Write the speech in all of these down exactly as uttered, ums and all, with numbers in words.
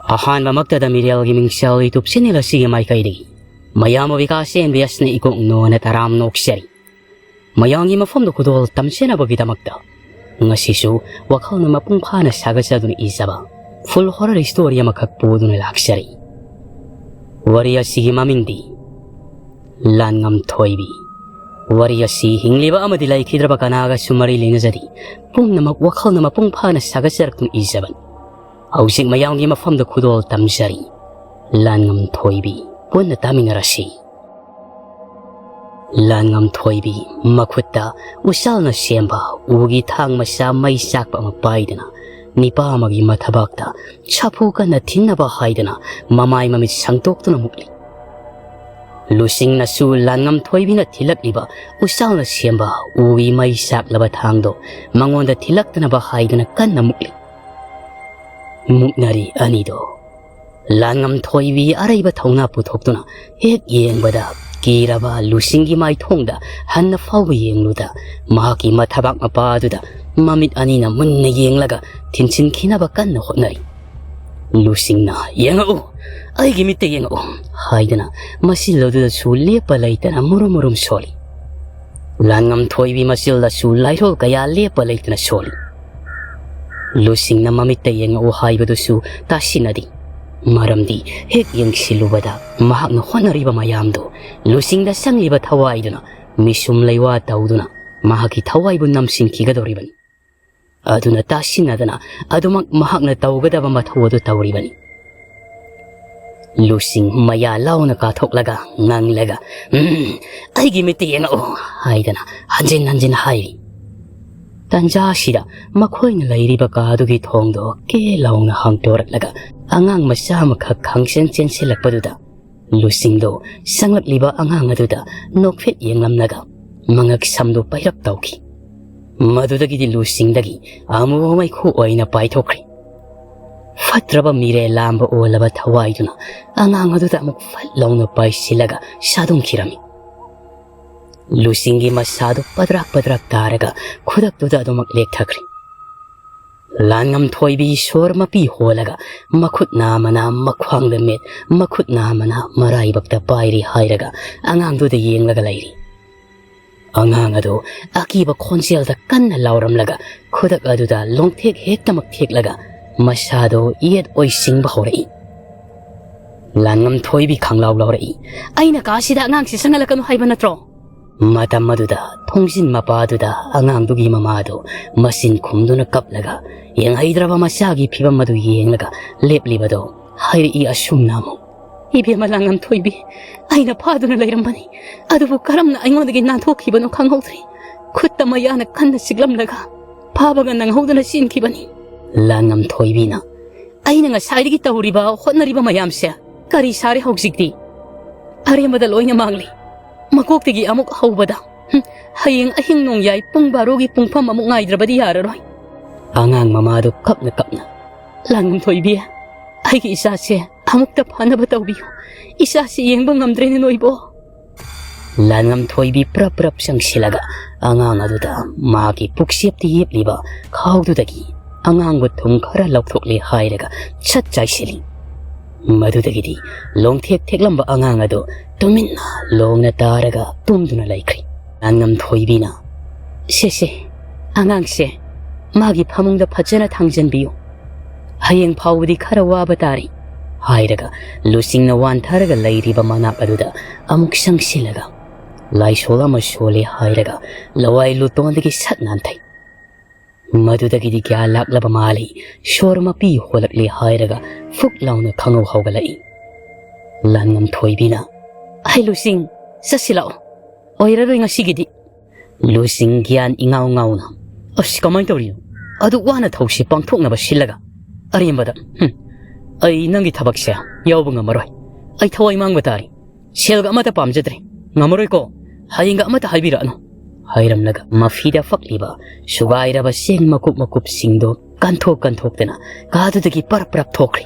ꯑꯍꯥꯟꯕꯃꯛꯇꯗ ꯃꯤꯔꯦꯜꯒꯤ ꯃꯤꯡꯁꯦꯜ YouTube channel ꯑꯁꯤꯒꯤ ꯃꯥꯏꯀꯩꯗꯒꯤ ꯃꯌꯥꯝꯕꯨ ꯕꯤꯀꯥꯁ ꯑꯦꯟ ꯕꯤ ꯑꯦꯁꯅ ꯏꯀꯣꯛ ꯅꯣꯟꯅ ꯇꯔꯥꯝ ꯅꯣꯛꯆꯔꯤ꯫ ꯃꯌꯥꯝꯒꯤ ꯃꯐꯝꯗ ꯈꯨꯗꯣꯜ ꯇꯝꯖꯅꯕꯒꯤꯗꯃꯛꯇ ꯉꯁꯤꯁꯨ ꯋꯥꯈꯜꯅ ꯃꯄꯨꯡ ꯐꯥꯅ ꯁꯥꯒꯠꯆꯗꯨꯅ ꯏꯖꯕ full horror story ꯑꯃꯈꯛ ꯄꯨꯗꯨꯅ ꯂꯥꯛꯆꯔꯤ꯫ ꯋꯥꯔꯤ ꯑꯁꯤꯒꯤ ꯃꯃꯤꯡꯗꯤ ꯂꯥꯟꯉꯝꯊꯣꯏꯕꯤ꯫ ꯋꯥꯔꯤ ꯑꯁꯤ ꯍꯤꯡꯂꯤꯕ ꯑꯃꯗꯤ ꯂꯩꯈꯤꯗ꯭ꯔꯕ ꯀꯅꯥꯒꯁꯨ ꯃꯔꯤ ꯂꯩꯅꯖꯗꯦ꯫ ꯄꯨꯝꯅꯃꯛ ꯋꯥꯈꯜꯅ ꯃꯄꯨꯡ ꯐꯥꯅ ꯁꯥꯒꯠꯆꯔꯛꯇꯨꯅ ꯏꯖꯕꯅꯤ꯫ ꯍꯧꯖꯤꯛ ꯃꯌꯥꯝꯒꯤ ꯃꯐꯝꯗ ꯈꯨꯗꯣꯜ ꯇꯝꯖꯔꯤ꯫ ꯂꯥꯟꯉꯝꯊꯣꯏꯕꯤ, ꯄꯨꯟꯅ ꯇꯥꯃꯤꯟꯅꯔꯁꯤ꯫ ꯂꯥꯟꯉꯝꯊꯣꯏꯕꯤ ꯃꯈꯨꯠꯇ ꯎꯆꯥꯜꯅ ꯁꯦꯝꯕ ꯎꯒꯤ ꯊꯥꯡ ꯃꯆꯥ ꯃꯩ ꯆꯥꯛꯄ ꯑꯃ ꯄꯥꯏꯗꯨꯅ, ꯅꯤꯄꯥ ꯑꯃꯒꯤ ꯃꯊꯕꯥꯛꯇ ꯁꯥꯐꯨ ꯀꯟꯅ ꯊꯤꯟꯅꯕ ꯍꯥꯏꯗꯨꯅ ꯃꯃꯥꯏ ꯃꯃꯤꯠ ꯁꯪꯇꯣꯛꯇꯨꯅ ꯃꯨꯛꯂꯤ꯫ ꯂꯨꯁꯤꯡꯅꯁꯨ ꯂꯥꯟꯉꯝꯊꯣꯏꯕꯤꯅ ꯊꯤꯜꯂꯛꯂꯤꯕ ꯎꯆꯥꯜꯅ ꯁꯦꯝꯕ ꯎꯒꯤ ꯃꯩ ꯆꯥꯛꯂꯕ ꯊꯥꯡꯗꯣ ꯃꯉꯣꯟꯗ ꯊꯤꯜꯂꯛꯇꯅꯕ ꯍꯥꯏꯗꯨꯅ ꯀꯟꯅ ꯃꯨꯛꯂꯤ꯫ ꯃꯨꯛꯅꯔꯤ ꯑꯅꯤꯗꯣ꯫ ꯂꯥꯟꯉꯝꯊꯣꯏꯕꯤ ꯑꯔꯩꯕ ꯊꯧꯅꯥ ꯄꯨꯊꯣꯛꯇꯨꯅ ꯍꯦꯛ ꯌꯦꯡꯕꯗ, ꯀꯤꯔꯕ ꯂꯨꯁꯤꯡꯒꯤ ꯃꯥꯏꯊꯣꯡꯗ ꯍꯟꯅ ꯐꯥꯎꯕ ꯌꯦꯡꯂꯨꯗ, ꯃꯍꯥꯛꯀꯤ ꯃꯊꯕꯥꯛ ꯃꯄꯥ ꯑꯗꯨꯗ ꯃꯃꯤꯠ ꯑꯅꯤꯅ ꯃꯨꯟꯅ ꯌꯦꯡꯂꯒ ꯊꯤꯟꯖꯤꯟꯈꯤꯅꯕ ꯀꯟꯅ ꯍꯣꯠꯅꯔꯤ꯫ ꯂꯨꯁꯤꯡꯅ, "ꯌꯦꯡꯉꯛꯎ, ꯑꯩꯒꯤ ꯃꯤꯠꯇ ꯌꯦꯡꯉꯛꯎ" ꯍꯥꯏꯗꯨꯅ ꯃꯆꯤꯜ ꯑꯗꯨꯗꯁꯨ ꯂꯦꯞꯄ ꯂꯩꯇꯅ ꯃꯨꯔꯨꯝ ꯃꯨꯔꯨꯝ ꯁꯣꯜꯂꯤ꯫ ꯂꯥꯟꯉꯝꯊꯣꯏꯕꯤ ꯃꯆꯤꯜꯗꯁꯨ ꯂꯥꯏꯔꯣꯜ ꯀꯌꯥ ꯂꯦꯞꯄ ꯂꯩꯇꯅ ꯁꯣꯜꯂꯤ꯫ ꯂꯨꯁꯤꯡꯅ ꯃꯃꯤꯠꯇ ꯌꯦꯡꯉꯛꯎ ꯍꯥꯏꯕꯗꯨꯁꯨ ꯇꯥꯁꯤꯟꯅꯗꯦ꯫ ꯃꯔꯝꯗꯤ ꯍꯦꯛ ꯌꯦꯡꯁꯤꯜꯂꯨꯕꯗ ꯃꯍꯥꯛꯅ ꯍꯣꯠꯅꯔꯤꯕ ꯃꯌꯥꯝꯗꯨ ꯂꯨꯁꯤꯡꯗ ꯆꯪꯂꯤꯕ ꯊꯋꯥꯏꯗꯨꯅ ꯃꯤꯁꯨꯝ ꯂꯩꯋꯥ ꯇꯧꯗꯨꯅ ꯃꯍꯥꯛꯀꯤ ꯊꯋꯥꯏꯕꯨ ꯅꯝꯁꯤꯟꯈꯤꯒꯗꯧꯔꯤꯕꯅꯤ꯫ ꯑꯗꯨꯅ ꯇꯥꯁꯤꯟꯅꯗꯅ ꯑꯗꯨꯃꯛ ꯃꯍꯥꯛꯅ ꯇꯧꯒꯗꯕ ꯃꯊꯧ ꯑꯗꯨ ꯇꯧꯔꯤꯕꯅꯤ꯫ ꯂꯨꯁꯤꯡ ꯃꯌꯥ ꯂꯥꯎꯅ ꯀꯥꯊꯣꯛꯂꯒ ꯉꯥꯡꯂꯒ, "ꯎꯝ, ꯑꯩꯒꯤ ꯃꯤꯠꯇ ꯌꯦꯡꯉꯛꯎ" ꯍꯥꯏꯗꯅ ꯍꯟꯖꯤꯟ ꯍꯟꯖꯤꯟ ꯍꯥꯏꯔꯤ꯫ ꯇꯟꯖꯥ ꯑꯁꯤꯗ ꯃꯈꯣꯏꯅ ꯂꯩꯔꯤꯕ ꯀꯥ ꯑꯗꯨꯒꯤ ꯊꯣꯡꯗꯣ ꯀꯦ ꯂꯥꯎꯅ ꯍꯥꯡꯗꯣꯔꯛꯂꯒ ꯑꯉꯥꯡ ꯃꯆꯥ ꯑꯃꯈꯛ ꯈꯪꯆꯦꯟ ꯆꯦꯟꯁꯤꯜꯂꯛꯄꯗꯨꯗ ꯂꯨꯁꯤꯡꯗꯣ ꯆꯪꯂꯛꯂꯤꯕ ꯑꯉꯥꯡ ꯑꯗꯨꯗ ꯅꯣꯛꯐꯦꯠ ꯌꯦꯡꯂꯝꯂꯒ ꯃꯉꯛ ꯁꯝꯗꯨ ꯄꯩꯔꯞ ꯇꯧꯈꯤ꯫ ꯃꯗꯨꯗꯒꯤꯗꯤ ꯂꯨꯁꯤꯡꯗꯒꯤ ꯑꯃꯨꯕ ꯃꯩꯈꯨ ꯑꯣꯏꯅ ꯄꯥꯏꯊꯣꯛꯈ꯭ꯔꯦ꯫ ꯐꯠꯇ꯭ꯔꯕ ꯃꯤꯔꯦꯜ ꯂꯥꯝꯕ ꯑꯣꯜꯂꯕ ꯊꯋꯥꯏꯗꯨꯅ ꯑꯉꯥꯡ ꯑꯗꯨꯗ ꯑꯃꯨꯛ ꯐꯠ ꯂꯥꯎꯅ ꯄꯥꯏꯁꯤꯜꯂꯒ ꯁꯥꯗꯨꯡꯈꯤꯔꯝꯃꯤ꯫ ꯂꯨꯁꯤꯡꯒꯤ ꯃꯁꯥꯗꯨ ꯄꯗ꯭ꯔꯥꯛ ꯄꯗ꯭ꯔꯥꯛ ꯇꯥꯔꯒ ꯈꯨꯗꯛꯇꯨꯗ ꯑꯗꯨꯃꯛ ꯂꯦꯛꯊꯈ꯭ꯔꯦ꯫ ꯂꯥꯟꯉꯝꯊꯣꯏꯕꯤ ꯁꯣꯔ ꯃꯄꯤ ꯍꯣꯜꯂꯒ ꯃꯈꯨꯠꯅ ꯑꯃꯅ ꯃꯈ꯭ꯋꯥꯡꯗ ꯃꯦꯠ, ꯃꯈꯨꯠꯅ ꯑꯃꯅ ꯃꯔꯥꯏꯕꯛꯇ ꯄꯥꯏꯔꯤ ꯍꯥꯏꯔꯒ ꯑꯉꯥꯡꯗꯨꯗ ꯌꯦꯡꯂꯒ ꯂꯩꯔꯤ꯫ ꯑꯉꯥꯡ ꯑꯗꯨ ꯑꯀꯤꯕ ꯈꯣꯟꯖꯦꯜꯗ ꯀꯟꯅ ꯂꯥꯎꯔꯝꯂꯒ ꯈꯨꯗꯛ ꯑꯗꯨꯗ ꯂꯣꯡꯊꯦꯛ ꯍꯦꯛꯇꯃꯛ ꯊꯦꯛꯂꯒ ꯃꯁꯥꯗꯨ ꯌꯦꯠ ꯑꯣꯏꯁꯤꯡꯕ ꯍꯧꯔꯛꯏ꯫ ꯂꯥꯟꯉꯝꯊꯣꯏꯕꯤ ꯈꯪꯂꯥꯎ ꯂꯥꯎꯔꯛꯏ꯫ "ꯑꯩꯅ ꯀꯥꯁꯤꯗ ꯑꯉꯥꯡꯁꯤ ꯆꯪꯍꯜꯂꯛꯀꯅꯨ ꯍꯥꯏꯕ ꯅꯠꯇ꯭ꯔꯣ?" ꯃꯇꯝ ꯑꯗꯨꯗ ꯊꯣꯡꯖꯤꯟ ꯃꯄꯥꯗꯨꯗ ꯑꯉꯥꯡꯗꯨꯒꯤ ꯃꯃꯥꯗꯨ ꯃꯆꯤꯟ ꯈꯨꯝꯗꯨꯅ ꯀꯞꯂꯒ ꯌꯦꯡꯍꯩꯗ꯭ꯔꯕ ꯃꯆꯥꯒꯤ ꯐꯤꯕꯝ ꯑꯗꯨ ꯌꯦꯡꯂꯒ ꯂꯦꯞꯂꯤꯕꯗꯨ ꯍꯥꯏꯔꯛꯏ ꯑꯁꯨꯝꯅ ꯑꯃꯨꯛ, "ꯏꯕꯦꯝꯃ ꯂꯥꯡꯉꯝꯊꯣꯏꯕꯤ, ꯑꯩꯅ ꯐꯥꯗꯨꯅ ꯂꯩꯔꯝꯕꯅꯤ, ꯑꯗꯨꯕꯨ ꯀꯔꯝꯅ ꯑꯩꯉꯣꯟꯗꯒꯤ ꯅꯥꯟꯊꯣꯛꯈꯤꯕꯅꯣ ꯈꯪꯍꯧꯗ꯭ꯔꯦ꯫ ꯈꯨꯠꯇ ꯃꯌꯥꯅ ꯀꯟꯅ ꯆꯤꯛꯂꯝꯂꯒ ꯐꯥꯕꯒ ꯅꯪꯍꯧꯗꯅ ꯆꯦꯟꯈꯤꯕꯅꯤ꯫" ꯂꯥꯡꯉꯝꯊꯣꯏꯕꯤꯅ, "ꯑꯩꯅ ꯉꯁꯥꯏꯗꯒꯤ ꯇꯧꯔꯤꯕ ꯍꯣꯠꯅꯔꯤꯕ ꯃꯌꯥꯝꯁꯦ ꯀꯔꯤ ꯁꯥꯔꯦ ꯍꯧꯖꯤꯛꯇꯤ? ꯑꯔꯦꯝꯕꯗ ꯂꯣꯏꯅ ꯃꯥꯡꯂꯤ꯫ ꯃꯀꯣꯛꯇꯒꯤ ꯑꯃꯨꯛ ꯍꯧꯕꯗ, ꯍꯝ, ꯍꯌꯦꯡ ꯑꯍꯤꯡ ꯅꯣꯡꯌꯥꯏ ꯄꯨꯡ ꯕꯥꯔꯣꯒꯤ ꯄꯨꯡꯐꯝ ꯑꯃꯨꯛ ꯉꯥꯏꯗ꯭ꯔꯕꯗꯤ ꯌꯥꯔꯔꯣꯏ꯫" ꯑꯉꯥꯡ ꯃꯃꯥꯗꯨ ꯀꯞꯅ ꯀꯞꯅ, "ꯂꯥꯡꯉꯝꯊꯣꯏꯕꯤ, ꯑꯩꯒꯤ ꯏꯆꯥꯁꯦ ꯑꯃꯨꯛꯇ ꯐꯅꯕ ꯇꯧꯕꯤꯌꯨ꯫ ꯏꯆꯥꯁꯤ ꯌꯦꯡꯕ ꯉꯝꯗ꯭ꯔꯦꯅꯦ ꯅꯣꯏꯕꯣ꯫" ꯂꯥꯟꯉꯝꯊꯣꯏꯕꯤ ꯄ꯭ꯔꯞ ꯄ꯭ꯔꯞ ꯆꯪꯁꯤꯜꯂꯒ ꯑꯉꯥꯡ ꯑꯗꯨꯗ ꯃꯥꯒꯤ ꯄꯨꯛꯆꯦꯞꯇ ꯌꯦꯞꯂꯤꯕ ꯈꯥꯎꯗꯨꯗꯒꯤ ꯑꯉꯥꯡꯕ ꯊꯨꯝ ꯈꯔ ꯂꯧꯊꯣꯛꯂꯦ ꯍꯥꯏꯔꯒ ꯁꯠ ꯆꯥꯏꯁꯤꯜꯂꯤ꯫ ꯃꯗꯨꯗꯒꯤꯗꯤ ꯂꯣꯡꯊꯦꯛ ꯊꯦꯛꯂꯝꯕ ꯑꯉꯥꯡ ꯑꯗꯨ ꯇꯨꯃꯤꯟꯅ ꯂꯣꯡꯅ ꯇꯥꯔꯒ ꯇꯨꯝꯗꯨꯅ ꯂꯩꯈ꯭ꯔꯦ꯫ ꯂꯥꯟꯉꯝꯊꯣꯏꯕꯤꯅ, "ꯁꯦ ꯁꯦ, ꯑꯉꯥꯡꯁꯦ ꯃꯥꯒꯤ ꯐꯃꯨꯡꯗ ꯐꯖꯅ ꯊꯥꯡꯖꯟꯕꯤꯌꯨ꯫ ꯍꯌꯦꯡ ꯐꯥꯎꯕꯗꯤ ꯈꯔ ꯋꯥꯕ ꯇꯥꯔꯤ," ꯍꯥꯏꯔꯒ ꯂꯨꯆꯤꯡꯅ ꯋꯥꯟꯊꯔꯒ ꯂꯩꯔꯤꯕ ꯃꯅꯥꯛ ꯑꯗꯨꯗ ꯑꯃꯨꯛ ꯆꯪꯁꯤꯜꯂꯒ ꯂꯥꯏꯁꯣꯜ ꯑꯃ ꯁꯣꯜꯂꯦ ꯍꯥꯏꯔꯒ ꯂꯋꯥꯏ ꯂꯨꯇꯣꯟꯗꯒꯤ ꯁꯠ ꯅꯥꯟꯊꯩ꯫ ꯃꯗꯨꯗꯒꯤꯗꯤ ꯒ꯭ꯌꯥꯟ ꯂꯥꯛꯂꯕ ꯃꯥꯜꯂꯤ꯫ ꯁꯣꯔ ꯃꯄꯤ ꯍꯣꯜꯂꯛꯂꯦ ꯍꯥꯏꯔꯒ ꯐꯨꯛ ꯂꯥꯎꯅ ꯈꯪꯍꯧ ꯍꯧꯒꯠꯂꯛꯏ꯫ ꯂꯥꯟꯉꯝꯊꯣꯏꯕꯤꯅ, "ꯑꯩ ꯂꯨꯆꯤꯡ, ꯆꯠꯁꯤ ꯂꯥꯛꯑꯣ꯫ ꯑꯣꯏꯔꯔꯣꯏ ꯉꯁꯤꯒꯤꯗꯤ꯫" ꯂꯨꯆꯤꯡ ꯒ꯭ꯌꯥꯟ ꯏꯉꯥꯎ ꯉꯥꯎꯅ, "ꯑꯁ, ꯀꯃꯥꯏꯅ ꯇꯧꯔꯤꯅꯣ? ꯑꯗꯨꯛ ꯋꯥꯅ ꯊꯧꯁꯤ ꯄꯥꯡꯊꯣꯛꯅꯕ ꯁꯤꯜꯂꯒ ꯑꯔꯦꯝꯕꯗ, ꯍꯨꯝ, ꯑꯩ ꯅꯪꯒꯤ ꯊꯕꯛꯁꯦ ꯌꯥꯎꯕ ꯉꯝꯃꯔꯣꯏ꯫ ꯑꯩ ꯊꯋꯥꯏ ꯃꯥꯡꯕ ꯇꯥꯔꯤ꯫ ꯁꯦꯜꯒ ꯑꯃꯠꯇ ꯄꯥꯝꯖꯗ꯭ꯔꯦ꯫ ꯉꯝꯃꯔꯣꯏꯀꯣ꯫ ꯍꯌꯦꯡꯒ ꯑꯃꯠꯇ ꯍꯥꯏꯕꯤꯔꯛꯑꯅꯨ," ꯍꯥꯏꯔꯝꯂꯒ ꯃꯐꯤꯗ ꯐꯛꯂꯤꯕ ꯁꯨꯒꯥꯏꯔꯕ ꯆꯦꯡ ꯃꯀꯨꯞ ꯃꯀꯨꯞꯁꯤꯡꯗꯣ ꯀꯟꯊꯣꯛ ꯀꯟꯊꯣꯛꯇꯅ ꯀꯥꯗꯨꯗꯒꯤ ꯄꯔꯞ ꯄꯔꯞ ꯊꯣꯛꯈ꯭ꯔꯦ꯫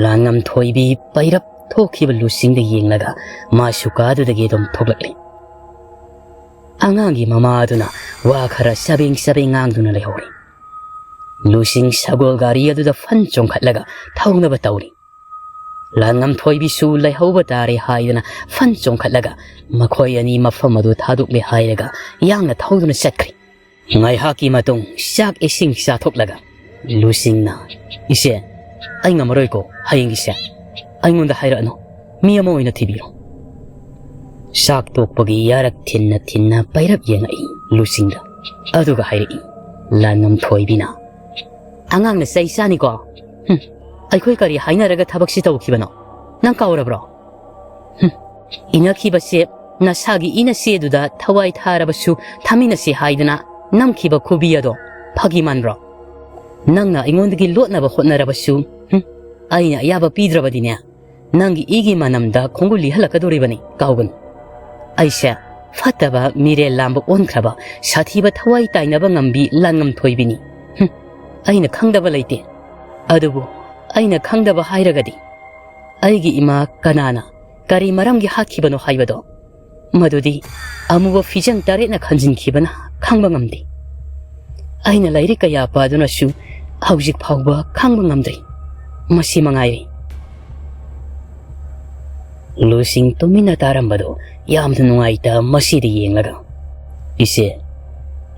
ꯂꯥꯟꯉꯝꯊꯣꯏꯕꯤ ꯄꯩꯔꯞ ꯊꯣꯛꯈꯤꯕ ꯂꯨꯆꯤꯡꯗ ꯌꯦꯡꯂꯒ ꯃꯥꯁꯨ ꯀꯥꯗꯨꯗꯒꯤ ꯑꯗꯨꯝ ꯊꯣꯛꯂꯛꯂꯦ꯫ ꯑꯉꯥꯡꯒꯤ ꯃꯃꯥ ꯑꯗꯨꯅ ꯋꯥ ꯈꯔ ꯆꯕꯦꯡ ꯆꯕꯦꯡ ꯉꯥꯡꯗꯨꯅ ꯂꯩꯍꯧꯔꯦ꯫ ꯂꯨꯁꯤꯡ ꯁꯒꯣꯜ ꯒꯥꯔꯤ ꯑꯗꯨꯗ ꯐꯟ ꯆꯣꯡꯈꯠꯂꯒ ꯊꯧꯅꯕ ꯇꯧꯔꯤ꯫ ꯂꯥꯟꯉꯝꯊꯣꯏꯕꯤꯁꯨ ꯂꯩꯍꯧꯕ ꯇꯥꯔꯦ ꯍꯥꯏꯗꯅ ꯐꯟ ꯆꯣꯡꯈꯠꯂꯒ ꯃꯈꯣꯏ ꯑꯅꯤ ꯃꯐꯝ ꯑꯗꯨ ꯊꯥꯗꯣꯛꯂꯦ ꯍꯥꯏꯔꯒ ꯌꯥꯡꯅ ꯊꯧꯗꯨꯅ ꯆꯠꯈ꯭ꯔꯦ꯫ ꯉꯥꯏꯍꯥꯛꯀꯤ ꯃꯇꯨꯡ ꯆꯥꯛ ꯏꯁꯤꯡ ꯆꯥꯊꯣꯛꯂꯒ ꯂꯨꯁꯤꯡꯅ, "ꯏꯆꯦ, ꯑꯩ ꯉꯝꯃꯔꯣꯏꯀꯣ ꯍꯌꯦꯡꯒꯤꯁꯦ, ꯑꯩꯉꯣꯟꯗ ꯍꯥꯏꯔꯛꯑꯅꯨ, ꯃꯤ ꯑꯃ ꯑꯣꯏꯅ ꯊꯤꯕꯤꯔꯣ"꯫ ꯆꯥꯛ ꯇꯣꯛꯄꯒꯤ ꯌꯥꯔꯛ ꯊꯤꯟꯅ ꯊꯤꯟꯅ ꯄꯩꯔꯞ ꯌꯦꯡꯉꯛꯏ ꯂꯨꯁꯤꯡꯗ꯫ ꯑꯗꯨꯒ ꯍꯥꯏꯔꯛꯏ ꯂꯥꯟꯉꯝꯊꯣꯏꯕꯤꯅ, "ꯑꯉꯥꯡꯅ ꯆꯩ ꯆꯥꯅꯤꯀꯣ꯫ ꯍꯨꯝ, ꯑꯩꯈꯣꯏ ꯀꯔꯤ ꯍꯥꯏꯅꯔꯒ ꯊꯕꯛꯁꯤ ꯇꯧꯈꯤꯕꯅꯣ? ꯅꯪ ꯀꯥꯎꯔꯕ꯭ꯔꯣ? ꯍꯨꯝ, ꯏꯅꯈꯤꯕꯁꯦ ꯅꯁꯥꯒꯤ ꯏꯅꯁꯦꯗꯨꯗ ꯊꯋꯥꯏ ꯊꯥꯔꯕꯁꯨ ꯊꯥꯃꯤꯟꯅꯁꯤ ꯍꯥꯏꯗꯅ ꯅꯝꯈꯤꯕ ꯈꯨꯕꯤ ꯑꯗꯣ ꯐꯥꯒꯤ ꯃꯥꯟꯕ꯭ꯔꯣ? ꯅꯪꯅ ꯑꯩꯉꯣꯟꯗꯒꯤ ꯂꯣꯠꯅꯕ ꯍꯣꯠꯅꯔꯕꯁꯨ, ꯍꯨꯝ, ꯑꯩꯅ ꯑꯌꯥꯕ ꯄꯤꯗ꯭ꯔꯕꯗꯤꯅꯦ, ꯅꯪꯒꯤ ꯏꯒꯤ ꯃꯅꯝꯗ ꯈꯣꯡꯒꯨꯜ ꯂꯤꯍꯜꯂꯛꯀꯗꯧꯔꯤꯕꯅꯤ, ꯀꯥꯎꯒꯅꯨ꯫ ꯑꯩꯁꯦ ꯐꯠꯇꯕ ꯃꯤꯔꯦꯜ ꯂꯥꯝꯕ ꯑꯣꯟꯈ꯭ꯔꯕ ꯁꯥꯊꯤꯕ ꯊꯋꯥꯏ ꯇꯥꯏꯅꯕ ꯉꯝꯕꯤ ꯂꯥꯟꯉꯝꯊꯣꯏꯕꯤꯅꯤ꯫ ꯍꯨꯝ, ꯑꯩꯅ ꯈꯪꯗꯕ ꯂꯩꯇꯦ꯫ ꯑꯗꯨꯕꯨ ꯑꯩꯅ ꯈꯪꯗꯕ ꯍꯥꯏꯔꯒꯗꯤ ꯑꯩꯒꯤ ꯏꯃꯥ ꯀꯅꯥꯅ ꯀꯔꯤ ꯃꯔꯝꯒꯤ ꯍꯥꯠꯈꯤꯕꯅꯣ ꯍꯥꯏꯕꯗꯣ, ꯃꯗꯨꯗꯤ ꯑꯃꯨꯕ ꯐꯤꯖꯪ ꯇꯔꯦꯠꯅ ꯈꯟꯖꯤꯟꯈꯤꯕꯅ ꯈꯪꯕ ꯉꯝꯗꯦ꯫ ꯑꯩꯅ ꯂꯥꯏꯔꯤꯛ ꯀꯌꯥ ꯄꯥꯗꯨꯅꯁꯨ ꯍꯧꯖꯤꯛ ꯐꯥꯎꯕ ꯈꯪꯕ ꯉꯝꯗ꯭ꯔꯤ꯫ ꯃꯁꯤ ꯃꯉꯥꯏꯔꯦ"꯫ ꯂꯨꯁꯤꯡ ꯇꯨꯃꯤꯟꯅ ꯇꯥꯔꯝꯕꯗꯨ ꯌꯥꯝꯅ ꯅꯨꯡꯉꯥꯏꯇ ꯃꯁꯤꯗ ꯌꯦꯡꯂꯒ, "ꯏꯆꯦ,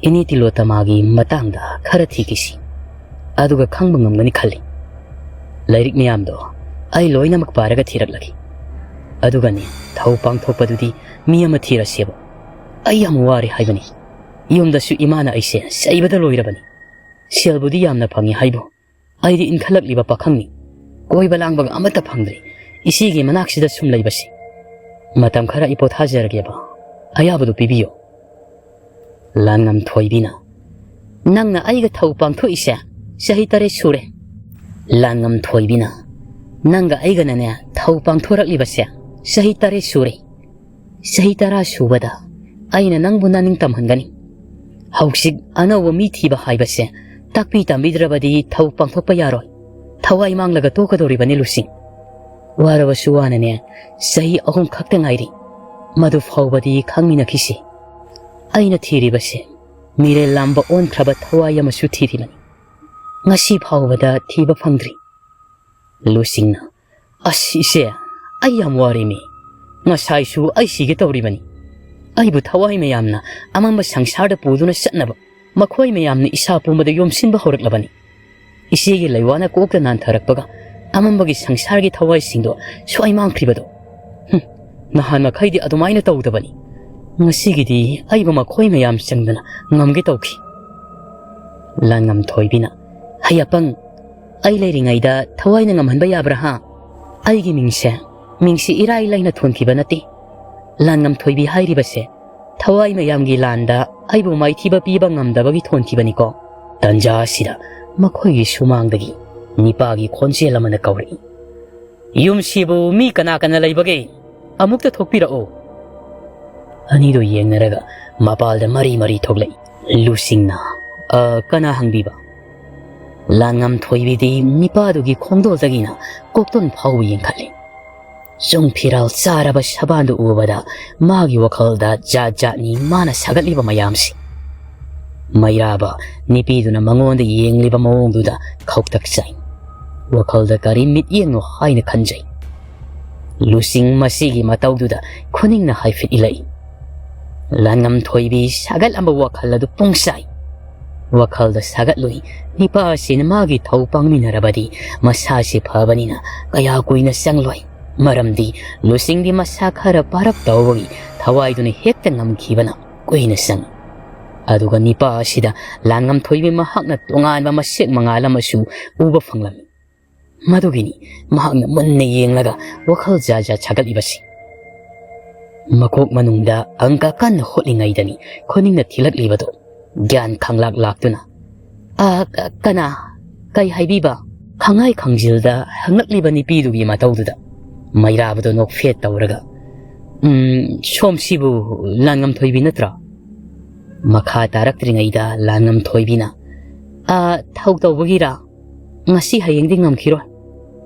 ꯏꯅꯤ ꯇꯤꯂꯣꯇꯃꯥꯒꯤ ꯃꯇꯥꯡꯗ ꯈꯔ ꯊꯤꯈꯤꯁꯤ, ꯑꯗꯨꯒ ꯈꯪꯕ ꯉꯝꯒꯅꯤ ꯈꯜꯂꯤ꯫ ꯂꯥꯏꯔꯤꯛ ꯃꯌꯥꯝꯗꯣ ꯑꯩ ꯂꯣꯏꯅꯃꯛ ꯄꯥꯔꯒ ꯊꯤꯔꯛꯂꯒꯦ꯫ ꯑꯗꯨꯒꯅꯦ, ꯊꯧ ꯄꯥꯡꯊꯣꯛꯄꯗꯨꯗꯤ ꯃꯤ ꯑꯃ ꯊꯤꯔꯁꯦꯕ꯫ ꯑꯩ ꯌꯥꯝ ꯋꯥꯔꯦ ꯍꯥꯏꯕꯅꯤ꯫ ꯌꯨꯝꯗꯁꯨ ꯏꯃꯥꯅ ꯑꯩꯁꯦ ꯆꯩꯕꯗ ꯂꯣꯏꯔꯕꯅꯤ꯫ ꯁꯦꯜꯕꯨꯗꯤ ꯌꯥꯝꯅ ꯐꯪꯉꯤ ꯍꯥꯏꯕꯨ, ꯑꯩꯗꯤ ꯏꯟꯈꯠꯂꯛꯂꯤꯕ ꯄꯥꯈꯪꯅꯤ꯫ ꯀꯣꯏꯕ ꯂꯥꯡꯕꯒ ꯑꯃꯠꯇ ꯐꯪꯗ꯭ꯔꯤ꯫ ꯏꯆꯦꯒꯤ ꯃꯅꯥꯛꯁꯤꯗ ꯁꯨꯝ ꯂꯩꯕꯁꯤ꯫ ꯃꯇꯝ ꯈꯔ ꯑꯩ ꯄꯣꯊꯥꯖꯔꯒꯦꯕ꯫ ꯑꯌꯥꯕꯗꯨ ꯄꯤꯕꯤꯌꯨ"꯫ ꯂꯥꯟꯉꯝꯊꯣꯏꯕꯤꯅ, "ꯅꯪꯅ ꯑꯩꯒ ꯊꯧ ꯄꯥꯡꯊꯣꯛꯏꯁꯦ ꯆꯍꯤ ꯇꯔꯦꯠ ꯁꯨꯔꯦ"꯫ ꯂꯥꯟꯉꯝꯊꯣꯏꯕꯤꯅ, "ꯅꯪꯒ ꯑꯩꯒꯅꯅꯦ ꯊꯧ ꯄꯥꯡꯊꯣꯔꯛꯂꯤꯕꯁꯦ ꯆꯍꯤ ꯇꯔꯦꯠ ꯁꯨꯔꯦ꯫ ꯆꯍꯤ ꯇꯔꯥ ꯁꯨꯕꯗ ꯑꯩꯅ ꯅꯪꯕꯨ ꯅꯅꯤꯡ ꯇꯝꯍꯟꯒꯅꯤ꯫ ꯍꯧꯖꯤꯛ ꯑꯅꯧꯕ ꯃꯤ ꯊꯤꯕ ꯍꯥꯏꯕꯁꯦ ꯇꯥꯛꯄꯤ ꯇꯝꯕꯤꯗ꯭ꯔꯕꯗꯤ ꯊꯧ ꯄꯥꯡꯊꯣꯛꯄ ꯌꯥꯔꯣꯏ꯫ ꯊꯋꯥꯏ ꯃꯥꯡꯂꯒ ꯇꯣꯛꯀꯗꯧꯔꯤꯕꯅꯤ ꯂꯨꯁꯤꯡ꯫ ꯋꯥꯔꯕꯁꯨ ꯋꯥꯅꯅꯦ, ꯆꯍꯤ ꯑꯍꯨꯝ ꯈꯛꯇ ꯉꯥꯏꯔꯤ꯫ ꯃꯗꯨ ꯐꯥꯎꯕꯗꯤ ꯈꯪꯃꯤꯟꯅꯈꯤꯁꯤ꯫ ꯑꯩꯅ ꯊꯤꯔꯤꯕꯁꯦ ꯃꯤꯔꯦꯜ ꯂꯥꯝꯕ ꯑꯣꯟꯈ꯭ꯔꯕ ꯊꯋꯥꯏ ꯑꯃꯁꯨ ꯊꯤꯔꯤꯕꯅꯤ"꯫ ꯉꯁꯤ ꯐꯥꯎꯕꯗ ꯊꯤꯕ ꯐꯪꯗ꯭ꯔꯤ꯫ ꯂꯨꯁꯤꯡꯅ, "ꯑꯁ ꯏꯆꯦ, ꯑꯩ ꯌꯥꯝ ꯋꯥꯔꯦꯃꯤ꯫ ꯉꯁꯥꯏꯁꯨ ꯑꯩ ꯁꯤꯒꯦ ꯇꯧꯔꯤꯕꯅꯤ꯫ ꯑꯩꯕꯨ ꯊꯋꯥꯏ ꯃꯌꯥꯝꯅ ꯑꯃꯝꯕ ꯁꯪꯁꯥꯔꯗ ꯄꯨꯗꯨꯅ ꯆꯠꯅꯕ ꯃꯈꯣꯏ ꯃꯌꯥꯝꯅ ꯏꯁꯥ ꯄꯨꯝꯕꯗ ꯌꯣꯝꯁꯤꯟꯕ ꯍꯧꯔꯛꯂꯕꯅꯤ꯫ ꯏꯆꯦꯒꯤ ꯂꯩꯋꯥꯅ ꯀꯣꯛꯇ ꯅꯥꯟꯊꯔꯛꯄꯒ ꯑꯃꯝꯕꯒꯤ ꯁꯪꯁꯥꯔꯒꯤ ꯊꯋꯥꯏꯁꯤꯡꯗꯣ ꯁ꯭ꯋꯥꯏ ꯃꯥꯡꯈ꯭ꯔꯤꯕꯗꯣ꯫ ꯍꯨꯝ, ꯅꯍꯥꯟ ꯃꯈꯩꯗꯤ ꯑꯗꯨꯃꯥꯏꯅ ꯇꯧꯗꯕꯅꯤ꯫ ꯉꯁꯤꯒꯤꯗꯤ ꯑꯩꯕꯨ ꯃꯈꯣꯏ ꯃꯌꯥꯝ ꯆꯪꯗꯅ ꯉꯝꯒꯦ ꯇꯧꯈꯤ꯫" ꯂꯥꯟꯉꯝ ꯊꯣꯏꯕꯤꯅ, "ꯍꯩ ꯑꯄꯪ, ꯑꯩ ꯂꯩꯔꯤꯉꯩꯗ ꯊꯋꯥꯏꯅ ꯉꯝꯍꯟꯕ ꯌꯥꯕ꯭ꯔꯥ ꯍꯥ? ꯑꯩꯒꯤ ꯃꯤꯡꯁꯦ, ꯃꯤꯡꯁꯤ ꯏꯔꯥꯏ ꯂꯥꯏꯅ ꯊꯣꯟꯈꯤꯕ ꯅꯠꯇꯦ꯫ ꯂꯥꯟꯉꯝ ꯊꯣꯏꯕꯤ ꯍꯥꯏꯔꯤꯕꯁꯦ ꯊꯋꯥꯏ ꯃꯌꯥꯝꯒꯤ ꯂꯥꯟꯗ ꯑꯩꯕꯨ ꯃꯥꯏꯊꯤꯕ ꯄꯤꯕ ꯉꯝꯗꯕꯒꯤ ꯊꯣꯟꯈꯤꯕꯅꯤꯀꯣ꯫" ꯇꯟꯖꯥ ꯑꯁꯤꯗ ꯃꯈꯣꯏꯒꯤ ꯁꯨꯃꯥꯡꯗꯒꯤ ꯅꯤꯄꯥꯒꯤ ꯈꯣꯟꯖꯦꯜ ꯑꯃꯅ ꯀꯧꯔꯛꯏ, "ꯌꯨꯝꯁꯤꯕꯨ ꯃꯤ ꯀꯅꯥ ꯀꯅꯥ ꯂꯩꯕꯒꯦ? ꯑꯃꯨꯛꯇ ꯊꯣꯛꯄꯤꯔꯛꯑꯣ꯫" ꯑꯅꯤꯗꯨ ꯌꯦꯡꯅꯔꯒ ꯃꯄꯥꯜꯗ ꯃꯔꯤ ꯃꯔꯤ ꯊꯣꯛꯂꯛꯏ꯫ ꯂꯨꯁꯤꯡꯅ, "ꯑ, ꯀꯅꯥ ꯍꯪꯕꯤꯕ?" ꯂꯥꯟꯉꯝ ꯊꯣꯏꯕꯤꯗꯤ ꯅꯤꯄꯥꯗꯨꯒꯤ ꯈꯣꯡꯗꯣꯜꯗꯒꯤꯅ ꯀꯣꯛꯇꯣꯟ ꯐꯥꯎꯕ ꯌꯦꯡꯈꯠꯂꯤ꯫ ꯆꯨꯡ ꯐꯤꯔꯥꯜ ꯆꯥꯔꯕ ꯁꯕꯥꯟꯗꯨ ꯎꯕꯗ ꯃꯥꯒꯤ ꯋꯥꯈꯜꯗ ꯖꯥꯠ ꯖꯥꯠꯅꯤ ꯃꯥꯅ ꯁꯥꯒꯠꯂꯤꯕ ꯃꯌꯥꯝꯁꯤ꯫ ꯃꯩꯔꯥꯕ ꯅꯤꯄꯤꯗꯨꯅ ꯃꯉꯣꯟꯗ ꯌꯦꯡꯂꯤꯕ ꯃꯑꯣꯡꯗꯨꯗ ꯈꯧꯇꯛ ꯆꯥꯏ꯫ ꯋꯥꯈꯜꯗ ꯀꯔꯤ ꯃꯤꯠꯌꯦꯡꯅꯣ ꯍꯥꯏꯅ ꯈꯟꯖꯩ꯫ ꯂꯨꯁꯤꯡ ꯃꯁꯤꯒꯤ ꯃꯇꯧꯗꯨꯗ ꯈꯨꯅꯤꯡꯅ ꯍꯥꯏꯐꯦꯠ ꯏꯜꯂꯛꯏ꯫ ꯂꯥꯟꯉꯝ ꯊꯣꯏꯕꯤ ꯁꯥꯒꯠꯂꯝꯕ ꯋꯥꯈꯜ ꯑꯗꯨ ꯄꯨꯡꯁꯥꯏ꯫ ꯋꯥꯈꯜꯗ ꯁꯥꯒꯠꯂꯨꯏ, ꯅꯤꯄꯥ ꯑꯁꯤꯅ ꯃꯥꯒꯤ ꯊꯧ ꯄꯥꯡꯃꯤꯟꯅꯔꯕꯗꯤ ꯃꯁꯥꯁꯤ ꯐꯕꯅꯤꯅ ꯀꯌꯥ ꯀꯨꯏꯅ ꯆꯪꯂꯣꯏ꯫ ꯃꯔꯝꯗꯤ ꯂꯨꯁꯤꯡꯗꯤ ꯃꯁꯥ ꯈꯔ ꯄꯥꯔꯞ ꯇꯧꯕꯒꯤ ꯊꯋꯥꯏꯗꯨꯅ ꯍꯦꯛꯇ ꯉꯝꯈꯤꯕꯅ ꯀꯨꯏꯅ ꯆꯪꯏ꯫ ꯑꯗꯨꯒ ꯅꯤꯄꯥ ꯑꯁꯤꯗ ꯂꯥꯟꯉꯝ ꯊꯣꯏꯕꯤ ꯃꯍꯥꯛꯅ ꯇꯣꯉꯥꯟꯕ ꯃꯁꯦꯛ ꯃꯉꯥꯜ ꯑꯃꯁꯨ ꯎꯕ ꯐꯪꯂꯝꯃꯤ꯫ ꯃꯗꯨꯒꯤꯅꯤ ꯃꯍꯥꯛꯅ ꯃꯨꯟꯅ ꯌꯦꯡꯂꯒ ꯋꯥꯈꯜ ꯖꯥꯠ ꯖꯥꯠ ꯁꯥꯒꯠꯂꯤꯕꯁꯤ꯫ ꯃꯀꯣꯛ ꯃꯅꯨꯡꯗ ꯑꯪꯀ ꯀꯟꯅ ꯍꯣꯠꯂꯤꯉꯩꯗꯅꯤ ꯈꯨꯅꯤꯡꯅ ꯊꯤꯜꯂꯛꯂꯤꯕꯗꯨ꯫ ꯒ꯭ꯌꯥꯟ ꯈꯪꯂꯥꯛ ꯂꯥꯛꯇꯨꯅ, "ꯑ, ꯀ-, ꯀꯅꯥ? ꯀꯩ ꯍꯥꯏꯕꯤꯕ?" ꯈꯪꯍꯥꯏ ꯈꯪꯖꯤꯜꯗ ꯍꯪꯂꯛꯂꯤꯕ ꯅꯨꯄꯤꯗꯨꯒꯤ ꯃꯇꯧꯗꯨꯗ ꯃꯩꯔꯥꯕꯗꯣ ꯅꯣꯛꯐꯦꯠ ꯇꯧꯔꯒ, "ꯎꯝ, ꯁꯣꯝꯁꯤꯕꯨ ꯂꯥꯟꯉꯝꯊꯣꯏꯕꯤ ꯅꯠꯇ꯭ꯔꯣ?" ꯃꯈꯥ ꯇꯥꯔꯛꯇ꯭ꯔꯤꯉꯩꯗ ꯂꯥꯟꯉꯝꯊꯣꯏꯕꯤꯅ, "ꯑ, ꯊꯧ ꯇꯧꯕꯒꯤꯔꯥ? ꯉꯁꯤ ꯍꯌꯦꯡꯗꯤ ꯉꯝꯈꯤꯔꯣꯏ꯫"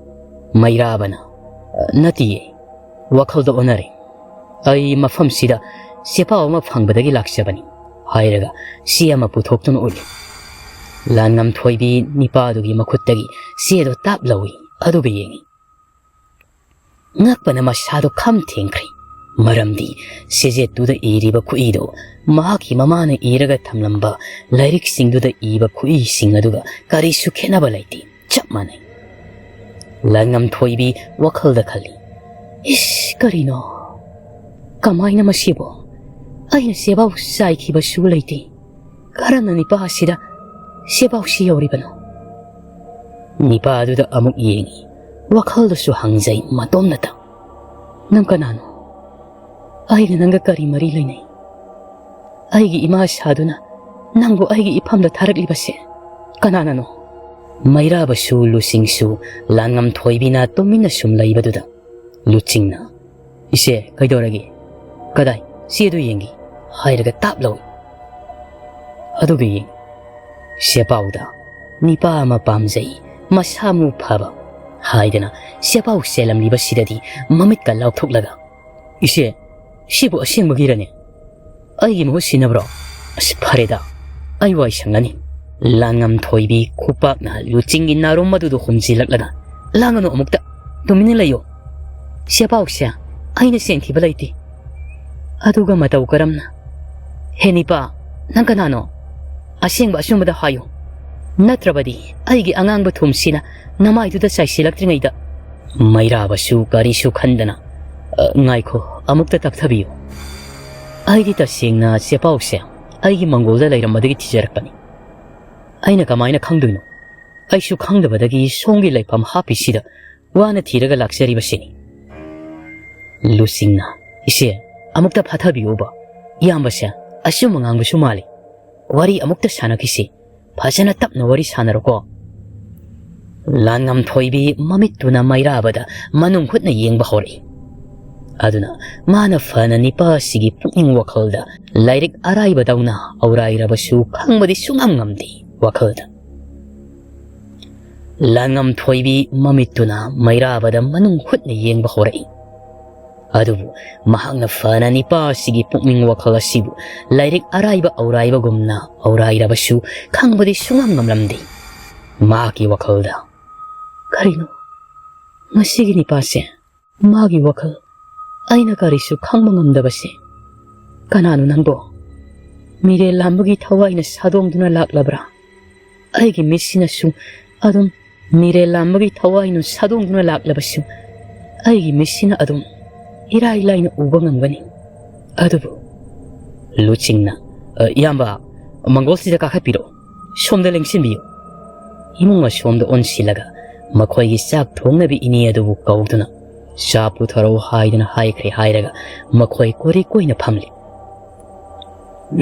ꯃꯩꯔꯥꯕꯅ, "ꯑ, ꯅꯠꯇꯤꯌꯦ, ꯋꯥꯈꯜꯗ ꯑꯣꯟꯅꯔꯦ꯫ ꯑꯩ ꯃꯐꯝꯁꯤꯗ ꯆꯦꯄꯥꯎ ꯑꯃ ꯐꯪꯕꯗꯒꯤ ꯂꯥꯛꯆꯕꯅꯤ" ꯍꯥꯏꯔꯒ ꯆꯦ ꯑꯃ ꯄꯨꯊꯣꯛꯇꯨꯅ ꯎꯠꯂꯤ꯫ ꯂꯥꯟꯉꯝꯊꯣꯏꯕꯤ ꯅꯤꯄꯥꯗꯨꯒꯤ ꯃꯈꯨꯠꯇꯒꯤ ꯆꯦꯗꯣ ꯇꯥꯞ ꯂꯧꯏ, ꯑꯗꯨꯒ ꯌꯦꯡꯏ꯫ ꯉꯛꯄꯅ ꯃꯁꯥꯗꯣ ꯈꯝ ꯊꯦꯡꯈ꯭ꯔꯦ꯫ ꯃꯔꯝꯗꯤ ꯆꯦꯖꯦꯠꯇꯨꯗ ꯏꯔꯤꯕ ꯈꯨꯠꯏꯗꯣ ꯃꯍꯥꯛꯀꯤ ꯃꯃꯥꯅ ꯏꯔꯒ ꯊꯝꯂꯝꯕ ꯂꯥꯏꯔꯤꯛꯁꯤꯡꯗꯨꯗ ꯏꯕ ꯈꯨꯠꯏꯁꯤꯡ ꯑꯗꯨꯒ ꯀꯔꯤꯁꯨ ꯈꯦꯠꯅꯕ ꯂꯩꯇꯦ, ꯆꯞ ꯃꯥꯟꯅꯩ꯫ ꯂꯥꯟꯉꯝꯊꯣꯏꯕꯤ ꯋꯥꯈꯜꯗ ꯈꯜꯂꯤ, "ꯏꯁ, ꯀꯔꯤꯅꯣ? ꯀꯃꯥꯏꯅ ꯃꯁꯤꯕꯨ? ꯑꯩꯅ ꯆꯦꯕꯥꯎ ꯆꯥꯏꯈꯤꯕꯁꯨ ꯂꯩꯇꯦ꯫ ꯀꯔꯝꯅ ꯅꯤꯄꯥ ꯑꯁꯤꯗ ꯆꯦꯕꯥꯎꯁꯤ ꯌꯧꯔꯤꯕꯅꯣ?" ꯅꯤꯄꯥ ꯑꯗꯨꯗ ꯑꯃꯨꯛ ꯌꯦꯡꯏ꯫ ꯋꯥꯈꯜꯗꯁꯨ ꯍꯪꯖꯩ ꯃꯇꯣꯝꯅꯇ, "ꯅꯪ ꯀꯅꯥꯅꯣ? ꯑꯩꯒ ꯅꯪꯒ ꯀꯔꯤ ꯃꯔꯤ ꯂꯩꯅꯩ? ꯑꯩꯒꯤ ꯏꯃꯥ ꯁꯥꯗꯨꯅ ꯅꯪꯕꯨ ꯑꯩꯒꯤ ꯏꯐꯝꯗ ꯊꯥꯔꯛꯂꯤꯕꯁꯦ ꯀꯅꯥꯅꯅꯣ?" ꯃꯩꯔꯥꯕꯁꯨ ꯂꯨꯆꯤꯡꯁꯨ ꯂꯥꯟꯉꯝꯊꯣꯏꯕꯤꯅ ꯇꯨꯃꯤꯟꯅ ꯁꯨꯝ ꯂꯩꯕꯗꯨꯗ ꯂꯨꯆꯤꯡꯅ, "ꯏꯆꯦ, ꯀꯩꯗꯧꯔꯒꯦ? ꯀꯗꯥꯏ? ꯆꯦꯗꯨ ꯌꯦꯡꯒꯦ," ꯍꯥꯏꯔꯒ ꯇꯥꯞ ꯂꯧꯏ꯫ ꯑꯗꯨꯒ ꯌꯦꯡ, ꯆꯦꯄꯥꯎꯗ ꯅꯤꯄꯥ ꯑꯃ ꯄꯥꯝꯖꯩ, ꯃꯁꯥ ꯃꯎ ꯐꯕ ꯍꯥꯏꯗꯅ ꯆꯦꯄꯥꯎ ꯆꯦꯜꯂꯝꯂꯤꯕꯁꯤꯗꯗꯤ ꯃꯃꯤꯠꯀ ꯂꯥꯎꯊꯣꯛꯂꯒ, "ꯏꯆꯦ, ꯁꯤꯕꯨ ꯑꯁꯦꯡꯕꯒꯤꯔꯅꯦ? ꯑꯩꯒꯤ ꯃꯍꯨꯠ ꯁꯤꯟꯅꯕ꯭ꯔꯣ? ꯑꯁ, ꯐꯔꯦꯗ, ꯑꯩ ꯋꯥꯏ ꯁꯪꯉꯅꯤ꯫" ꯂꯥꯟꯉꯝꯊꯣꯏꯕꯤ ꯈꯨꯄꯥꯛꯅ ꯂꯨꯆꯤꯡꯒꯤ ꯅꯥꯔꯨꯝ ꯑꯗꯨꯗ ꯍꯨꯝꯖꯤꯜꯂꯛꯂꯒ, "ꯂꯥꯡꯒꯅꯨ ꯑꯃꯨꯛꯇ, ꯇꯨꯃꯤꯟꯅ ꯂꯩꯌꯨ꯫ ꯆꯦꯄꯥꯎꯁꯦ ꯑꯩꯅ ꯆꯦꯟꯈꯤꯕ ꯂꯩꯇꯦ꯫ ꯑꯗꯨꯒ ꯃꯇꯧ ꯀꯔꯝꯅ? ꯍꯦ ꯅꯤꯄꯥ, ꯅꯪ ꯀꯅꯥꯅꯣ? ꯑꯁꯦꯡꯕ ꯑꯆꯨꯝꯕꯗ ꯍꯥꯏꯌꯨ꯫ ꯅꯠꯇ꯭ꯔꯕꯗꯤ ꯑꯩꯒꯤ ꯑꯉꯥꯡꯕ ꯊꯨꯝꯁꯤꯅ ꯅꯃꯥꯏꯗꯨꯗ ꯆꯥꯏꯁꯤꯜꯂꯛꯇ꯭ꯔꯤꯉꯩꯗ꯫" ꯃꯩꯔꯥꯕꯁꯨ ꯀꯔꯤꯁꯨ ꯈꯟꯗꯅ, "ꯑ, ꯉꯥꯏꯈꯣ, ꯑꯃꯨꯛꯇ ꯇꯞꯊꯕꯤꯌꯨ꯫ ꯑꯩꯗꯤ ꯇꯁꯦꯡꯅ ꯆꯦꯄꯥꯎꯁꯦ ꯑꯩꯒꯤ ꯃꯪꯒꯣꯜꯗ ꯂꯩꯔꯝꯕꯗꯒꯤ ꯊꯤꯖꯔꯛꯄꯅꯤ꯫ ꯑꯩꯅ ꯀꯃꯥꯏꯅ ꯈꯪꯗꯣꯏꯅꯣ? ꯑꯩꯁꯨ ꯈꯪꯗꯕꯗꯒꯤ ꯁꯣꯝꯒꯤ ꯂꯩꯐꯝ ꯍꯥꯞꯄꯤꯁꯤꯗ ꯋꯥꯅ ꯊꯤꯔꯒ ꯂꯥꯛꯆꯔꯤꯕꯁꯤꯅꯤ꯫" ꯂꯨꯆꯤꯡꯅ, "ꯏꯆꯦ, ꯑꯃꯨꯛꯇ ꯐꯥꯊꯕꯤꯌꯨꯕ꯫ ꯏꯌꯥꯝꯕꯁꯦ ꯑꯆꯨꯝꯕ ꯉꯥꯡꯕꯁꯨ ꯃꯥꯜꯂꯤ꯫ ꯋꯥꯔꯤ ꯑꯃꯨꯛꯇ ꯁꯥꯟꯅꯈꯤꯁꯤ꯫ ꯐꯖꯅ ꯇꯞꯅ ꯋꯥꯔꯤ ꯁꯥꯟꯅꯔꯣꯀꯣ꯫" ꯂꯥꯟꯉꯝꯊꯣꯏꯕꯤ ꯃꯃꯤꯠꯇꯨꯅ ꯃꯩꯔꯥꯕꯗ ꯃꯅꯨꯡ ꯍꯨꯠꯅ ꯌꯦꯡꯕ ꯍꯧꯔꯛꯏ꯫ ꯑꯗꯨꯅ ꯃꯥꯅ ꯐꯅ ꯅꯤꯄꯥ ꯑꯁꯤꯒꯤ ꯄꯨꯛꯅꯤꯡ ꯋꯥꯈꯜꯗ ꯂꯥꯏꯔꯤꯛ ꯑꯔꯥꯏꯕꯗꯧꯅ ꯑꯧꯔꯥꯏꯔꯕꯁꯨ ꯈꯪꯕꯗꯤ ꯁꯨꯡꯉꯝ ꯉꯝꯗꯦ ꯋꯥꯈꯜꯗ꯫ ꯂꯥꯟꯉꯝꯊꯣꯏꯕꯤ ꯃꯃꯤꯠꯇꯨꯅ ꯃꯩꯔꯥꯕꯗ ꯃꯅꯨꯡ ꯍꯨꯠꯅ ꯌꯦꯡꯕ ꯍꯧꯔꯛꯏ꯫ ꯑꯗꯨꯕꯨ ꯃꯍꯥꯛꯅ ꯐꯅ ꯅꯤꯄꯥ ꯑꯁꯤꯒꯤ ꯄꯨꯛꯅꯤꯡ ꯋꯥꯈꯜ ꯑꯁꯤꯕꯨ ꯂꯥꯏꯔꯤꯛ ꯑꯔꯥꯏꯕ ꯑꯧꯔꯥꯏꯕꯒꯨꯝꯅ ꯑꯧꯔꯥꯏꯔꯕꯁꯨ ꯈꯪꯕꯗꯤ ꯁꯨꯡꯉꯝ ꯉꯝꯂꯝꯗꯦ꯫ ꯃꯍꯥꯛꯀꯤ ꯋꯥꯈꯜꯗ, "ꯀꯔꯤꯅꯣ ꯃꯁꯤꯒꯤ ꯅꯤꯄꯥꯁꯦ? ꯃꯥꯒꯤ ꯋꯥꯈꯜ ꯑꯩꯅ ꯀꯔꯤꯁꯨ ꯈꯪꯕ ꯉꯝꯗꯕꯁꯦ? ꯀꯅꯥꯅꯣ ꯅꯪꯕꯣ? ꯃꯤꯔꯦꯜ ꯂꯥꯝꯕꯒꯤ ꯊꯋꯥꯏꯅ ꯁꯥꯗꯣꯡꯗꯨꯅ ꯂꯥꯛꯂꯕ꯭ꯔꯥ? ꯑꯩꯒꯤ ꯃꯤꯠꯁꯤꯅꯁꯨ ꯑꯗꯨꯝ ꯃꯤꯔꯦꯜ ꯂꯥꯝꯕꯒꯤ ꯊꯋꯥꯏꯅ ꯁꯥꯗꯣꯡꯗꯨꯅ ꯂꯥꯛꯂꯕꯁꯨ ꯑꯩꯒꯤ ꯃꯤꯠꯁꯤꯅ ꯑꯗꯨꯝ ꯏꯔꯥꯏ ꯂꯥꯏꯅ ꯎꯕ ꯉꯝꯒꯅꯤ꯫ ꯑꯗꯨꯕꯨ" ꯂꯨꯆꯤꯡꯅ, "ꯑ, ꯏꯌꯥꯝꯕ, ꯃꯪꯒꯣꯜꯁꯤꯗ ꯀꯥꯈꯠꯄꯤꯔꯛꯑꯣ, ꯁꯣꯝꯗ ꯂꯦꯡꯁꯤꯟꯕꯤꯌꯨ꯫" ꯏꯃꯨꯡ ꯑꯁꯣꯝꯗ ꯑꯣꯟꯁꯤꯜꯂꯒ ꯃꯈꯣꯏꯒꯤ ꯆꯥꯛ ꯊꯣꯡꯅꯕꯤ ꯏꯅꯦ ꯑꯗꯨꯕꯨ ꯀꯧꯗꯨꯅ, "ꯆꯥ ꯄꯨꯊꯔꯛꯎ" ꯍꯥꯏꯗꯨꯅ ꯍꯥꯏꯈ꯭ꯔꯦ ꯍꯥꯏꯔꯒ ꯃꯈꯣꯏ ꯀꯣꯔꯤ ꯀꯣꯏꯅ ꯐꯝꯂꯤ꯫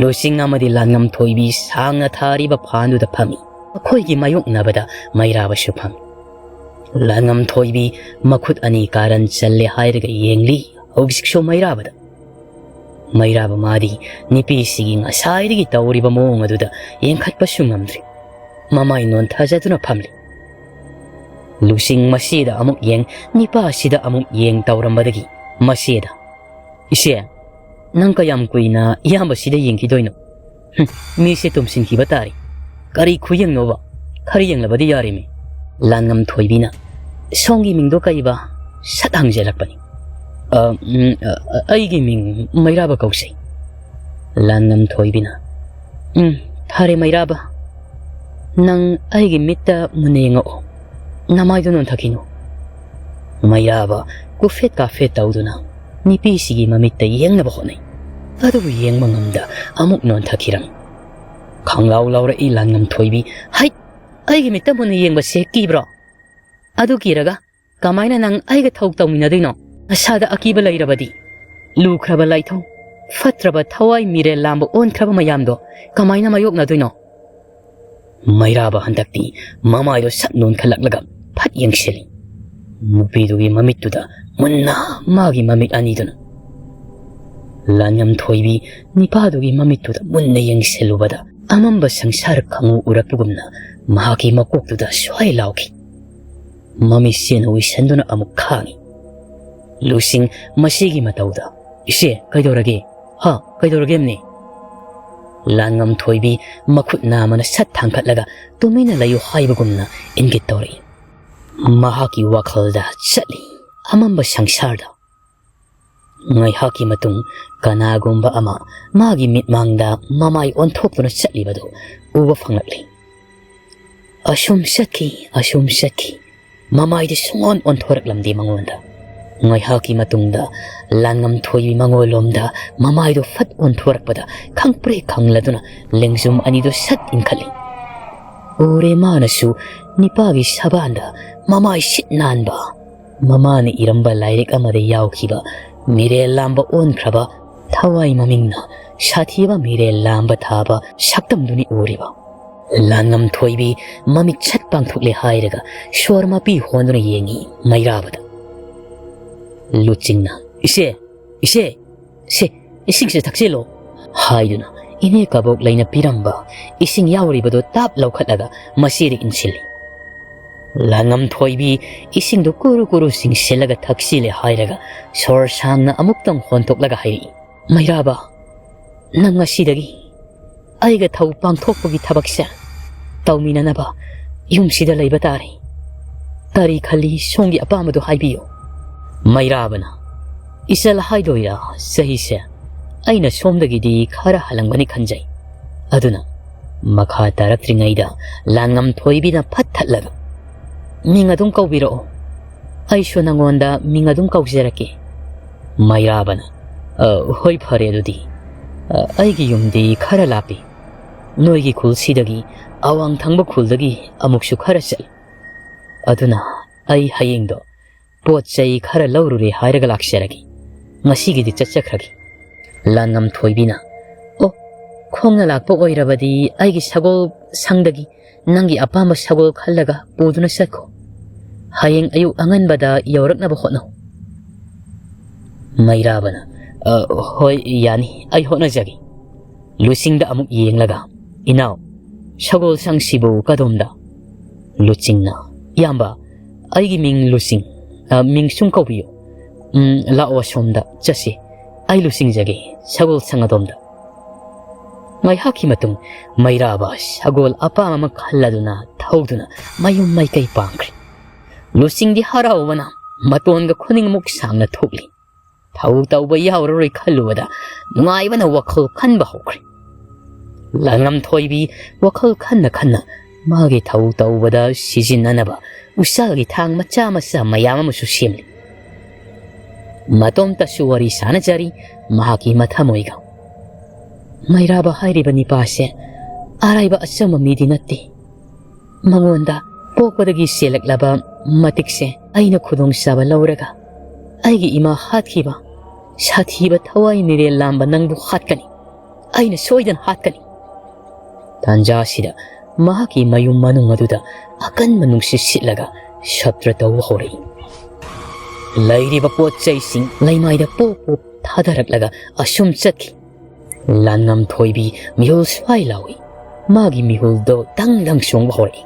ꯂꯨꯆꯤꯡ ꯑꯃꯗꯤ ꯂꯥꯟꯉꯝꯊꯣꯏꯕꯤ ꯁꯥꯡꯅ ꯊꯥꯔꯤꯕ ꯐꯥꯟꯗꯨꯗ ꯐꯝꯃꯤ꯫ ꯃꯈꯣꯏꯒꯤ ꯃꯥꯌꯣꯛꯅꯕꯗ ꯃꯩꯔꯥꯕꯁꯨ ꯐꯝꯃꯤ꯫ ꯂꯥꯟꯉꯝꯊꯣꯏꯕꯤ ꯃꯈꯨꯠ ꯑꯅꯤ ꯀꯥꯔꯟ ꯆꯜꯂꯦ ꯍꯥꯏꯔꯒ ꯌꯦꯡꯂꯤ ꯍꯧꯖꯤꯛꯁꯨ ꯃꯩꯔꯥꯕꯗ꯫ ꯃꯩꯔꯥꯕ ꯃꯥꯗꯤ ꯅꯨꯄꯤꯁꯤꯒꯤ ꯉꯁꯥꯏꯗꯒꯤ ꯇꯧꯔꯤꯕ ꯃꯑꯣꯡ ꯑꯗꯨꯗ ꯌꯦꯡꯈꯠꯄꯁꯨ ꯉꯝꯗ꯭ꯔꯤ꯫ ꯃꯃꯥꯏ ꯅꯣꯟꯊꯖꯗꯨꯅ ꯐꯝꯂꯤ꯫ ꯂꯨꯆꯤꯡ ꯃꯁꯤꯗ ꯑꯃꯨꯛ ꯌꯦꯡ, ꯅꯤꯄꯥꯁꯤꯗ ꯑꯃꯨꯛ ꯌꯦꯡ ꯇꯧꯔꯝꯕꯗꯒꯤ ꯃꯁꯤꯗ, "ꯏꯆꯦ, ꯅꯪ ꯀꯌꯥꯝ ꯀꯨꯏꯅ ꯏꯌꯥꯝꯕꯁꯤꯗ ꯌꯦꯡꯈꯤꯗꯣꯏꯅꯣ? ꯍꯨꯝ, ꯃꯤꯁꯦ ꯇꯨꯝꯁꯤꯟꯈꯤꯕ ꯇꯥꯔꯦ꯫ ꯀꯔꯤ ꯈꯨꯌꯦꯡꯅꯣꯕ? ꯈꯔ ꯌꯦꯡꯂꯕꯗꯤ ꯌꯥꯔꯦꯃꯤ꯫" ꯂꯥꯟꯉꯝ ꯊꯣꯏꯕꯤꯅ, "ꯁꯣꯝꯒꯤ ꯃꯤꯡꯗꯣ ꯀꯩꯕ?" ꯁꯠ ꯍꯪꯖꯜꯂꯛꯄꯅꯤ꯫ "ꯑ, ꯎꯝ, ꯑ, ꯑ, ꯑꯩꯒꯤ ꯃꯤꯡ ꯃꯩꯔꯥꯕ ꯀꯧꯁꯩ꯫" ꯂꯥꯟꯉꯝ ꯊꯣꯏꯕꯤꯅ, "ꯎꯝ, ꯐꯔꯦ ꯃꯩꯔꯥꯕ, ꯅꯪ ꯑꯩꯒꯤ ꯃꯤꯠꯇ ꯃꯨꯟꯅ ꯌꯦꯡꯉꯛꯑꯣ, ꯅꯃꯥꯏꯗꯣ ꯅꯣꯟꯊꯈꯤꯅꯨ꯫" ꯃꯩꯔꯥꯕ ꯀꯨꯐꯦꯠ ꯀꯥꯐꯦꯠ ꯇꯧꯗꯨꯅ ꯅꯨꯄꯤꯁꯤꯒꯤ ꯃꯃꯤꯠꯇ ꯌꯦꯡꯅꯕ ꯍꯣꯠꯅꯩ꯫ ꯑꯗꯨꯕꯨ ꯌꯦꯡꯕ ꯉꯝꯗ ꯑꯃꯨꯛ ꯅꯣꯟꯊꯈꯤꯔꯝꯃꯤ꯫ ꯈꯪꯂꯥꯎ ꯂꯥꯎꯔꯛꯏ ꯂꯥꯟꯉꯝ ꯊꯣꯏꯕꯤ꯫ "ꯍꯩꯠ! ꯑꯩꯒꯤ ꯃꯤꯠꯇ ꯃꯨꯟꯅ ꯌꯦꯡꯕꯁꯦ ꯀꯤꯕ꯭ꯔꯣ? ꯑꯗꯨ ꯀꯤꯔꯒ ꯀꯃꯥꯏꯅ ꯅꯪ ꯑꯩꯒ ꯊꯧ ꯇꯧꯃꯤꯟꯅꯗꯣꯏꯅꯣ? ꯅꯁꯥꯗ ꯑꯀꯤꯕ ꯂꯩꯔꯕꯗꯤ, ꯂꯨꯈ꯭ꯔꯕ ꯂꯥꯏꯊꯧ, ꯐꯠꯇ꯭ꯔꯕ ꯊꯋꯥꯏ, ꯃꯤꯔꯦꯜ ꯂꯥꯝꯕ ꯑꯣꯟꯈ꯭ꯔꯕ ꯃꯌꯥꯝꯗꯣ ꯀꯃꯥꯏꯅ ꯃꯥꯌꯣꯛꯅꯗꯣꯏꯅꯣ?" ꯃꯩꯔꯥꯕ ꯍꯟꯗꯛꯇꯤ ꯃꯃꯥꯏꯗꯣ ꯁꯠ ꯅꯣꯟꯈꯠꯂꯛꯂꯒ ꯐꯠ ꯌꯦꯡꯁꯤꯜꯂꯤ꯫ ꯅꯨꯄꯤꯗꯨꯒꯤ ꯃꯃꯤꯠꯇꯨꯗ ꯃꯨꯟꯅ ꯃꯥꯒꯤ ꯃꯃꯤꯠ ꯑꯅꯤꯗꯨꯅ꯫ ꯂꯥꯟꯉꯝ ꯊꯣꯏꯕꯤ ꯅꯤꯄꯥꯗꯨꯒꯤ ꯃꯃꯤꯠꯇꯨꯗ ꯃꯨꯟꯅ ꯌꯦꯡꯁꯤꯜꯂꯨꯕꯗ ꯑꯃꯝꯕ ꯁꯪꯁꯥꯔ ꯈꯪꯎ ꯎꯔꯛꯄꯒꯨꯝꯅ ꯃꯍꯥꯛꯀꯤ ꯃꯀꯣꯛꯇꯨꯗ ꯁ꯭ꯋꯥꯏ ꯂꯥꯎꯈꯤ꯫ ꯃꯃꯤꯠꯁꯤꯅ ꯎꯏꯁꯟꯗꯨꯅ ꯑꯃꯨꯛ ꯈꯥꯡꯉꯤ꯫ ꯂꯨꯁꯤꯡ ꯃꯁꯤꯒꯤ ꯃꯇꯧꯗ, "ꯏꯆꯦ, ꯀꯩꯗꯧꯔꯒꯦ? ꯍꯥ, ꯀꯩꯗꯧꯔꯒꯦ ꯑꯝꯅꯤ?" ꯂꯥꯟꯉꯝ ꯊꯣꯏꯕꯤ ꯃꯈꯨꯠ ꯅꯥꯝꯃꯅ ꯁꯠ ꯊꯥꯡꯒꯠꯂꯒ ꯇꯨꯃꯤꯟꯅ ꯂꯩꯌꯨ ꯍꯥꯏꯕꯒꯨꯝꯅ ꯏꯪꯒꯤꯠ ꯇꯧꯔꯛꯏ꯫ ꯃꯍꯥꯛꯀꯤ ꯋꯥꯈꯜꯗ ꯆꯠꯂꯤ ꯑꯃꯝꯕ ꯁꯪꯁꯥꯔꯗ꯫ ꯉꯥꯏꯍꯥꯛꯀꯤ ꯃꯇꯨꯡ ꯀꯅꯥꯒꯨꯝꯕ ꯑꯃ ꯃꯥꯒꯤ ꯃꯤꯠꯃꯥꯡꯗ ꯃꯃꯥꯏ ꯑꯣꯟꯊꯣꯛꯇꯨꯅ ꯆꯠꯂꯤꯕꯗꯨ ꯎꯕ ꯐꯪꯂꯛꯂꯤ꯫ ꯑꯁꯨꯝ ꯆꯠꯈꯤ, ꯑꯁꯨꯝ ꯆꯠꯈꯤ, ꯃꯃꯥꯏꯗꯤ ꯁꯨꯡꯑꯣꯟ ꯑꯣꯟꯊꯣꯔꯛꯂꯝꯗꯦ ꯃꯉꯣꯟꯗ꯫ ꯉꯥꯏꯍꯥꯛꯀꯤ ꯃꯇꯨꯡꯗ ꯂꯥꯟꯉꯝ ꯊꯣꯏꯕꯤ ꯃꯉꯣꯟꯂꯣꯝꯗ ꯃꯃꯥꯏꯗꯨ ꯐꯠ ꯑꯣꯟꯊꯣꯔꯛꯄꯗ ꯈꯪꯄ꯭ꯔꯦꯛ ꯈꯪꯂꯗꯨꯅ ꯂꯦꯡꯖꯨꯝ ꯑꯅꯤꯗꯨ ꯁꯠ ꯏꯟꯈꯠꯂꯤ꯫ ꯎꯔꯦ ꯃꯥꯅꯁꯨ ꯅꯤꯄꯥꯒꯤ ꯁꯕꯥꯟꯗ ꯃꯃꯥꯏ ꯁꯤꯠ ꯅꯥꯟꯕ, ꯃꯃꯥꯅ ꯏꯔꯝꯕ ꯂꯥꯏꯔꯤꯛ ꯑꯃꯗ ꯌꯥꯎꯈꯤꯕ ꯃꯤꯔꯦꯜ ꯂꯥꯝꯕ ꯑꯣꯟꯈ꯭ꯔꯕ ꯊꯋꯥꯏ ꯃꯃꯤꯡꯅ ꯁꯥꯊꯤꯕ ꯃꯤꯔꯦꯜ ꯂꯥꯝꯕ ꯊꯥꯕ ꯁꯛꯇꯝꯗꯨꯅꯤ ꯎꯔꯤꯕ꯫ ꯂꯥꯟꯉꯝ ꯊꯣꯏꯕꯤ ꯃꯃꯤꯠ ꯁꯠ ꯄꯥꯡꯊꯣꯛꯂꯦ ꯍꯥꯏꯔꯒ ꯁꯣꯔ ꯃꯄꯤ ꯍꯣꯟꯗꯨꯅ ꯌꯦꯡꯉꯤ ꯃꯩꯔꯥꯕꯗ꯫ ꯂꯨꯆꯤꯡꯅ, "ꯏꯆꯦ, ꯏꯆꯦ, ꯁꯦ, ꯏꯁꯤꯡꯁꯦ ꯊꯛꯆꯤꯜꯂꯣ" ꯍꯥꯏꯗꯨꯅ ꯏꯅꯦ ꯀꯕꯣꯛ ꯂꯩꯅ ꯄꯤꯔꯝꯕ ꯏꯁꯤꯡ ꯌꯥꯎꯔꯤꯕꯗꯨ ꯇꯥꯞ ꯂꯧꯈꯠꯂꯒ ꯃꯆꯦꯗ ꯏꯟꯁꯤꯜꯂꯤ꯫ ꯂꯥꯡꯉꯝ ꯊꯣꯏꯕꯤ ꯏꯁꯤꯡꯗꯨ ꯀꯨꯔꯨ ꯀꯨꯔꯨ ꯆꯤꯡꯁꯤꯜꯂꯒ ꯊꯛꯆꯤꯜꯂꯦ ꯍꯥꯏꯔꯒ ꯁꯣꯔ ꯁꯥꯡꯅ ꯑꯃꯨꯛꯇꯪ ꯍꯣꯟꯊꯣꯛꯂꯒ ꯍꯥꯏꯔꯛꯏ, "ꯃꯩꯔꯥꯕ, ꯅꯪ ꯉꯁꯤꯗꯒꯤ ꯑꯩꯒ ꯊꯧ ꯄꯥꯡꯊꯣꯛꯄꯒꯤ ꯊꯕꯛꯁꯦ ꯇꯧꯃꯤꯟꯅꯅꯕ ꯌꯨꯝꯁꯤꯗ ꯂꯩꯕ ꯇꯥꯔꯦ꯫ ꯀꯔꯤ ꯈꯜꯂꯤ, ꯁꯣꯝꯒꯤ ꯑꯄꯥꯝꯕꯗꯨ ꯍꯥꯏꯕꯤꯌꯨ꯫" ꯃꯩꯔꯥꯕꯅ, "ꯏꯆꯜ ꯍꯥꯏꯗꯣꯏꯔꯥ, ꯆꯍꯤꯁꯦ ꯑꯩꯅ ꯁꯣꯝꯗꯒꯤꯗꯤ ꯈꯔ ꯍꯜꯂꯝꯒꯅꯤ ꯈꯟꯖꯩ꯫ ꯑꯗꯨꯅ" ꯃꯈꯥ ꯇꯥꯔꯛꯇ꯭ꯔꯤꯉꯩꯗ ꯂꯥꯡꯉꯝ ꯊꯣꯏꯕꯤꯅ ꯐꯠ ꯊꯠꯂꯒ, "ꯃꯤꯡ ꯑꯗꯨꯝ ꯀꯧꯕꯤꯔꯛꯑꯣ, ꯑꯩꯁꯨ ꯅꯉꯣꯟꯗ ꯃꯤꯡ ꯑꯗꯨꯝ ꯀꯧꯖꯔꯛꯀꯦ꯫" ꯃꯩꯔꯥꯕꯅ, "ꯑ, ꯍꯣꯏ, ꯐꯔꯦ ꯑꯗꯨꯗꯤ꯫ ꯑ, ꯑꯩꯒꯤ ꯌꯨꯝꯗꯤ ꯈꯔ ꯂꯥꯞꯄꯤ꯫ ꯅꯣꯏꯒꯤ ꯈꯨꯜꯁꯤꯗꯒꯤ ꯑꯋꯥꯡ ꯊꯪꯕ ꯈꯨꯜꯗꯒꯤ ꯑꯃꯨꯛꯁꯨ ꯈꯔ ꯆꯠꯂꯤ꯫ ꯑꯗꯨꯅ ꯑꯩ ꯍꯌꯦꯡꯗꯣ ꯄꯣꯠ ꯆꯩ ꯈꯔ ꯂꯧꯔꯨꯔꯦ ꯍꯥꯏꯔꯒ ꯂꯥꯛꯆꯔꯒꯦ꯫ ꯉꯁꯤꯒꯤꯗꯤ ꯆꯠꯆꯈ꯭ꯔꯒꯦ꯫" ꯂꯥꯟꯉꯝ ꯊꯣꯏꯕꯤꯅ, "ꯑꯣ, ꯈꯣꯡꯅ ꯂꯥꯛꯄ ꯑꯣꯏꯔꯕꯗꯤ ꯑꯩꯒꯤ ꯁꯒꯣꯜ ꯁꯪꯗꯒꯤ ꯅꯪꯒꯤ ꯑꯄꯥꯝꯕ ꯁꯒꯣꯜ ꯈꯜꯂꯒ ꯄꯨꯗꯨꯅ ꯆꯠꯈꯣ꯫ ꯍꯌꯦꯡ ꯑꯌꯨꯛ ꯑꯉꯟꯕꯗ ꯌꯧꯔꯛꯅꯕ ꯍꯣꯠꯅꯧ꯫" ꯃꯩꯔꯥꯕꯅ, "ꯑ, ꯍꯣꯏ, ꯌꯥꯅꯤ, ꯑꯩ ꯍꯣꯠꯅꯖꯒꯦ꯫" ꯂꯨꯆꯤꯡꯗ ꯑꯃꯨꯛ ꯌꯦꯡꯂꯒ, "ꯏꯅꯥꯎ, ꯁꯒꯣꯜ ꯁꯪꯁꯤꯕꯨ ꯀꯗꯣꯝꯗ?" ꯂꯨꯆꯤꯡꯅ, "ꯏꯌꯥꯝꯕ, ꯑꯩꯒꯤ ꯃꯤꯡ ꯂꯨꯆꯤꯡ, ꯑ, ꯃꯤꯡ ꯁꯨꯝ ꯀꯧꯕꯤꯌꯨ꯫ "ꯎꯝ, ꯂꯥꯛꯑꯣ, ꯑꯁꯣꯝꯗ ꯆꯠꯁꯤ꯫ ꯑꯩ ꯂꯨꯆꯤꯡꯖꯒꯦ ꯁꯒꯣꯜ ꯁꯪ ꯑꯗꯣꯝꯗ"꯫ ꯉꯥꯏꯍꯥꯛꯀꯤ ꯃꯇꯨꯡ ꯃꯩꯔꯥꯕ ꯁꯒꯣꯜ ꯑꯄꯥꯝꯕ ꯑꯃ ꯈꯜꯂꯗꯨꯅ ꯊꯧꯗꯨꯅ ꯃꯌꯨꯝ ꯃꯥꯏꯀꯩ ꯄꯥꯡꯈ꯭ꯔꯦ꯫ ꯂꯨꯆꯤꯡꯗꯤ ꯍꯔꯥꯎꯕꯅ ꯃꯇꯣꯟꯒ ꯈꯨꯅꯤꯡꯃꯨꯛ ꯁꯥꯡꯅ ꯊꯣꯛꯂꯤ꯫ ꯊꯧ ꯇꯧꯕ ꯌꯥꯎꯔꯔꯣꯏ ꯈꯜꯂꯨꯕꯗ ꯅꯨꯡꯉꯥꯏꯕꯅ ꯋꯥꯈꯜ ꯈꯟꯕ ꯍꯧꯈ꯭ꯔꯦ꯫ ꯂꯥꯡꯉꯝ ꯊꯣꯏꯕꯤ ꯋꯥꯈꯜ ꯈꯟꯅ ꯈꯟꯅ ꯃꯥꯒꯤ ꯊꯧ ꯇꯧꯕꯗ ꯁꯤꯖꯤꯟꯅꯅꯕ ꯎꯁꯥꯒꯤ ꯊꯥꯡ ꯃꯆꯥ ꯃꯆꯥ ꯃꯌꯥꯝ ꯑꯃꯁꯨ ꯁꯦꯝꯂꯤ꯫ ꯃꯇꯣꯝꯇꯁꯨ ꯋꯥꯔꯤ ꯁꯥꯟꯅꯖꯔꯤ ꯃꯍꯥꯛꯀꯤ ꯃꯊꯃꯣꯏꯒ꯫ "ꯃꯩꯔꯥꯕ ꯍꯥꯏꯔꯤꯕ ꯅꯤꯄꯥꯁꯦ ꯑꯔꯥꯏꯕ ꯑꯆꯝꯕ ꯃꯤꯗꯤ ꯅꯠꯇꯦ꯫ ꯃꯉꯣꯟꯗ ꯄꯣꯛꯄꯗꯒꯤ ꯆꯦꯜꯂꯛꯂꯕ ꯃꯇꯤꯛꯁꯦ ꯑꯩꯅ ꯈꯨꯗꯣꯡꯆꯥꯕ ꯂꯧꯔꯒ ꯑꯩꯒꯤ ꯏꯃꯥ ꯍꯥꯠꯈꯤꯕ ꯁꯥꯊꯤꯕ ꯊꯋꯥꯏ ꯃꯤꯔꯦꯜ ꯂꯥꯝꯕ ꯅꯪꯕꯨ ꯍꯥꯠꯀꯅꯤ꯫ ꯑꯩꯅ ꯁꯣꯏꯗꯅ ꯍꯥꯠꯀꯅꯤ"꯫ ꯇꯥꯟꯖꯥ ꯑꯁꯤꯗ ꯃꯍꯥꯛꯀꯤ ꯃꯌꯨꯝ ꯃꯅꯨꯡ ꯑꯗꯨꯗ ꯑꯀꯟꯕ ꯅꯨꯡꯁꯤꯠ ꯁꯤꯠꯂꯒ ꯁꯇ꯭ꯔ ꯇꯧꯕ ꯍꯧꯔꯛꯏ꯫ ꯂꯩꯔꯤꯕ ꯄꯣꯠ ꯆꯩꯁꯤꯡ ꯂꯩꯃꯥꯏꯗ ꯄꯣꯞ ꯄꯣꯞ ꯊꯥꯗꯔꯛꯂꯒ ꯑꯁꯨꯝ ꯆꯠꯈꯤ꯫ ꯂꯥꯟꯉꯝ ꯊꯣꯏꯕꯤ ꯃꯤꯍꯨꯜ ꯁ꯭ꯋꯥꯏ ꯂꯥꯎꯏ꯫ ꯃꯥꯒꯤ ꯃꯤꯍꯨꯜꯗꯣ ꯗꯪ ꯗꯪ ꯆꯣꯡꯕ ꯍꯧꯔꯛꯏ꯫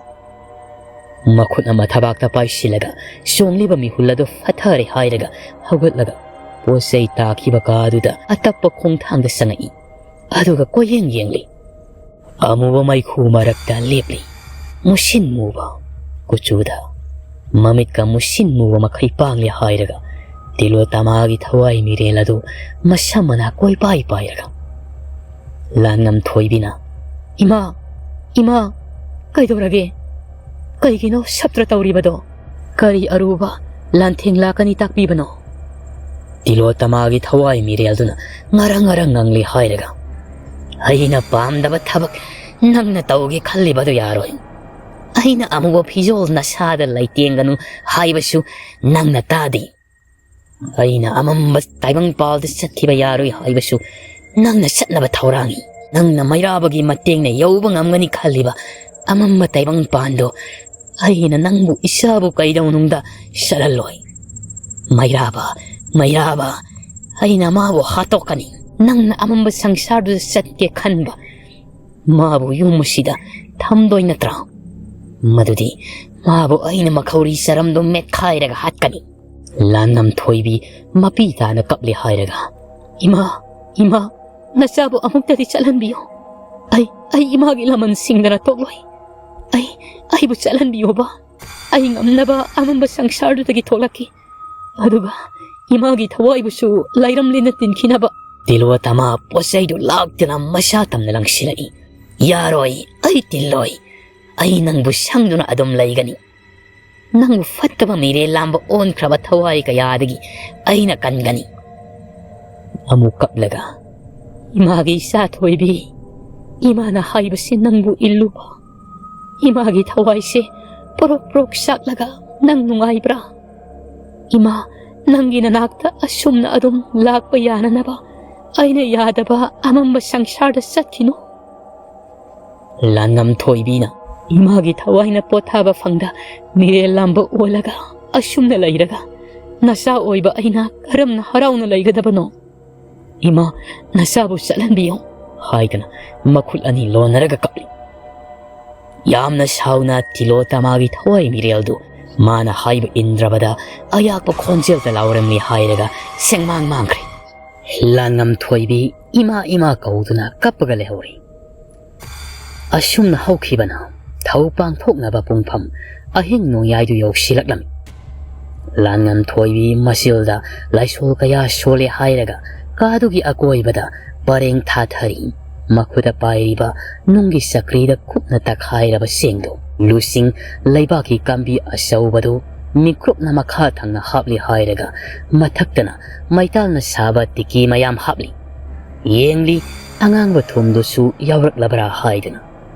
ꯃꯈꯨꯠ ꯑꯃ ꯊꯕꯥꯛꯇ ꯄꯥꯏꯁꯤꯜꯂꯒ ꯆꯣꯡꯂꯤꯕ ꯃꯤꯍꯨꯜ ꯑꯗꯨ ꯐꯠꯊꯔꯦ ꯍꯥꯏꯔꯒ ꯍꯧꯒꯠꯂꯒ ꯄꯣꯠ ꯆꯩ ꯇꯥꯈꯤꯕ ꯀꯥ ꯑꯗꯨꯗ ꯑꯇꯞꯄ ꯈꯣꯡꯊꯥꯡꯗ ꯆꯪꯉꯛꯏ꯫ ꯑꯗꯨꯒ ꯀꯣꯏꯌꯦꯡ ꯌꯦꯡꯂꯤ꯫ ꯑꯃꯨꯕ ꯃꯩꯈꯨ ꯃꯔꯛꯇ ꯂꯦꯞꯂꯤ꯫ ꯃꯨꯁꯤꯟ ꯃꯨꯕ ꯀꯨꯆꯨꯗ ꯃꯃꯤꯠꯀ ꯃꯨꯁꯤꯟ ꯃꯨꯕ ꯃꯈꯩ ꯄꯥꯡꯂꯦ ꯍꯥꯏꯔꯒ ꯇꯤꯂꯣꯇꯃꯥꯒꯤ ꯊꯋꯥꯏ ꯃꯤꯔꯦꯜ ꯑꯗꯨ ꯃꯁꯝ ꯃꯅꯥ ꯀꯣꯏꯄꯥꯏ ꯄꯥꯏꯔꯒ꯫ ꯂꯥꯟꯉꯝ ꯊꯣꯏꯕꯤꯅ, "ꯏꯃꯥ, ꯏꯃꯥ, ꯀꯩꯗꯧꯔꯒꯦ? ꯀꯩꯒꯤꯅꯣ ꯁꯞꯇ꯭ꯔ ꯇꯧꯔꯤꯕꯗꯣ? ꯀꯔꯤ ꯑꯔꯨꯕ ꯂꯥꯟꯊꯦꯡ ꯂꯥꯛꯀꯅꯤ ꯇꯥꯛꯄꯤꯕꯅꯣ?" ꯇꯤꯂꯣꯇꯃꯥꯒꯤ ꯊꯋꯥꯏ ꯃꯤꯔꯦꯜꯗꯨꯅ ꯉꯔꯪ ꯉꯔꯪ ꯉꯪꯂꯤ ꯍꯥꯏꯔꯒ, "ꯑꯩꯅ ꯄꯥꯝꯗꯕ ꯊꯕꯛ ꯅꯪꯅ ꯇꯧꯒꯦ ꯈꯜꯂꯤꯕꯗꯨ ꯌꯥꯔꯣꯏ꯫ ꯑꯩꯅ ꯑꯃꯨꯕ ꯐꯤꯖꯣꯜ ꯅꯁꯥꯗ ꯂꯩꯇꯦꯡꯒꯅꯨ ꯍꯥꯏꯕꯁꯨ ꯅꯪꯅ ꯇꯥꯗꯦ꯫ ꯑꯩꯅ ꯑꯃꯝꯕ ꯇꯥꯏꯕꯪꯄꯥꯜꯗ ꯆꯠꯈꯤꯕ ꯌꯥꯔꯣꯏ ꯍꯥꯏꯕꯁꯨ ꯅꯪꯅ ꯆꯠꯅꯕ ꯊꯧꯔꯥꯡꯏ꯫ ꯅꯪꯅ ꯃꯩꯔꯥꯕꯒꯤ ꯃꯇꯦꯡꯅ ꯌꯧꯕ ꯉꯝꯒꯅꯤ ꯈꯜꯂꯤꯕ ꯑꯃꯝꯕ ꯇꯥꯏꯕꯪꯄꯥꯟꯗꯣ ꯑꯩꯅ ꯅꯪꯕꯨ ꯏꯆꯥꯕꯨ ꯀꯩꯗꯧꯅꯨꯡꯗ ꯆꯠꯍꯜꯂꯣꯏ꯫ ꯃꯩꯔꯥꯕ, ꯃꯩꯔꯥꯕ, ꯑꯩꯅ ꯃꯥꯕꯨ ꯍꯥꯠꯇꯣꯛꯀꯅꯤ꯫ ꯅꯪꯅ ꯑꯃꯝꯕ ꯁꯪꯁꯥꯔꯗꯨꯗ ꯆꯠꯀꯦ ꯈꯟꯕ ꯃꯥꯕꯨ ꯌꯨꯝ ꯑꯁꯤꯗ ꯊꯝꯗꯣꯏ ꯅꯠꯇ꯭ꯔꯥ? ꯃꯗꯨꯗꯤ ꯃꯥꯕꯨ ꯑꯩꯅ ꯃꯈꯧꯔꯤ ꯆꯔꯝꯗꯣ ꯃꯦꯠꯈꯥꯏꯔꯒ ꯍꯥꯠꯀꯅꯤ"꯫ ꯂꯥꯟꯉꯝ ꯊꯣꯏꯕꯤ ꯃꯄꯤ ꯇꯥꯅ ꯀꯞꯂꯦ ꯍꯥꯏꯔꯒ, "ꯏꯃꯥ, ꯏꯃꯥ, ꯅꯆꯥꯕꯨ ꯑꯃꯨꯛꯇꯗꯤ ꯆꯠꯍꯟꯕꯤꯌꯨ꯫ ꯑꯩ, ꯑꯩ ꯏꯃꯥꯒꯤ ꯂꯃꯟ ꯁꯤꯡꯗꯅ ꯇꯣꯛꯂꯣꯏ꯫ ꯑꯩ, ꯑꯩꯕꯨ ꯆꯠꯍꯟꯕꯤꯌꯣꯕ꯫ ꯑꯩ ꯉꯝꯅꯕ ꯑꯃꯝꯕ ꯁꯪꯁꯥꯔꯗꯨꯗꯒꯤ ꯊꯣꯛꯂꯛꯈꯤ꯫ ꯑꯗꯨꯒ ꯏꯃꯥꯒꯤ ꯊꯋꯥꯏꯕꯨꯁꯨ ꯂꯥꯏꯔꯝꯂꯦꯟꯅ ꯇꯤꯟꯈꯤꯅꯕ꯫" ꯇꯤꯂꯣꯇꯃꯥ ꯄꯣꯠꯆꯩꯗꯨ ꯂꯥꯛꯇꯅ ꯃꯁꯥ ꯇꯝꯅ ꯂꯪꯁꯤꯜꯂꯛꯏ꯫ "ꯌꯥꯔꯣꯏ, ꯑꯩ ꯇꯤꯜꯂꯣꯏ꯫ ꯑꯩ ꯅꯪꯕꯨ ꯁꯪꯗꯨꯅ ꯑꯗꯨꯝ ꯂꯩꯒꯅꯤ꯫ ꯅꯪꯕꯨ ꯐꯠꯇꯕ ꯃꯤꯔꯦꯜ ꯂꯥꯝꯕ ꯑꯣꯟꯈ꯭ꯔꯕ ꯊꯋꯥꯏ ꯀꯌꯥꯗꯒꯤ ꯑꯩꯅ ꯀꯟꯒꯅꯤ꯫" ꯑꯃꯨꯛ ꯀꯞꯂꯒ, "ꯏꯃꯥꯒꯤ ꯏꯆꯥ ꯊꯣꯏꯕꯤ, ꯏꯃꯥꯅ ꯍꯥꯏꯕꯁꯤ ꯅꯪꯕꯨ ꯏꯜꯂꯨꯕ꯫ ꯏꯃꯥꯒꯤ ꯊꯋꯥꯏꯁꯦ ꯄ꯭ꯔꯣꯛ ꯄ꯭ꯔꯣꯛ ꯆꯥꯛꯂꯒ ꯅꯪ ꯅꯨꯡꯉꯥꯏꯕ꯭ꯔꯥ? ꯏꯃꯥ, ꯅꯪꯒꯤ ꯅꯅꯥꯛꯇ ꯑꯁꯨꯝꯅ ꯑꯗꯨꯝ ꯂꯥꯛꯄ ꯌꯥꯅꯅꯕ ꯑꯩꯅ ꯌꯥꯗꯕ ꯑꯃꯝꯕ ꯁꯪꯁꯥꯔꯗ ꯆꯠꯈꯤꯅꯨ꯫" ꯂꯥꯟꯉꯝ ꯊꯣꯏꯕꯤꯅ ꯏꯃꯥꯒꯤ ꯊꯋꯥꯏꯅ ꯄꯣꯊꯥꯕ ꯐꯪꯗ ꯃꯤꯔꯦꯜ ꯂꯥꯝꯕ ꯑꯣꯜꯂꯒ ꯑꯁꯨꯝꯅ ꯂꯩꯔꯒ ꯅꯆꯥ ꯑꯣꯏꯕ ꯑꯩꯅ ꯀꯔꯝꯅ ꯍꯔꯥꯎꯅ ꯂꯩꯒꯗꯕꯅꯣ? "ꯏꯃꯥ, ꯅꯆꯥꯕꯨ ꯆꯠꯍꯟꯕꯤꯌꯨ" ꯍꯥꯏꯗꯅ ꯃꯈꯨꯠ ꯑꯅꯤ ꯂꯣꯟꯅꯔꯒ ꯀꯞꯂꯤ꯫ ꯌꯥꯝꯅ ꯁꯥꯎꯅ ꯇꯤꯂꯣꯇꯃꯥꯒꯤ ꯊꯋꯥꯏ ꯃꯤꯔꯦꯜꯗꯨ ꯃꯥꯅ ꯍꯥꯏꯕ ꯏꯟꯗ꯭ꯔꯕꯗ ꯑꯌꯥꯛꯄ ꯈꯣꯟꯖꯦꯜꯗ ꯂꯥꯎꯔꯝꯃꯤ ꯍꯥꯏꯔꯒ ꯁꯦꯡꯃꯥꯡ ꯃꯥꯡꯈ꯭ꯔꯦ꯫ ꯂꯥꯟꯉꯝ ꯊꯣꯏꯕꯤ ꯏꯃꯥ ꯏꯃꯥ ꯀꯧꯗꯨꯅ ꯀꯞꯄꯒ ꯂꯩꯍꯧꯔꯤ꯫ ꯑꯁꯨꯝꯅ ꯍꯧꯈꯤꯕꯅ ꯊꯧ ꯄꯥꯡꯊꯣꯛꯅꯕ ꯄꯨꯡꯐꯝ ꯑꯍꯤꯡ ꯅꯣꯡꯌꯥꯏꯗꯨ ꯌꯧꯁꯤꯜꯂꯛꯂꯝꯃꯤ꯫ ꯂꯥꯟꯉꯝ ꯊꯣꯏꯕꯤ ꯃꯆꯤꯜꯗ ꯂꯥꯏꯁꯣꯜ ꯀꯌꯥ ꯁꯣꯜꯂꯦ ꯍꯥꯏꯔꯒ ꯀꯥꯗꯨꯒꯤ ꯑꯀꯣꯏꯕꯗ ꯄꯔꯦꯡ ꯊꯥꯊꯔꯤ꯫ ꯃꯈꯨꯠꯇ ꯄꯥꯏꯔꯤꯕ ꯅꯨꯡꯒꯤ ꯆꯀ꯭ꯔꯤꯗ ꯈꯨꯠꯅ ꯇꯛꯈꯥꯏꯔꯕ ꯆꯦꯡꯗꯣ ꯂꯨꯆꯤꯡ ꯂꯩꯕꯥꯛꯀꯤ ꯀꯥꯝꯕꯤ ꯑꯆꯧꯕꯗꯨ ꯃꯤꯀ꯭ꯔꯨꯞꯅ ꯃꯈꯥ ꯊꯪꯅ ꯍꯥꯞꯂꯤ ꯍꯥꯏꯔꯒ ꯃꯊꯛꯇꯅ ꯃꯩꯇꯥꯜꯅ ꯁꯥꯕ ꯇꯤꯀꯤ ꯃꯌꯥꯝ ꯍꯥꯞꯂꯤ꯫ ꯌꯦꯡꯂꯤ, ꯑꯉꯥꯡꯕ ꯊꯨꯝꯗꯨꯁꯨ ꯌꯥꯎꯔꯛꯂꯕ꯭ꯔꯥ ꯍꯥꯏꯗꯨꯅ꯫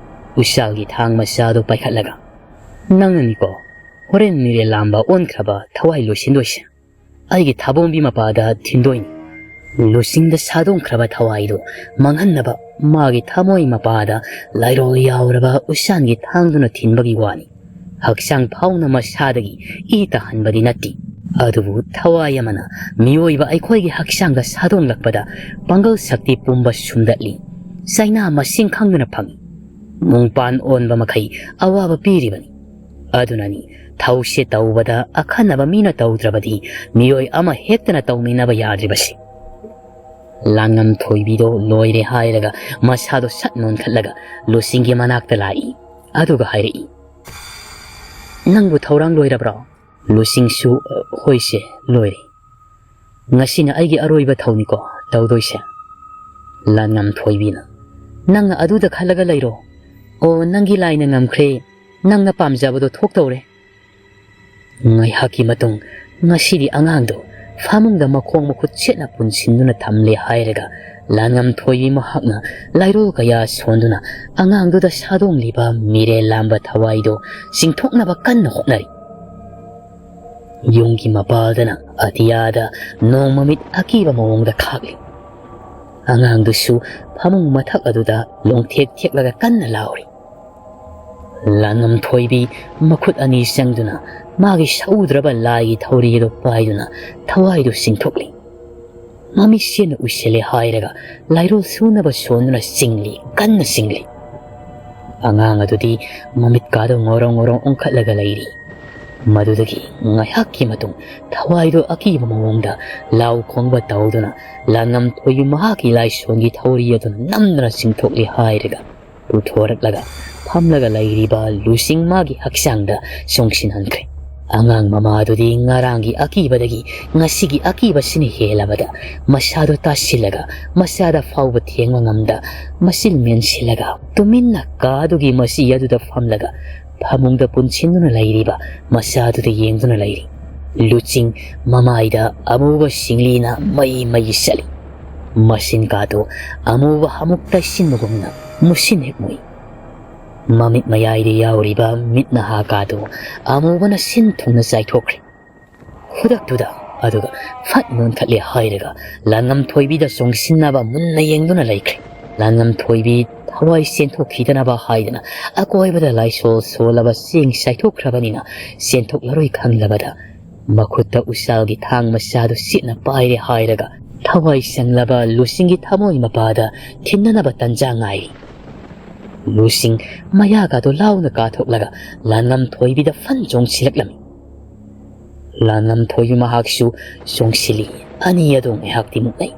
ꯎꯆꯥꯜꯒꯤ ꯊꯥꯡ ꯃꯆꯥꯗꯨ ꯄꯥꯏꯈꯠꯂꯒ, "ꯅꯪꯅꯅꯤꯀꯣ ꯍꯣꯔꯦꯟ ꯃꯤꯔꯦꯜ ꯂꯥꯝꯕ ꯑꯣꯟꯈ꯭ꯔꯕ ꯊꯋꯥꯏ ꯂꯣꯏꯁꯤꯟꯗꯣꯏꯁꯦ꯫ ꯑꯩꯒꯤ ꯊꯥꯕꯣꯡꯕꯤ ꯃꯄꯥꯗ ꯊꯤꯟꯗꯣꯏꯅꯤ꯫" ꯂꯨꯆꯤꯡꯗ ꯁꯥꯗꯣꯡꯈ꯭ꯔꯕ ꯊꯋꯥꯏꯗꯨ ꯃꯥꯡꯍꯟꯅꯕ ꯃꯥꯒꯤ ꯊꯃꯣꯏ ꯃꯄꯥꯗ ꯂꯥꯏꯔꯣꯜ ꯌꯥꯎꯔꯕ ꯎꯆꯥꯟꯒꯤ ꯊꯥꯡꯗꯨꯅ ꯊꯤꯟꯕꯒꯤ ꯋꯥꯅꯤ꯫ ꯍꯛꯆꯥꯡ ꯐꯥꯎꯅ ꯃꯁꯥꯗꯒꯤ ꯏ ꯇꯥꯍꯟꯕꯗꯤ ꯅꯠꯇꯦ꯫ ꯑꯗꯨꯕꯨ ꯊꯋꯥꯏ ꯑꯃꯅ ꯃꯤꯑꯣꯏꯕ ꯑꯩꯈꯣꯏꯒꯤ ꯍꯛꯆꯥꯡꯗ ꯁꯥꯗꯣꯡꯂꯛꯄꯗ ꯄꯥꯡꯒꯜ ꯁꯛꯇꯤ ꯄꯨꯝꯕ ꯁꯨꯝꯗꯠꯂꯤ꯫ ꯆꯩꯅꯥ ꯃꯁꯤꯡ ꯈꯪꯗꯅ ꯐꯪꯏ꯫ ꯃꯨꯡꯄꯥꯟ ꯑꯣꯟꯕ ꯃꯈꯩ ꯑꯋꯥꯕ ꯄꯤꯔꯤꯕꯅꯤ꯫ ꯑꯗꯨꯅꯅꯤ ꯊꯧꯁꯦ ꯇꯧꯕꯗ ꯑꯈꯟꯅꯕ ꯃꯤꯅ ꯇꯧꯗ꯭ꯔꯕꯗꯤ ꯃꯤꯑꯣꯏ ꯑꯃ ꯍꯦꯛꯇꯅ ꯇꯧꯃꯤꯟꯅꯕ ꯌꯥꯗ꯭ꯔꯤꯕꯁꯤ꯫ ꯂꯥꯟꯉꯝ ꯊꯣꯏꯕꯤꯗꯣ ꯂꯣꯏꯔꯦ ꯍꯥꯏꯔꯒ ꯃꯁꯥꯗꯣ ꯁꯠ ꯅꯣꯟꯈꯠꯂꯒ ꯂꯨꯁꯤꯡꯒꯤ ꯃꯅꯥꯛꯇ ꯂꯥꯛꯏ꯫ ꯑꯗꯨꯒ ꯍꯥꯏꯔꯛꯏ, "ꯅꯪꯕꯨ ꯊꯧꯔꯥꯡ ꯂꯣꯏꯔꯕ꯭ꯔꯣ?" ꯂꯨꯁꯤꯡꯁꯨ, "ꯍꯣꯏꯁꯦ, ꯂꯣꯏꯔꯦ꯫ ꯉꯁꯤꯅ ꯑꯩꯒꯤ ꯑꯔꯣꯏꯕ ꯊꯧꯅꯤꯀꯣ ꯇꯧꯗꯣꯏꯁꯦ꯫" ꯂꯥꯟꯉꯝ ꯊꯣꯏꯕꯤꯅ, "ꯅꯪꯅ ꯑꯗꯨꯗ ꯈꯜꯂꯒ ꯂꯩꯔꯣ꯫ ꯑꯣ, ꯅꯪꯒꯤ ꯂꯥꯏꯅ ꯉꯝꯈ꯭ꯔꯦ꯫ ꯅꯪꯅ ꯄꯥꯝꯖꯕꯗꯣ ꯊꯣꯛꯇꯧꯔꯦ꯫" ꯉꯥꯏꯍꯥꯛꯀꯤ ꯃꯇꯨꯡ, ꯉꯁꯤꯗꯤ ꯑꯉꯥꯡꯗꯣ ꯐꯃꯨꯡꯗ ꯃꯈꯣꯡ ꯃꯈꯨꯠ ꯆꯦꯠꯅ ꯄꯨꯟꯁꯤꯟꯗꯨꯅ ꯊꯝꯂꯦ ꯍꯥꯏꯔꯒ ꯂꯥꯟꯉꯝ ꯊꯣꯏꯕꯤ ꯃꯍꯥꯛꯅ ꯂꯥꯏꯔꯣꯜ ꯀꯌꯥ ꯁꯣꯟꯗꯨꯅ ꯑꯉꯥꯡꯗꯨꯗ ꯁꯥꯗꯣꯡꯂꯤꯕ ꯃꯤꯔꯦꯜ ꯂꯥꯝꯕ ꯊꯋꯥꯏꯗꯣ ꯆꯤꯡꯊꯣꯛꯅꯕ ꯀꯟꯅ ꯍꯣꯠꯅꯔꯤ꯫ ꯌꯨꯝꯒꯤ ꯃꯄꯥꯜꯗꯅ ꯑꯇꯤꯌꯥꯗ ꯅꯣꯡ ꯃꯃꯤꯠ ꯑꯀꯤꯕ ꯃꯑꯣꯡꯗ ꯈꯥꯛꯂꯤ꯫ ꯑꯉꯥꯡꯗꯨꯁꯨ ꯐꯃꯨꯡ ꯃꯊꯛ ꯑꯗꯨꯗ ꯂꯣꯡꯊꯦꯛ ꯊꯦꯛꯂꯒ ꯀꯟꯅ ꯂꯥꯎꯔꯤ꯫ ꯂꯥꯟꯉꯝ ꯊꯣꯏꯕꯤ ꯃꯈꯨꯠ ꯑꯅꯤ ꯆꯪꯗꯨꯅ ꯃꯥꯒꯤ ꯁꯛꯎꯗ꯭ꯔꯕ ꯂꯥꯏꯒꯤ ꯊꯧꯔꯤ ꯑꯗꯨ ꯄꯥꯏꯗꯨꯅ ꯊꯋꯥꯏꯗꯨ ꯆꯤꯡꯊꯣꯛꯂꯤ꯫ ꯃꯃꯤꯠꯁꯦꯅ ꯎꯏꯁꯤꯜꯂꯦ ꯍꯥꯏꯔꯒ ꯂꯥꯏꯔꯣꯜ ꯁꯨꯅꯕ ꯁꯣꯟꯗꯨꯅ ꯆꯤꯡꯂꯤ, ꯀꯟꯅ ꯆꯤꯡꯂꯤ꯫ ꯑꯉꯥꯡ ꯑꯗꯨꯗꯤ ꯃꯃꯤꯠꯀꯥꯗꯣ ꯉꯧꯔꯣꯡ ꯉꯧꯔꯣꯡ ꯑꯣꯟꯈꯠꯂꯒ ꯂꯩꯔꯤ꯫ ꯃꯗꯨꯗꯒꯤ ꯉꯥꯏꯍꯥꯛꯀꯤ ꯃꯇꯨꯡ ꯊꯋꯥꯏꯗꯣ ꯑꯀꯤꯕ ꯃꯑꯣꯡꯗ ꯂꯥꯎ ꯈꯣꯡꯕ ꯇꯧꯗꯨꯅ ꯂꯥꯟꯉꯝ ꯊꯣꯏꯕꯤ ꯃꯍꯥꯛꯀꯤ ꯂꯥꯏꯁꯣꯟꯒꯤ ꯊꯧꯔꯤ ꯑꯗꯨꯅ ꯅꯝꯗꯨꯅ ꯆꯤꯡꯊꯣꯛꯂꯤ ꯍꯥꯏꯔꯒ ꯄꯨꯊꯣꯔꯛꯂꯒ ꯐꯝꯂꯒ ꯂꯩꯔꯤꯕ ꯂꯨꯁꯤꯡ ꯃꯥꯒꯤ ꯍꯛꯆꯥꯡꯗ ꯆꯣꯡꯁꯤꯟꯍꯟꯈ꯭ꯔꯦ꯫ ꯑꯉꯥꯡ ꯃꯃꯥ ꯑꯗꯨꯗꯤ ꯉꯔꯥꯡꯒꯤ ꯑꯀꯤꯕꯗꯒꯤ ꯉꯁꯤꯒꯤ ꯑꯀꯤꯕꯁꯤꯅ ꯍꯦꯜꯂꯕꯗ ꯃꯁꯥꯗꯣ ꯇꯥꯁꯤꯜꯂꯒ ꯃꯁꯥꯗ ꯐꯥꯎꯕ ꯊꯦꯡꯕ ꯉꯝꯗ ꯃꯆꯤꯜ ꯃꯦꯟꯁꯤꯜꯂꯒ ꯇꯨꯃꯤꯟꯅ ꯀꯥꯗꯨꯒꯤ ꯃꯆꯤ ꯑꯗꯨꯗ ꯐꯝꯂꯒ ꯐꯃꯨꯡꯗ ꯄꯨꯟꯁꯤꯟꯗꯨꯅ ꯂꯩꯔꯤꯕ ꯃꯆꯥꯗꯨꯗ ꯌꯦꯡꯗꯨꯅ ꯂꯩꯔꯤ꯫ ꯂꯨꯆꯤꯡ ꯃꯃꯥꯏꯗ ꯑꯃꯨꯕ ꯁꯤꯡꯂꯤꯅ ꯃꯩ ꯃꯩ ꯆꯠꯂꯤ꯫ ꯃꯆꯤꯟ ꯀꯥꯗꯨ ꯑꯃꯨꯕ ꯑꯃꯨꯛ ꯇꯩꯁꯤꯟꯕꯒꯨꯝꯅ ꯃꯨꯁꯤꯟ ꯍꯦꯛ ꯃꯨꯏ꯫ ꯃꯃꯤꯠ ꯃꯌꯥꯏꯗ ꯌꯥꯎꯔꯤꯕ ꯃꯤꯠ ꯅꯍꯥ ꯀꯥꯗꯨ ꯑꯃꯨꯕꯅ ꯁꯤꯟ ꯊꯨꯡꯅ ꯆꯥꯏꯊꯣꯛꯈ꯭ꯔꯦ꯫ ꯈꯨꯗꯛꯇꯨꯗ ꯑꯗꯨꯒ ꯐꯠ ꯅꯣꯟꯈꯠꯂꯦ ꯍꯥꯏꯔꯒ ꯂꯥꯟꯉꯝ ꯊꯣꯏꯕꯤꯗ ꯆꯣꯡꯁꯤꯟꯅꯕ ꯃꯨꯟꯅ ꯌꯦꯡꯗꯨꯅ ꯂꯩꯈ꯭ꯔꯦ꯫ ꯂꯥꯟꯉꯝ ꯊꯣꯏꯕꯤ ꯊꯋꯥꯏ ꯆꯦꯟꯊꯣꯛꯈꯤꯗꯅꯕ ꯍꯥꯏꯗꯅ ꯑꯀꯣꯏꯕꯗ ꯂꯥꯏꯁꯣꯜ ꯁꯣꯜꯂꯕ ꯆꯦꯡ ꯆꯥꯏꯊꯣꯛꯈ꯭ꯔꯕꯅꯤꯅ ꯆꯦꯟꯊꯣꯛꯂꯔꯣꯏ ꯈꯪꯂꯕꯗ ꯃꯈꯨꯠꯇ ꯎꯆꯥꯜꯒꯤ ꯊꯥꯡ ꯃꯆꯥꯗꯨ ꯁꯤꯠꯅ ꯄꯥꯏꯔꯦ ꯍꯥꯏꯔꯒ ꯊꯋꯥꯏ ꯆꯪꯂꯕ ꯂꯨꯁꯤꯡꯒꯤ ꯊꯃꯣꯏ ꯃꯄꯥꯗ ꯊꯤꯟꯅꯅꯕ ꯇꯟꯖꯥ ꯉꯥꯏꯔꯤ꯫ ꯂꯨꯁꯤꯡ ꯃꯌꯥꯒꯗꯣ ꯂꯥꯎꯅ ꯀꯥꯊꯣꯛꯂꯒ ꯂꯥꯟꯉꯝ ꯊꯣꯏꯕꯤꯗ ꯐꯟ ꯆꯣꯡꯁꯤꯜꯂꯛꯂꯝꯃꯤ꯫ ꯂꯥꯟꯉꯝ ꯊꯣꯏꯕꯤ ꯃꯍꯥꯛꯁꯨ ꯆꯣꯡꯁꯤꯜꯂꯤ꯫ ꯑꯅꯤ ꯑꯗꯨ ꯉꯥꯏꯍꯥꯛꯇꯤ ꯃꯨꯛꯅꯩ꯫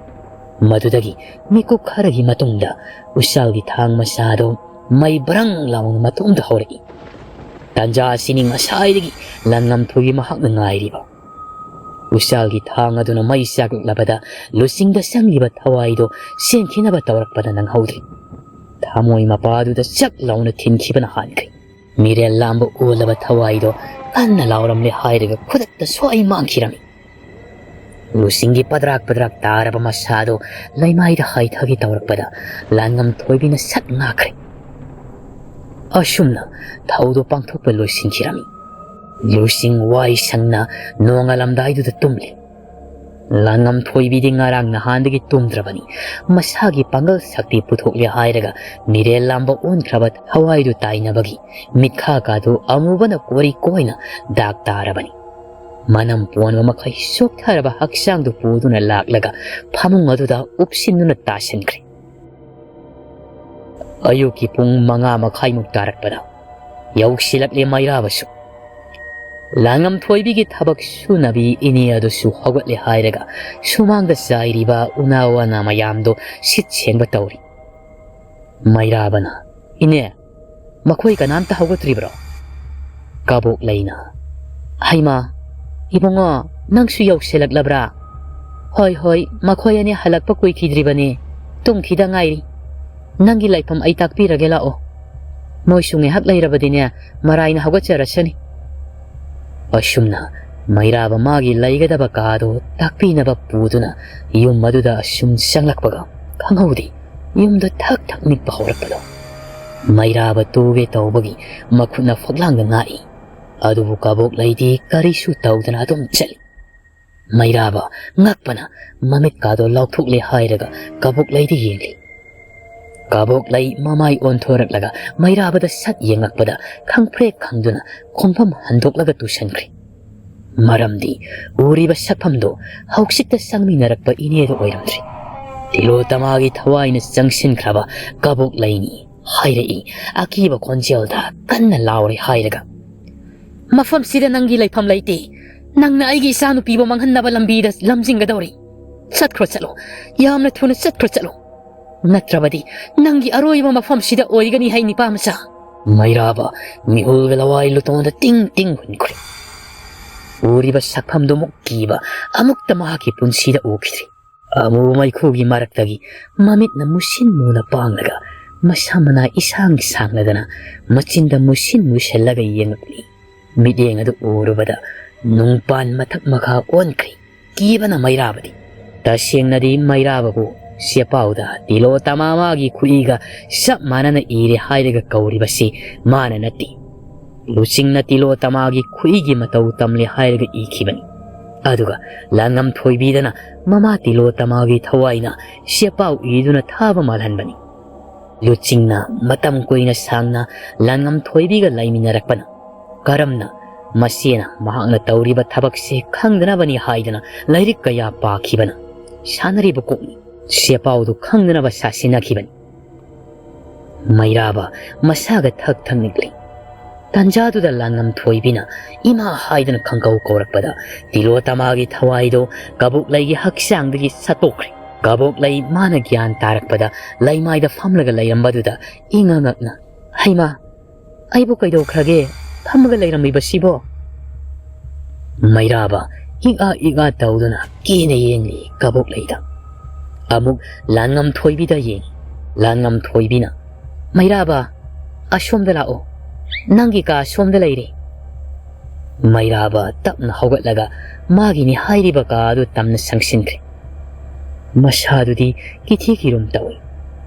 ꯃꯗꯨꯗꯒꯤ ꯃꯤꯀꯨꯞ ꯈꯔꯒꯤ ꯃꯇꯨꯡꯗ ꯎꯆꯥꯜꯒꯤ ꯊꯥꯡ ꯃꯆꯥꯗꯣ ꯃꯩ ꯕ꯭ꯔꯪ ꯂꯥꯎꯅ ꯃꯇꯣꯝꯇ ꯍꯧꯔꯛꯏ꯫ ꯇꯥꯟꯖꯥ ꯑꯁꯤꯅꯤ ꯉꯁꯥꯏꯗꯒꯤ ꯂꯥꯟꯉꯝ ꯊꯣꯏꯕꯤ ꯃꯍꯥꯛꯅ ꯉꯥꯏꯔꯤꯕ꯫ ꯎꯆꯥꯜꯒꯤ ꯊꯥꯡ ꯑꯗꯨꯅ ꯃꯩ ꯆꯥꯛꯂꯛꯂꯕꯗ ꯂꯨꯁꯤꯡꯗ ꯆꯪꯂꯤꯕ ꯊꯋꯥꯏꯗꯣ ꯆꯦꯟꯈꯤꯅꯕ ꯇꯧꯔꯛꯄꯗ ꯅꯪꯍꯧꯗ꯭ꯔꯦ꯫ ꯊꯃꯣꯏ ꯃꯄꯥꯗꯨꯗ ꯆꯛ ꯂꯥꯎꯅ ꯊꯤꯟꯈꯤꯕꯅ ꯍꯥꯟꯈ꯭ꯔꯦ꯫ ꯃꯤꯔꯦꯜ ꯂꯥꯝꯕ ꯑꯣꯜꯂꯕ ꯊꯋꯥꯏꯗꯣ ꯀꯟꯅ ꯂꯥꯎꯔꯝꯂꯦ ꯍꯥꯏꯔꯒ ꯈꯨꯗꯛꯇ ꯁ꯭ꯋꯥꯏ ꯃꯥꯡꯈꯤꯔꯝꯃꯤ꯫ ꯂꯨꯁꯤꯡꯒꯤ ꯄꯗ꯭ꯔꯥꯛ ꯄꯗ꯭ꯔꯥꯛ ꯇꯥꯔꯕ ꯃꯁꯥꯗꯣ ꯂꯩꯃꯥꯏꯗ ꯍꯥꯏꯊꯒꯦ ꯇꯧꯔꯛꯄꯗ ꯂꯥꯟꯉꯝ ꯊꯣꯏꯕꯤꯅ ꯁꯠ ꯉꯥꯛꯈ꯭ꯔꯦ꯫ ꯑꯁꯨꯝꯅ ꯊꯧꯗꯣ ꯄꯥꯡꯊꯣꯛꯄ ꯂꯣꯏꯁꯤꯟꯈꯤꯔꯝꯃꯤ꯫ ꯂꯨꯁꯤꯡ ꯋꯥꯏ ꯁꯪꯅ ꯅꯣꯡꯉꯥꯜꯂꯝꯗꯥꯏꯗꯨꯗ ꯇꯨꯝꯂꯤ꯫ ꯂꯥꯟꯉꯝ ꯊꯣꯏꯕꯤꯗꯤ ꯉꯔꯥꯡ ꯅꯍꯥꯟꯗꯒꯤ ꯇꯨꯝꯗ꯭ꯔꯕꯅꯤ꯫ ꯃꯁꯥꯒꯤ ꯄꯥꯡꯒꯜ ꯁꯛꯇꯤ ꯄꯨꯊꯣꯛꯂꯦ ꯍꯥꯏꯔꯒ ꯃꯤꯔꯦꯜ ꯂꯥꯝꯕ ꯑꯣꯟꯈ꯭ꯔꯕ ꯊꯋꯥꯏꯗꯨ ꯇꯥꯏꯅꯕꯒꯤ ꯃꯤꯠꯈꯥ ꯀꯥꯗꯨ ꯑꯃꯨꯕꯅ ꯀꯣꯔꯤ ꯀꯣꯏꯅ ꯗꯥꯛ ꯇꯥꯔꯕꯅꯤ꯫ ꯃꯅꯝ ꯄꯣꯟꯕ ꯃꯈꯩ ꯆꯣꯛꯊꯔꯕ ꯍꯛꯆꯥꯡꯗꯨ ꯄꯨꯗꯨꯅ ꯂꯥꯛꯂꯒ ꯐꯃꯨꯡ ꯑꯗꯨꯗ ꯎꯞꯁꯤꯟꯗꯨꯅ ꯇꯥꯁꯤꯟꯈ꯭ꯔꯦ꯫ ꯑꯌꯨꯛꯀꯤ ꯄꯨꯡ ꯃꯉꯥ ꯃꯈꯥꯏꯃꯨꯛ ꯇꯥꯔꯛꯄꯗ ꯌꯧꯁꯤꯜꯂꯛꯂꯦ ꯃꯩꯔꯥꯕꯁꯨ꯫ ꯂꯥꯡꯉꯝ ꯊꯣꯏꯕꯤꯒꯤ ꯊꯕꯛ ꯁꯨꯅꯕꯤ ꯏꯅꯦ ꯑꯗꯨꯁꯨ ꯍꯧꯒꯠꯂꯦ ꯍꯥꯏꯔꯒ ꯁꯨꯃꯥꯡꯗ ꯆꯥꯏꯔꯤꯕ ꯎꯅꯥ ꯋꯥꯅꯥ ꯃꯌꯥꯝꯗꯣ ꯁꯤꯠ ꯁꯦꯡꯕ ꯇꯧꯔꯤ꯫ ꯃꯩꯔꯥꯕꯅ, "ꯏꯅꯦ, ꯃꯈꯣꯏ ꯀꯅꯥꯝꯇ ꯍꯧꯒꯠꯇ꯭ꯔꯤꯕ꯭ꯔꯣ?" ꯀꯕꯣꯛꯂꯩꯅ, "ꯍꯩꯃꯥ, ꯏꯕꯨꯡꯉꯣ, ꯅꯪꯁꯨ ꯌꯧꯁꯤꯜꯂꯛꯂꯕ꯭ꯔꯥ? ꯍꯣꯏ, ꯍꯣꯏ, ꯃꯈꯣꯏ ꯑꯅꯤ ꯍꯜꯂꯛꯄ ꯀꯨꯏꯈꯤꯗ꯭ꯔꯤꯕꯅꯤ, ꯇꯨꯝꯈꯤꯗ ꯉꯥꯏꯔꯤ꯫ ꯅꯪꯒꯤ ꯂꯩꯐꯝ ꯑꯩ ꯇꯥꯛꯄꯤꯔꯒꯦ, ꯂꯥꯛꯑꯣ꯫ ꯃꯣꯏꯁꯨ ꯉꯥꯏꯍꯥꯛ ꯂꯩꯔꯕꯗꯤꯅꯦ, ꯃꯔꯥꯏꯅ ꯍꯧꯒꯠꯆꯔꯁꯅꯤ꯫" ꯑꯁꯨꯝꯅ ꯃꯩꯔꯥꯕ ꯃꯥꯒꯤ ꯂꯩꯒꯗꯕ ꯀꯥꯗꯨ ꯇꯥꯛꯄꯤꯅꯕ ꯄꯨꯗꯨꯅ ꯌꯨꯝ ꯑꯗꯨꯗ ꯑꯁꯨꯝ ꯆꯪꯂꯛꯄꯒ ꯈꯪꯍꯧꯗꯦ, ꯌꯨꯝꯗ ꯊꯛ ꯊꯛ ꯅꯤꯛꯄ ꯍꯧꯔꯛꯄꯗꯣ꯫ ꯃꯩꯔꯥꯕ ꯇꯨꯒꯦ ꯇꯧꯕꯒꯤ ꯃꯈꯨꯠꯅ ꯐꯛꯂꯥꯡꯗ ꯉꯥꯛꯏ꯫ ꯑꯗꯨꯕꯨ ꯀꯕꯣꯛꯂꯩꯗꯤ ꯀꯔꯤꯁꯨ ꯇꯧꯗꯅ ꯑꯗꯨꯝ ꯆꯠꯂꯤ꯫ ꯃꯩꯔꯥꯕ ꯉꯛꯄꯅ ꯃꯃꯤꯠꯀꯥꯗꯣ ꯂꯥꯎꯊꯣꯛꯂꯦ ꯍꯥꯏꯔꯒ ꯀꯕꯣꯛꯂꯩꯗ ꯌꯦꯡꯂꯤ꯫ ꯀꯕꯣꯛꯂꯩ ꯃꯃꯥꯏ ꯑꯣꯟꯊꯣꯔꯛꯂꯒ ꯃꯩꯔꯥꯕꯗ ꯁꯠ ꯌꯦꯡꯂꯛꯄꯗ ꯈꯪꯄ꯭ꯔꯦꯛ ꯈꯪꯗꯨꯅ ꯈꯣꯡꯐꯝ ꯍꯟꯗꯣꯛꯂꯒ ꯇꯨꯁꯟꯈ꯭ꯔꯦ꯫ ꯃꯔꯝꯗꯤ ꯎꯔꯤꯕ ꯁꯛꯐꯝꯗꯣ ꯍꯧꯖꯤꯛꯇ ꯆꯪꯃꯤꯟꯅꯔꯛꯄ ꯏꯅꯦꯗꯣ ꯑꯣꯏꯔꯝꯗ꯭ꯔꯦ꯫ ꯇꯤꯂꯣꯇꯃꯥꯒꯤ ꯊꯋꯥꯏꯅ ꯆꯪꯁꯤꯟꯈ꯭ꯔꯕ ꯀꯕꯣꯛꯂꯩꯅꯤ꯫ ꯍꯥꯏꯔꯛꯏ ꯑꯀꯤꯕ ꯈꯣꯟꯖꯦꯜꯗ ꯀꯟꯅ ꯂꯥꯎꯔꯦ ꯍꯥꯏꯔꯒ꯫ "ꯃꯐꯝꯁꯤꯗ ꯅꯪꯒꯤ ꯂꯩꯐꯝ ꯂꯩꯇꯦ꯫ ꯅꯪꯅ ꯑꯩꯒꯤ ꯏꯆꯥꯅꯨꯄꯤꯕꯨ ꯃꯥꯡꯍꯟꯅꯕ ꯂꯝꯕꯤꯗ ꯂꯝꯖꯤꯡꯒꯗꯧꯔꯤ꯫ ꯆꯠꯈ꯭ꯔꯣ ꯆꯠꯂꯣ꯫ ꯌꯥꯝꯅ ꯊꯨꯅ ꯆꯠꯈ꯭ꯔꯣ ꯆꯠꯂꯣ꯫ ꯅꯠꯇ꯭ꯔꯕꯗꯤ ꯅꯪꯒꯤ ꯑꯔꯣꯏꯕ ꯃꯐꯝꯁꯤꯗ ꯑꯣꯏꯒꯅꯤ ꯍꯥꯏ ꯅꯤꯄꯥ ꯃꯆꯥ"꯫ ꯃꯩꯔꯥꯕ ꯃꯤꯍꯨꯜꯒ ꯂꯋꯥꯏ ꯂꯨꯇꯣꯟꯗ ꯇꯤꯡ ꯇꯤꯡ ꯍꯨꯟꯈ꯭ꯔꯦ꯫ ꯎꯔꯤꯕ ꯁꯛꯐꯝꯗꯨꯃꯨꯛ ꯀꯤꯕ ꯑꯃꯨꯛꯇ ꯃꯍꯥꯛꯀꯤ ꯄꯨꯟꯁꯤꯗ ꯎꯈꯤꯗ꯭ꯔꯤ꯫ ꯑꯃꯨꯕ ꯃꯩꯈꯨꯒꯤ ꯃꯔꯛꯇꯒꯤ ꯃꯃꯤꯠꯅ ꯃꯨꯁꯤꯟ ꯃꯨꯅ ꯄꯥꯡꯂꯒ, ꯃꯁꯝ ꯃꯅꯥ ꯏꯁꯥꯡ ꯁꯥꯡꯂꯗꯅ, ꯃꯆꯤꯟꯗ ꯃꯨꯁꯤꯟ ꯃꯨꯁꯤꯜꯂꯒ ꯌꯦꯡꯂꯛꯂꯤ꯫ ꯃꯤꯠꯌꯦꯡ ꯑꯗꯨ ꯎꯔꯨꯕꯗ ꯅꯨꯡꯄꯥꯟ ꯃꯊꯛ ꯃꯈꯥ ꯑꯣꯟꯈ꯭ꯔꯦ꯫ ꯀꯤꯕꯅ ꯃꯩꯔꯥꯕꯗꯤ꯫ ꯇꯁꯦꯡꯅꯗꯤ ꯃꯩꯔꯥꯕꯕꯨ ꯆꯦꯄꯥꯎꯗ ꯇꯤꯂꯣ ꯇꯃꯥ ꯃꯥꯒꯤ ꯈꯨꯏꯒ ꯆꯞ ꯃꯥꯟꯅꯅ ꯏꯔꯦ ꯍꯥꯏꯔꯒ ꯀꯧꯔꯤꯕꯁꯤ ꯃꯥꯅ ꯅꯠꯇꯦ꯫ ꯂꯨꯆꯤꯡꯅ ꯇꯤꯂꯣ ꯇꯃꯥꯒꯤ ꯈꯨꯏꯒꯤ ꯃꯇꯧ ꯇꯝꯂꯦ ꯍꯥꯏꯔꯒ ꯏꯈꯤꯕꯅꯤ꯫ ꯑꯗꯨꯒ ꯂꯥꯡꯉꯝ ꯊꯣꯏꯕꯤꯗꯅ ꯃꯃꯥ ꯇꯤꯂꯣ ꯇꯃꯥꯒꯤ ꯊꯋꯥꯏꯅ ꯆꯦꯄꯥꯎ ꯏꯗꯨꯅ ꯊꯥꯕ ꯃꯥꯜꯍꯟꯕꯅꯤ꯫ ꯂꯨꯆꯤꯡꯅ ꯃꯇꯝ ꯀꯨꯏꯅ ꯁꯥꯡꯅ ꯂꯥꯡꯉꯝ ꯊꯣꯏꯕꯤꯒ ꯂꯩꯃꯤꯟꯅꯔꯛꯄꯅ ꯀꯔꯝꯅ ꯃꯆꯦꯅ ꯃꯍꯥꯛꯅ ꯇꯧꯔꯤꯕ ꯊꯕꯛꯁꯦ ꯈꯪꯗꯅꯕꯅꯤ ꯍꯥꯏꯗꯅ ꯂꯥꯏꯔꯤꯛ ꯀꯌꯥ ꯄꯥꯈꯤꯕꯅ ꯁꯥꯟꯅꯔꯤꯕ ꯀꯣꯛꯅꯤ꯫ ꯆꯦꯄꯥꯎꯗꯨ ꯈꯪꯗꯅꯕ ꯁꯥꯁꯤꯟꯅꯈꯤꯕꯅꯤ꯫ ꯃꯩꯔꯥꯕ ꯃꯁꯥꯒ ꯊꯛ ꯊꯛ ꯅꯤꯛꯂꯤ꯫ ꯇꯟꯖꯥꯗꯨꯗ ꯂꯥꯡꯉꯝ ꯊꯣꯏꯕꯤꯅ ꯏꯃꯥ ꯍꯥꯏꯗꯨꯅ ꯈꯪꯀꯧ ꯀꯧꯔꯛꯄꯗ ꯇꯤꯂꯣ ꯇꯃꯥꯒꯤ ꯊꯋꯥꯏꯗꯣ ꯀꯕꯣꯛꯂꯩꯒꯤ ꯍꯛꯆꯥꯡꯗꯒꯤ ꯁꯠꯇꯣꯛꯈ꯭ꯔꯦ꯫ ꯀꯕꯣꯛꯂꯩ ꯃꯥꯅ ꯒ꯭ꯌꯥꯟ ꯇꯥꯔꯛꯄꯗ ꯂꯩꯃꯥꯏꯗ ꯐꯝꯂꯒ ꯂꯩꯔꯝꯕꯗꯨꯗ ꯏꯉꯛ ꯉꯛꯅ, "ꯍꯩꯃꯥ, ꯑꯩꯕꯨ ꯀꯩꯗꯧꯈ꯭ꯔꯒꯦ? ꯐꯝꯃꯒ ꯂꯩꯔꯝꯃꯤꯕꯁꯤꯕꯣ?" ꯃꯩꯔꯥꯕ ꯏꯛ ꯑꯥ ꯏꯛ ꯑꯥ ꯇꯧꯗꯨꯅ ꯀꯤꯅ ꯌꯦꯡꯂꯤ ꯀꯕꯣꯛꯂꯩꯗ꯫ ꯑꯃꯨꯛ ꯂꯥꯡꯉꯝ ꯊꯣꯏꯕꯤꯗ ꯌꯦꯡ꯫ ꯂꯥꯡꯉꯝ ꯊꯣꯏꯕꯤꯅ, "ꯃꯩꯔꯥꯕ, ꯑꯁꯣꯝꯗ ꯂꯥꯛꯑꯣ꯫ ꯅꯪꯒꯤ ꯀꯥ ꯑꯁꯣꯝꯗ ꯂꯩꯔꯦ"꯫ ꯃꯩꯔꯥꯕ ꯇꯞꯅ ꯍꯧꯒꯠꯂꯒ ꯃꯥꯒꯤꯅꯤ ꯍꯥꯏꯔꯤꯕ ꯀꯥ ꯑꯗꯨ ꯇꯝꯅ ꯆꯪꯁꯤꯟꯈ꯭ꯔꯦ꯫ ꯃꯁꯥꯗꯨꯗꯤ ꯀꯤꯊꯤ ꯀꯤꯔꯨꯝ ꯇꯧꯏ꯫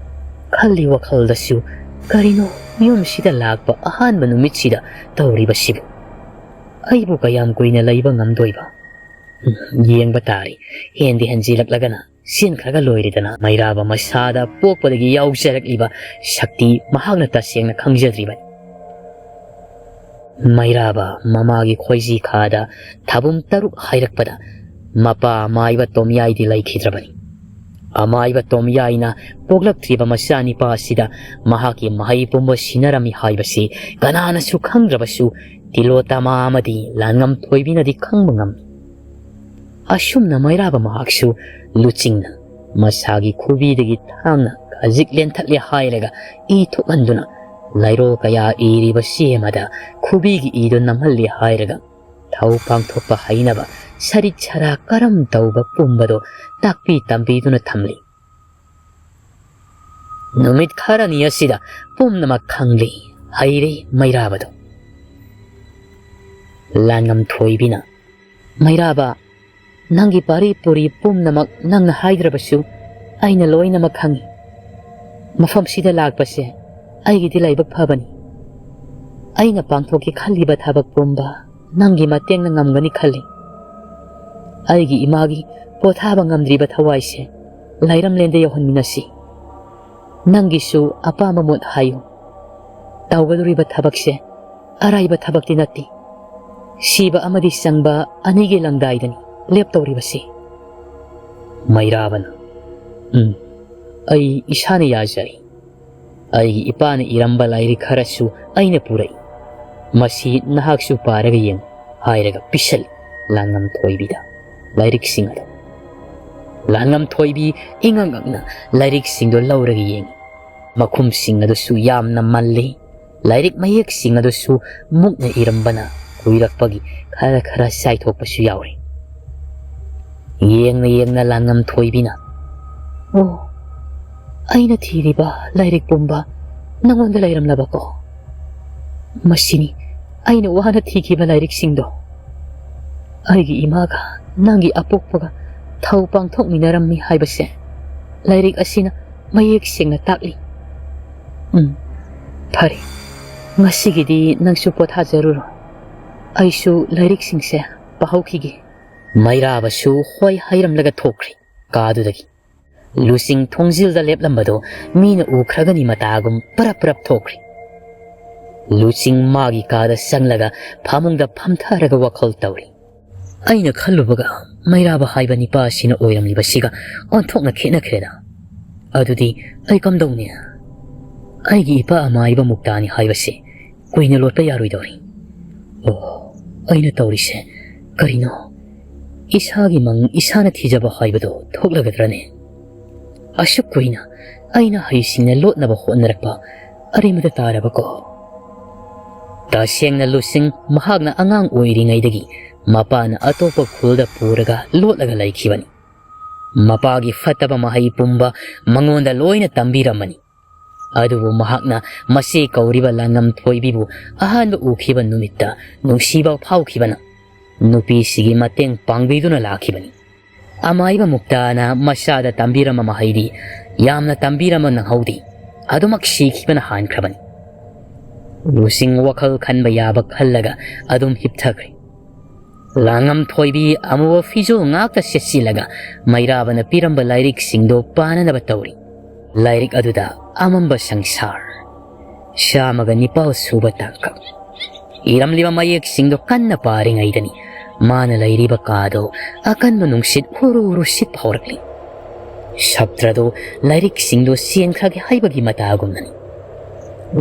ꯈꯜꯂꯤ ꯋꯥꯈꯜꯗꯁꯨ, "ꯀꯔꯤꯅꯣ ꯌꯨꯝꯁꯤꯗ ꯂꯥꯛꯄ ꯑꯍꯥꯟꯕ ꯅꯨꯃꯤꯠꯁꯤꯗ ꯇꯧꯔꯤꯕꯁꯤꯕꯨ? ꯑꯩꯕꯨ ꯀꯌꯥꯝ ꯀꯨꯏꯅ ꯂꯩꯕ ꯉꯝꯗꯣꯏꯕ? ꯎꯝ, ꯌꯦꯡꯕ ꯇꯥꯔꯦ"꯫ ꯍꯦꯟꯗꯤ ꯍꯦꯟꯖꯤꯜꯂꯛꯂꯒꯅ ꯆꯦꯟꯈ꯭ꯔꯒ ꯂꯣꯏꯔꯦꯗꯅ꯫ ꯃꯩꯔꯥꯕ ꯃꯁꯥꯗ ꯄꯣꯛꯄꯗꯒꯤ ꯌꯥꯎꯖꯔꯛꯂꯤꯕ ꯁꯛꯇꯤ ꯃꯍꯥꯛꯅ ꯇꯁꯦꯡꯅ ꯈꯪꯖꯗ꯭ꯔꯤꯕꯅꯤ꯫ ꯃꯩꯔꯥꯕ ꯃꯃꯥꯒꯤ ꯈꯣꯏꯖꯤ ꯈꯥꯗ ꯊꯥꯕꯨꯝ ꯇꯔꯨꯛ ꯍꯥꯏꯔꯛꯄꯗ ꯃꯄꯥ ꯃꯥꯏꯕ ꯇꯣꯝꯌꯥꯏꯗꯤ ꯂꯩꯈꯤꯗ꯭ꯔꯕꯅꯤ꯫ ꯑꯃꯥꯏꯕ ꯇꯣꯝꯌꯥꯏꯅ ꯄꯣꯛꯂꯛꯇ꯭ꯔꯤꯕ ꯃꯆꯥꯅꯤꯄꯥ ꯑꯁꯤꯗ ꯃꯍꯥꯛꯀꯤ ꯃꯍꯩ ꯄꯨꯝꯕ ꯁꯤꯟꯅꯔꯝꯃꯤ ꯍꯥꯏꯕꯁꯤ ꯀꯅꯥꯅꯁꯨ ꯈꯪꯗ꯭ꯔꯕꯁꯨ ꯇꯤꯂꯣꯇꯃꯥ ꯑꯃꯗꯤ ꯂꯥꯟꯉꯝ ꯊꯣꯏꯕꯤꯅꯗꯤ ꯈꯪꯕ ꯉꯝꯃꯤ꯫ ꯑꯁꯨꯝꯅ ꯃꯩꯔꯥꯕ ꯃꯍꯥꯛꯁꯨ ꯂꯨꯆꯤꯡꯅ ꯃꯁꯥꯒꯤ ꯈꯨꯕꯤꯗꯒꯤ ꯊꯥꯡꯅ ꯈꯖꯤꯛ ꯂꯦꯟꯊꯠꯂꯦ ꯍꯥꯏꯔꯒ ꯏ ꯊꯣꯛꯍꯟꯗꯨꯅ ꯂꯥꯏꯔꯣ ꯀꯌꯥ ꯏꯔꯤꯕ ꯆꯦ ꯑꯃꯗ ꯈꯨꯕꯤꯒꯤ ꯏꯗꯨ ꯅꯝꯍꯜꯂꯦ ꯍꯥꯏꯔꯒ ꯊꯧ ꯄꯥꯡꯊꯣꯛꯄ ꯍꯩꯅꯕ ꯁꯔꯤꯠ ꯁꯔꯥ ꯀꯔꯝ ꯇꯧꯕ ꯄꯨꯝꯕꯗꯣ ꯇꯥꯛꯄꯤ ꯇꯝꯕꯤꯗꯨꯅ ꯊꯝꯂꯤ꯫ ꯅꯨꯃꯤꯠ ꯈꯔꯅꯤ ꯑꯁꯤꯗ ꯄꯨꯝꯅꯃꯛ ꯈꯪꯂꯤ, ꯍꯩꯔꯦ ꯃꯩꯔꯥꯕꯗꯣ꯫ ꯂꯥꯟꯉꯝ ꯊꯣꯏꯕꯤꯅ, "ꯃꯩꯔꯥꯕ, ꯅꯪꯒꯤ ꯄꯥꯔꯤ ꯄꯨꯔꯤ ꯄꯨꯝꯅꯃꯛ ꯅꯪꯅ ꯍꯥꯏꯗ꯭ꯔꯕꯁꯨ ꯑꯩꯅ ꯂꯣꯏꯅꯃꯛ ꯈꯪꯏ꯫ ꯃꯐꯝꯁꯤꯗ ꯂꯥꯛꯄꯁꯦ ꯑꯩꯒꯤꯗꯤ ꯂꯥꯏꯕꯛ ꯐꯕꯅꯤ꯫ ꯑꯩꯅ ꯄꯥꯡꯊꯣꯛꯀꯦ ꯈꯜꯂꯤꯕ ꯊꯕꯛ ꯄꯨꯝꯕ ꯅꯪꯒꯤ ꯃꯇꯦꯡꯅ ꯉꯝꯒꯅꯤ ꯈꯜꯂꯤ꯫ ꯑꯩꯒꯤ ꯏꯃꯥꯒꯤ ꯄꯣꯊꯥꯕ ꯉꯝꯗ꯭ꯔꯤꯕ ꯊꯋꯥꯏꯁꯦ ꯂꯥꯏꯔꯝꯂꯦꯟꯗ ꯌꯧꯍꯟꯃꯤꯟꯅꯁꯤ꯫ ꯅꯪꯒꯤꯁꯨ ꯑꯄꯥꯝꯕ ꯃꯣꯠ ꯍꯥꯏꯌꯨ꯫ ꯇꯧꯒꯗꯧꯔꯤꯕ ꯊꯕꯛꯁꯦ ꯑꯔꯥꯏꯕ ꯊꯕꯛꯇꯤ ꯅꯠꯇꯦ꯫ ꯁꯤꯕ ꯑꯃꯗꯤ ꯆꯪꯕ ꯑꯅꯤꯒꯤ ꯂꯪꯗꯥꯏꯗꯅꯤ ꯂꯦꯞꯇꯧꯔꯤꯕꯁꯤ꯫" ꯃꯩꯔꯥꯕꯅ, "ꯎꯝ, ꯑꯩ ꯏꯁꯥꯅ ꯌꯥꯖꯔꯤ꯫ ꯑꯩꯒꯤ ꯏꯄꯥꯅ ꯏꯔꯝꯕ ꯂꯥꯏꯔꯤꯛ ꯈꯔꯁꯨ ꯑꯩꯅ ꯄꯨꯔꯛꯏ꯫ ꯃꯁꯤ ꯅꯍꯥꯛꯁꯨ ꯄꯥꯔꯒ ꯌꯦꯡꯉꯨ" ꯍꯥꯏꯔꯒ ꯄꯤꯁꯜꯂꯤ ꯂꯥꯟꯉꯝ ꯊꯣꯏꯕꯤꯗ ꯂꯥꯏꯔꯤꯛꯁꯤꯡ ꯑꯗꯨ꯫ ꯂꯥꯟꯉꯝ ꯊꯣꯏꯕꯤ ꯏꯉꯛ ꯉꯛꯅ ꯂꯥꯏꯔꯤꯛꯁꯤꯡꯗꯨ ꯂꯧꯔꯒ ꯌꯦꯡꯉꯤ꯫ ꯃꯈꯨꯝꯁꯤꯡ ꯑꯗꯨꯁꯨ ꯌꯥꯝꯅ ꯃꯜꯂꯤ꯫ ꯂꯥꯏꯔꯤꯛ ꯃꯌꯦꯛꯁꯤꯡ ꯑꯗꯨꯁꯨ ꯃꯨꯛꯅ ꯏꯔꯝꯕꯅ ꯀꯨꯏꯔꯛꯄꯒꯤ ꯈꯔ ꯈꯔ ꯆꯥꯏꯊꯣꯛꯄꯁꯨ ꯌꯥꯎꯔꯤ꯫ ꯌꯦꯡꯅ ꯌꯦꯡꯅ ꯂꯥꯟꯉꯝ ꯊꯣꯏꯕꯤꯅ, "ꯑꯣ, ꯑꯩꯅ ꯊꯤꯔꯤꯕ ꯂꯥꯏꯔꯤꯛ ꯄꯨꯝꯕ ꯅꯉꯣꯟꯗ ꯂꯩꯔꯝꯂꯕꯀꯣ? ꯃꯁꯤꯅꯤ ꯑꯩꯅ ꯋꯥꯅ ꯊꯤꯈꯤꯕ ꯂꯥꯏꯔꯤꯛꯁꯤꯡꯗꯣ꯫ ꯑꯩꯒꯤ ꯏꯃꯥꯒ ꯅꯪꯒꯤ ꯑꯄꯣꯛꯄꯒ ꯊꯧ ꯄꯥꯡꯊꯣꯛꯃꯤꯟꯅꯔꯝꯃꯤ ꯍꯥꯏꯕꯁꯦ ꯂꯥꯏꯔꯤꯛ ꯑꯁꯤꯅ ꯃꯌꯦꯛ ꯁꯦꯡꯅ ꯇꯥꯛꯂꯤ꯫ ꯎꯝ, ꯐꯔꯦ, ꯉꯁꯤꯒꯤꯗꯤ ꯅꯪꯁꯨ ꯄꯣꯊꯥꯖꯔꯨꯔꯣ꯫ ꯑꯩꯁꯨ ꯂꯥꯏꯔꯤꯛꯁꯤꯡꯁꯦ ꯄꯥꯍꯧꯈꯤꯒꯦ꯫" ꯃꯩꯔꯥꯕꯁꯨ ꯍꯣꯏ ꯍꯥꯏꯔꯝꯂꯒ ꯊꯣꯛꯈ꯭ꯔꯤ ꯀꯥꯗꯨꯗꯒꯤ꯫ ꯂꯨꯆꯤꯡ ꯊꯣꯡꯖꯤꯜꯗ ꯂꯦꯞꯂꯝꯕꯗꯨ ꯃꯤꯅ ꯎꯈ꯭ꯔꯒꯅꯤ ꯃꯇꯥꯒꯨꯝ ꯄꯔꯞ ꯄꯔꯞ ꯊꯣꯛꯈ꯭ꯔꯤ꯫ ꯂꯨꯆꯤꯡ ꯃꯥꯒꯤ ꯀꯥꯗ ꯆꯪꯂꯒ ꯐꯃꯨꯡꯗ ꯐꯝꯊꯔꯒ ꯋꯥꯈꯜ ꯇꯧꯔꯤ꯫ ꯑꯩꯅ ꯈꯜꯂꯨꯕꯒ ꯃꯩꯔꯥꯕ ꯍꯥꯏꯕ ꯅꯤꯄꯥ ꯑꯁꯤꯅ ꯑꯣꯏꯔꯝꯂꯤꯕꯁꯤꯒ ꯑꯣꯟꯊꯣꯛꯅ ꯈꯦꯠꯅꯈ꯭ꯔꯦꯗ꯫ ꯑꯗꯨꯗꯤ ꯑꯩ ꯀꯝꯗꯧꯅꯤ? ꯑꯩꯒꯤ ꯏꯄꯥ ꯑꯃꯥꯏꯕ ꯃꯨꯛꯇꯥꯅꯤ ꯍꯥꯏꯕꯁꯤ ꯀꯨꯏꯅ ꯂꯣꯠꯄ ꯌꯥꯔꯣꯏꯗꯧꯔꯤ꯫ ꯑꯣ, ꯑꯩꯅ ꯇꯧꯔꯤꯁꯦ ꯀꯔꯤꯅꯣ? ꯏꯁꯥꯒꯤ ꯃꯪ ꯏꯁꯥꯅ ꯊꯤꯖꯕ ꯍꯥꯏꯕꯗꯣ ꯊꯣꯛꯂꯒꯗ꯭ꯔꯅꯦ? ꯑꯁꯨꯛ ꯀꯨꯏꯅ ꯑꯩꯅ ꯍꯩꯁꯤꯡꯅ ꯂꯣꯠꯅꯕ ꯍꯣꯠꯅꯔꯛꯄ ꯑꯔꯦꯝꯕꯗ ꯇꯥꯔꯕꯀꯣ? ꯇꯁꯦꯡꯅ ꯂꯨꯁꯤꯡ ꯃꯍꯥꯛꯅ ꯑꯉꯥꯡ ꯑꯣꯏꯔꯤꯉꯩꯗꯒꯤ ꯃꯄꯥꯅ ꯑꯇꯣꯞꯄ ꯈꯨꯜꯗ ꯄꯨꯔꯒ ꯂꯣꯠꯂꯒ ꯂꯩꯈꯤꯕꯅꯤ꯫ ꯃꯄꯥꯒꯤ ꯐꯠꯇꯕ ꯃꯍꯩ ꯄꯨꯝꯕ ꯃꯉꯣꯟꯗ ꯂꯣꯏꯅ ꯇꯝꯕꯤꯔꯝꯃꯅꯤ꯫ ꯑꯗꯨꯕꯨ ꯃꯍꯥꯛꯅ ꯃꯆꯦ ꯀꯧꯔꯤꯕ ꯂꯥꯡꯉꯝ ꯊꯣꯏꯕꯤꯕꯨ ꯑꯍꯥꯟꯕ ꯎꯈꯤꯕ ꯅꯨꯃꯤꯠꯇ ꯅꯨꯡꯁꯤꯕ ꯐꯥꯎꯈꯤꯕꯅ ꯅꯨꯄꯤꯁꯤꯒꯤ ꯃꯇꯦꯡ ꯄꯥꯡꯕꯤꯗꯨꯅ ꯂꯥꯛꯈꯤꯕꯅꯤ꯫ ꯑꯃꯥꯏꯕ ꯃꯨꯛꯇꯥꯅ ꯃꯆꯥꯗ ꯇꯝꯕꯤꯔꯝꯕ ꯃꯍꯩꯗꯤ ꯌꯥꯝꯅ ꯇꯝꯕꯤꯔꯝꯕ ꯅꯪꯍꯧꯗꯦ꯫ ꯑꯗꯨꯃꯛ ꯁꯤꯈꯤꯕꯅ ꯍꯥꯟꯈ꯭ꯔꯕꯅꯤ꯫ ꯂꯨꯁꯤꯡ ꯋꯥꯈꯜ ꯈꯟꯕ ꯌꯥꯕ ꯈꯜꯂꯒ ꯑꯗꯨꯝ ꯍꯤꯞꯊꯈ꯭ꯔꯦ꯫ ꯂꯥꯡꯉꯝ ꯊꯣꯏꯕꯤ ꯑꯃꯨꯕ ꯐꯤꯖꯣꯜ ꯉꯥꯛꯇ ꯁꯦꯠꯆꯤꯜꯂꯒ ꯃꯩꯔꯥꯕꯅ ꯄꯤꯔꯝꯕ ꯂꯥꯏꯔꯤꯛꯁꯤꯡꯗꯣ ꯄꯥꯅꯅꯕ ꯇꯧꯔꯤ꯫ ꯂꯥꯏꯔꯤꯛ ꯑꯗꯨꯗ ꯑꯃꯝꯕ ꯁꯪꯁꯥꯔ ꯆꯥꯝꯃꯒ ꯅꯤꯄꯥꯜ ꯁꯨꯕ ꯇꯥꯡꯀꯛ ꯏꯔꯝꯂꯤꯕ ꯃꯌꯦꯛꯁꯤꯡꯗꯣ ꯀꯟꯅ ꯄꯥꯔꯤꯉꯩꯗꯅꯤ ꯃꯥꯅ ꯂꯩꯔꯤꯕ ꯀꯥꯗꯣ ꯑꯀꯟꯕ ꯅꯨꯡꯁꯤꯠ ꯍꯨꯔꯨ ꯍꯨꯔꯨ ꯁꯤꯠꯄ ꯍꯧꯔꯛꯂꯤ꯫ ꯁꯞꯇ꯭ꯔꯗꯨ ꯂꯥꯏꯔꯤꯛꯁꯤꯡꯗꯨ ꯆꯦꯟꯈ꯭ꯔꯒꯦ ꯍꯥꯏꯕꯒꯤ ꯃꯇꯥꯒꯨꯝꯅꯅꯤ꯫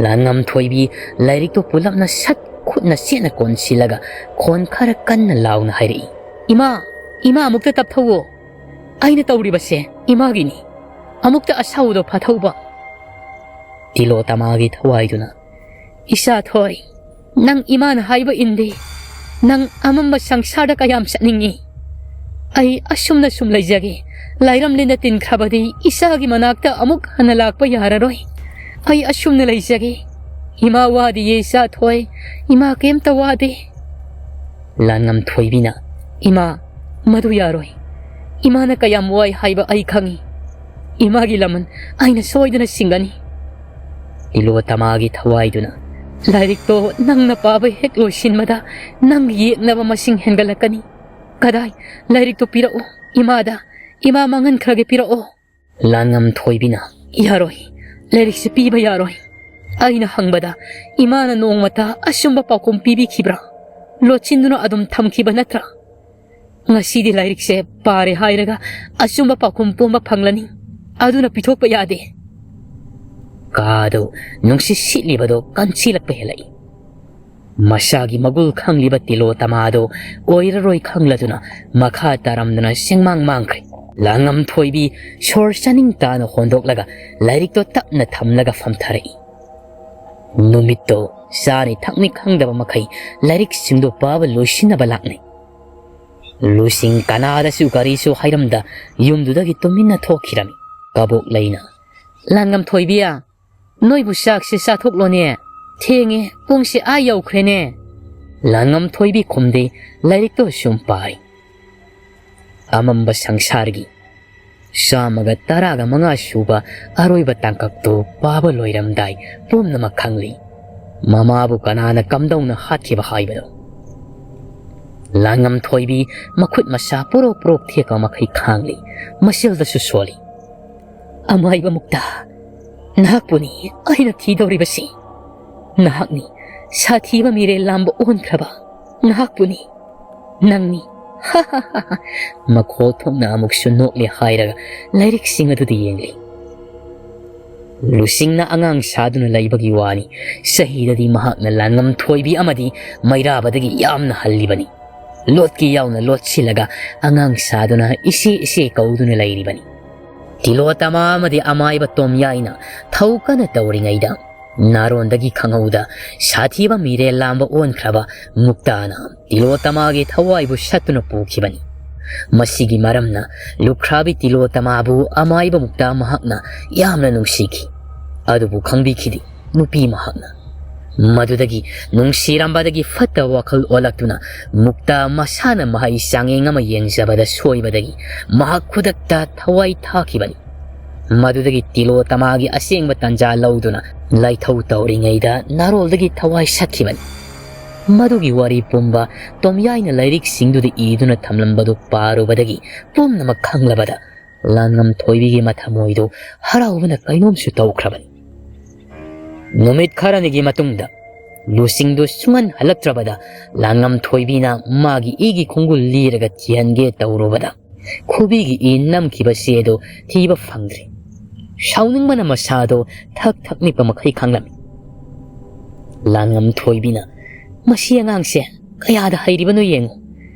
ꯂꯥꯟꯉꯝ ꯊꯣꯏꯕꯤ ꯂꯥꯏꯔꯤꯛꯇꯨ ꯄꯨꯂꯞꯅ ꯁꯠ ꯈꯨꯠꯅ ꯆꯦꯠꯅ ꯀꯣꯟꯁꯤꯜꯂꯒ ꯈꯣꯟ ꯈꯔ ꯀꯟꯅ ꯂꯥꯎꯅ ꯍꯥꯏꯔꯛꯏ, "ꯏꯃꯥ, ꯏꯃꯥ, ꯑꯃꯨꯛꯇ ꯇꯞꯊꯧꯑꯣ꯫ ꯑꯩꯅ ꯇꯧꯔꯤꯕꯁꯦ ꯏꯃꯥꯒꯤꯅꯤ꯫ ꯑꯃꯨꯛꯇ ꯑꯁꯥꯎꯕꯗꯣ ꯐꯥꯊꯧꯕ꯫" ꯇꯤꯂꯣꯇꯃꯥꯒꯤ ꯊꯋꯥꯏꯗꯨꯅ, "ꯏꯆꯥ ꯊꯣꯏ, ꯅꯪ ꯏꯃꯥꯅ ꯍꯥꯏꯕ ꯏꯟꯗꯦ꯫ ꯅꯪ ꯑꯃꯝꯕ ꯁꯪꯁꯥꯔꯗ ꯀꯌꯥꯝ ꯆꯠꯅꯤꯡꯉꯤ? ꯑꯩ ꯑꯁꯨꯝꯅ ꯁꯨꯝ ꯂꯩꯖꯒꯦ꯫ ꯂꯥꯏꯔꯝꯂꯦꯟꯗ ꯇꯤꯟꯈ꯭ꯔꯕꯗꯤ ꯏꯆꯥꯒꯤ ꯃꯅꯥꯛꯇ ꯑꯃꯨꯛ ꯍꯟꯅ ꯂꯥꯛꯄ ꯌꯥꯔꯔꯣꯏ꯫ ꯑꯩ ꯑꯁꯨꯝꯅ ꯂꯩꯖꯒꯦ꯫ ꯏꯃꯥ ꯋꯥꯗꯤꯌꯦ ꯏꯆꯥ ꯊꯣꯏ, ꯏꯃꯥ ꯀꯩꯝꯇ ꯋꯥꯗꯦ꯫" ꯂꯥꯟꯉꯝ ꯊꯣꯏꯕꯤꯅ, "ꯏꯃꯥ, ꯃꯗꯨ ꯌꯥꯔꯣꯏ꯫ ꯏꯃꯥꯅ ꯀꯌꯥꯝ ꯋꯥꯏ ꯍꯥꯏꯕ ꯑꯩ ꯈꯪꯏ꯫ ꯏꯃꯥꯒꯤ ꯂꯃꯟ ꯑꯩꯅ ꯁꯣꯏꯗꯅ ꯁꯤꯡꯒꯅꯤ꯫" ꯇꯤꯂꯣꯇꯃꯥꯒꯤ ꯊꯋꯥꯏꯗꯨꯅ, "ꯂꯥꯏꯔꯤꯛꯇꯣ ꯅꯪꯅ ꯄꯥꯕ ꯍꯦꯛ ꯂꯣꯏꯁꯤꯟꯕꯗ ꯅꯪ ꯌꯦꯛꯅꯕ ꯃꯁꯤꯡ ꯍꯦꯟꯒꯠꯂꯛꯀꯅꯤ꯫ ꯀꯗꯥꯏ? ꯂꯥꯏꯔꯤꯛꯇꯣ ꯄꯤꯔꯛꯑꯣ꯫ ꯏꯃꯥꯗ, ꯏꯃꯥ ꯃꯥꯡꯍꯟꯈ꯭ꯔꯒꯦ, ꯄꯤꯔꯛꯑꯣ꯫" ꯂꯥꯟꯉꯝ ꯊꯣꯏꯕꯤꯅ, "ꯌꯥꯔꯣꯏ, ꯂꯥꯏꯔꯤꯛꯁꯦ ꯄꯤꯕ ꯌꯥꯔꯣꯏ꯫ ꯑꯩꯅ ꯍꯪꯕꯗ ꯏꯃꯥꯅ ꯅꯣꯡꯃꯇ ꯑꯆꯨꯝꯕ ꯄꯥꯎꯈꯨꯝ ꯄꯤꯕꯤꯈꯤꯕ꯭ꯔꯥ? ꯂꯣꯠꯁꯤꯟꯗꯨꯅ ꯑꯗꯨꯝ ꯊꯝꯈꯤꯕ ꯅꯠꯇ꯭ꯔꯥ? "ꯉꯁꯤꯗꯤ ꯂꯥꯏꯔꯤꯛꯁꯦ ꯄꯥꯔꯦ ꯍꯥꯏꯔꯒ ꯑꯆꯨꯝꯕ ꯄꯥꯎꯈꯨꯝ ꯄꯨꯝꯕ ꯐꯪꯂꯅꯤ꯫ ꯑꯗꯨꯅ ꯄꯤꯊꯣꯛꯄ ꯌꯥꯗꯦ꯫" ꯀꯥꯗꯣ ꯅꯨꯡꯁꯤꯠ ꯁꯤꯠꯂꯤꯕꯗꯣ ꯀꯟꯁꯤꯜꯂꯛꯄ ꯍꯦꯜꯂꯛꯏ꯫ ꯃꯁꯥꯒꯤ ꯃꯒꯨꯜ ꯈꯪꯂꯤꯕ ꯇꯤꯂꯣꯇꯃꯥꯗꯣ ꯑꯣꯏꯔꯔꯣꯏ ꯈꯪꯂꯗꯨꯅ ꯃꯈꯥ ꯇꯥꯔꯝꯗꯅ ꯁꯦꯡꯃꯥꯡ ꯃꯥꯡꯈ꯭ꯔꯦ꯫ ꯂꯥꯡꯉꯝ ꯊꯣꯏꯕꯤ ꯁꯣꯔ ꯆꯥꯅꯤꯡ ꯇꯥꯅ ꯍꯣꯟꯗꯣꯛꯂꯒ ꯂꯥꯏꯔꯤꯛꯇꯣ ꯇꯞꯅ ꯊꯝꯂꯒ ꯐꯝꯊꯔꯛꯏ꯫ ꯅꯨꯃꯤꯠꯇꯣ ꯆꯥꯅꯤ ꯊꯛꯅꯤ ꯈꯪꯗꯕ ꯃꯈꯩ ꯂꯥꯏꯔꯤꯛꯁꯤꯡꯗꯣ ꯄꯥꯕ ꯂꯣꯏꯁꯤꯟꯅꯕ ꯂꯥꯛꯅꯩ꯫ ꯂꯨꯁꯤꯡ ꯀꯅꯥꯗꯁꯨ ꯀꯔꯤꯁꯨ ꯍꯥꯏꯔꯝꯗ ꯌꯨꯝꯗꯨꯗꯒꯤ ꯇꯨꯃꯤꯟꯅ ꯊꯣꯛꯈꯤꯔꯝꯃꯤ꯫ ꯀꯕꯣꯛ ꯂꯩꯅ, "ꯂꯥꯡꯉꯝ ꯊꯣꯏꯕꯤ, ꯅꯣꯏꯕꯨ ꯆꯥꯛꯁꯦ ꯆꯥꯊꯣꯛꯂꯣꯅꯦ꯫ ꯊꯦꯡꯉꯦ, ꯄꯨꯡꯁꯦ ꯑꯥ ꯌꯧꯈ꯭ꯔꯦꯅꯦ꯫" ꯂꯥꯡꯉꯝ ꯊꯣꯏꯕꯤ ꯈꯨꯝꯗꯦ, ꯂꯥꯏꯔꯤꯛꯇꯣ ꯁꯨꯝ ꯄꯥꯔꯤ꯫ ꯑꯃꯝꯕ ꯁꯪꯁꯥꯔꯒꯤ ꯆꯥꯝꯃꯒ ꯇꯔꯥꯒ ꯃꯉꯥ ꯁꯨꯕ ꯑꯔꯣꯏꯕ ꯇꯥꯡꯀꯛꯇꯨ ꯄꯥꯕ ꯂꯣꯏꯔꯝꯗꯥꯏ ꯄꯨꯝꯅꯃꯛ ꯈꯪꯂꯤ꯫ ꯃꯃꯥꯕꯨ ꯀꯅꯥꯅ ꯀꯝꯗꯧꯅ ꯍꯥꯠꯈꯤꯕ ꯍꯥꯏꯕꯗꯣ꯫ ꯂꯥꯡꯉꯝ ꯊꯣꯏꯕꯤ ꯃꯈꯨꯠ ꯃꯁꯥ ꯄꯨꯔꯣꯛ ꯄꯨꯔꯣꯛ ꯊꯦꯛꯄ ꯃꯈꯩ ꯈꯥꯡꯂꯤ, ꯃꯁꯦꯜꯗꯁꯨ ꯁꯣꯜꯂꯤ꯫ "ꯑꯃꯥꯏꯕ ꯃꯨꯛꯇ, ꯅꯍꯥꯛꯄꯨꯅꯤ ꯑꯩꯅ ꯊꯤꯗꯧꯔꯤꯕꯁꯤ꯫ ꯅꯍꯥꯛꯅꯤ ꯁꯥꯊꯤꯕ ꯃꯤꯔꯦꯜ ꯂꯥꯝꯕ ꯑꯣꯟꯈ꯭ꯔꯕ꯫ ꯅꯍꯥꯛꯄꯨꯅꯤ꯫ ꯅꯪꯅꯤ꯫" ꯃꯈꯣꯜ ꯊꯣꯛꯅ ꯑꯃꯨꯛꯁꯨ ꯅꯣꯛꯂꯦ ꯍꯥꯏꯔꯒ ꯂꯥꯏꯔꯤꯛꯁꯤꯡ ꯑꯗꯨꯗ ꯌꯦꯡꯂꯤ꯫ ꯂꯨꯁꯤꯡꯅ ꯑꯉꯥꯡ ꯁꯥꯗꯨꯅ ꯂꯩꯕꯒꯤ ꯋꯥꯅꯤ꯫ ꯆꯍꯤꯗꯗꯤ ꯃꯍꯥꯛꯅ ꯂꯥꯡꯉꯝ ꯊꯣꯏꯕꯤ ꯑꯃꯗꯤ ꯃꯩꯔꯥꯕꯗꯒꯤ ꯌꯥꯝꯅ ꯍꯜꯂꯤꯕꯅꯤ꯫ ꯂꯣꯠꯀꯤ ꯌꯥꯎꯅ ꯂꯣꯠꯁꯤꯜꯂꯒ ꯑꯉꯥꯡ ꯁꯥꯗꯨꯅ ꯏꯆꯦ ꯏꯆꯦ ꯀꯧꯗꯨꯅ ꯂꯩꯔꯤꯕꯅꯤ꯫ ꯇꯤꯂꯣꯇꯃꯥ ꯑꯃꯗꯤ ꯑꯃꯥꯏꯕ ꯇꯣꯝꯌꯥꯏꯅ ꯊꯧ ꯀꯟꯅ ꯇꯧꯔꯤꯉꯩꯗ ꯅꯥꯔꯣꯟꯗꯒꯤ ꯈꯪꯍꯧꯗ ꯁꯥꯊꯤꯕ ꯃꯤꯔꯦꯜ ꯂꯥꯝꯕ ꯑꯣꯟꯈ꯭ꯔꯕ ꯃꯨꯛꯇꯥꯅ ꯇꯤꯂꯣꯇꯃꯥꯒꯤ ꯊꯋꯥꯏꯕꯨ ꯁꯠꯇꯨꯅ ꯄꯨꯈꯤꯕꯅꯤ꯫ ꯃꯁꯤꯒꯤ ꯃꯔꯝꯅ ꯂꯨꯈ꯭ꯔꯥꯕꯤ ꯇꯤꯂꯣꯇꯃꯥꯕꯨ ꯑꯃꯥꯏꯕ ꯃꯨꯛꯇꯥ ꯃꯍꯥꯛꯅ ꯌꯥꯝꯅ ꯅꯨꯡꯁꯤꯈꯤ꯫ ꯑꯗꯨꯕꯨ ꯈꯪꯕꯤꯈꯤꯗꯦ ꯅꯨꯄꯤ ꯃꯍꯥꯛꯅ꯫ ꯃꯗꯨꯗꯒꯤ ꯅꯨꯡꯁꯤꯔꯝꯕꯗꯒꯤ ꯐꯠꯇꯕ ꯋꯥꯈꯜ ꯑꯣꯜꯂꯛꯇꯨꯅ ꯃꯨꯛꯇꯥ ꯃꯁꯥꯅ ꯃꯍꯩ ꯆꯥꯡꯌꯦꯡ ꯑꯃ ꯌꯦꯡꯖꯕꯗ ꯁꯣꯏꯕꯗꯒꯤ ꯃꯍꯥꯛ ꯈꯨꯗꯛꯇ ꯊꯋꯥꯏ ꯊꯥꯈꯤꯕꯅꯤ꯫ ꯃꯗꯨꯗꯒꯤ ꯇꯤꯂꯣꯇꯃꯥꯒꯤ ꯑꯁꯦꯡꯕ ꯇꯟꯖꯥ ꯂꯧꯗꯨꯅ ꯂꯥꯏꯊꯧ ꯇꯧꯔꯤꯉꯩꯗ ꯅꯥꯔꯣꯜꯗꯒꯤ ꯊꯋꯥꯏ ꯁꯠꯈꯤꯕꯅꯤ꯫ ꯃꯗꯨꯒꯤ ꯋꯥꯔꯤ ꯄꯨꯝꯕ ꯇꯣꯝꯌꯥꯏꯅ ꯂꯥꯏꯔꯤꯛꯁꯤꯡꯗꯨꯗ ꯏꯗꯨꯅ ꯊꯝꯂꯝꯕꯗꯨ ꯄꯥꯔꯨꯕꯗꯒꯤ ꯄꯨꯝꯅꯃꯛ ꯈꯪꯂꯕꯗ ꯂꯥꯡꯉꯝ ꯊꯣꯏꯕꯤꯒꯤ ꯃꯊꯃꯣꯏꯗꯨ ꯍꯔꯥꯎꯕꯅ ꯀꯩꯅꯣꯝꯁꯨ ꯇꯧꯈ꯭ꯔꯕꯅꯤ꯫ ꯅꯨꯃꯤꯠ ꯈꯔꯅꯤꯒꯤ ꯃꯇꯨꯡꯗ ꯂꯨꯁꯤꯡꯗꯨ ꯁꯨꯡꯍꯟ ꯍꯜꯂꯛꯇ꯭ꯔꯕꯗ ꯂꯥꯡꯉꯝ ꯊꯣꯏꯕꯤꯅ ꯃꯥꯒꯤ ꯏꯒꯤ ꯈꯣꯡꯒꯨꯜ ꯂꯤꯔꯒ ꯊꯤꯍꯟꯒꯦ ꯇꯧꯔꯨꯕꯗ ꯈꯨꯕꯤꯒꯤ ꯏ ꯅꯝꯈꯤꯕ ꯆꯦ ꯑꯗꯨ ꯊꯤꯕ ꯐꯪꯗ꯭ꯔꯦ꯫ ꯁꯥꯎꯅꯤꯡꯕꯅ ꯃꯁꯥꯗꯣ ꯊꯛ ꯊꯛ ꯅꯤꯛꯄ ꯃꯈꯩ ꯈꯥꯡꯂꯝꯃꯤ꯫ ꯂꯥꯡꯉꯝ ꯊꯣꯏꯕꯤꯅ, "ꯃꯁꯤ ꯑꯉꯥꯡꯁꯦ ꯀꯌꯥꯗ ꯍꯩꯔꯤꯕꯅꯣ ꯌꯦꯡꯉꯨ꯫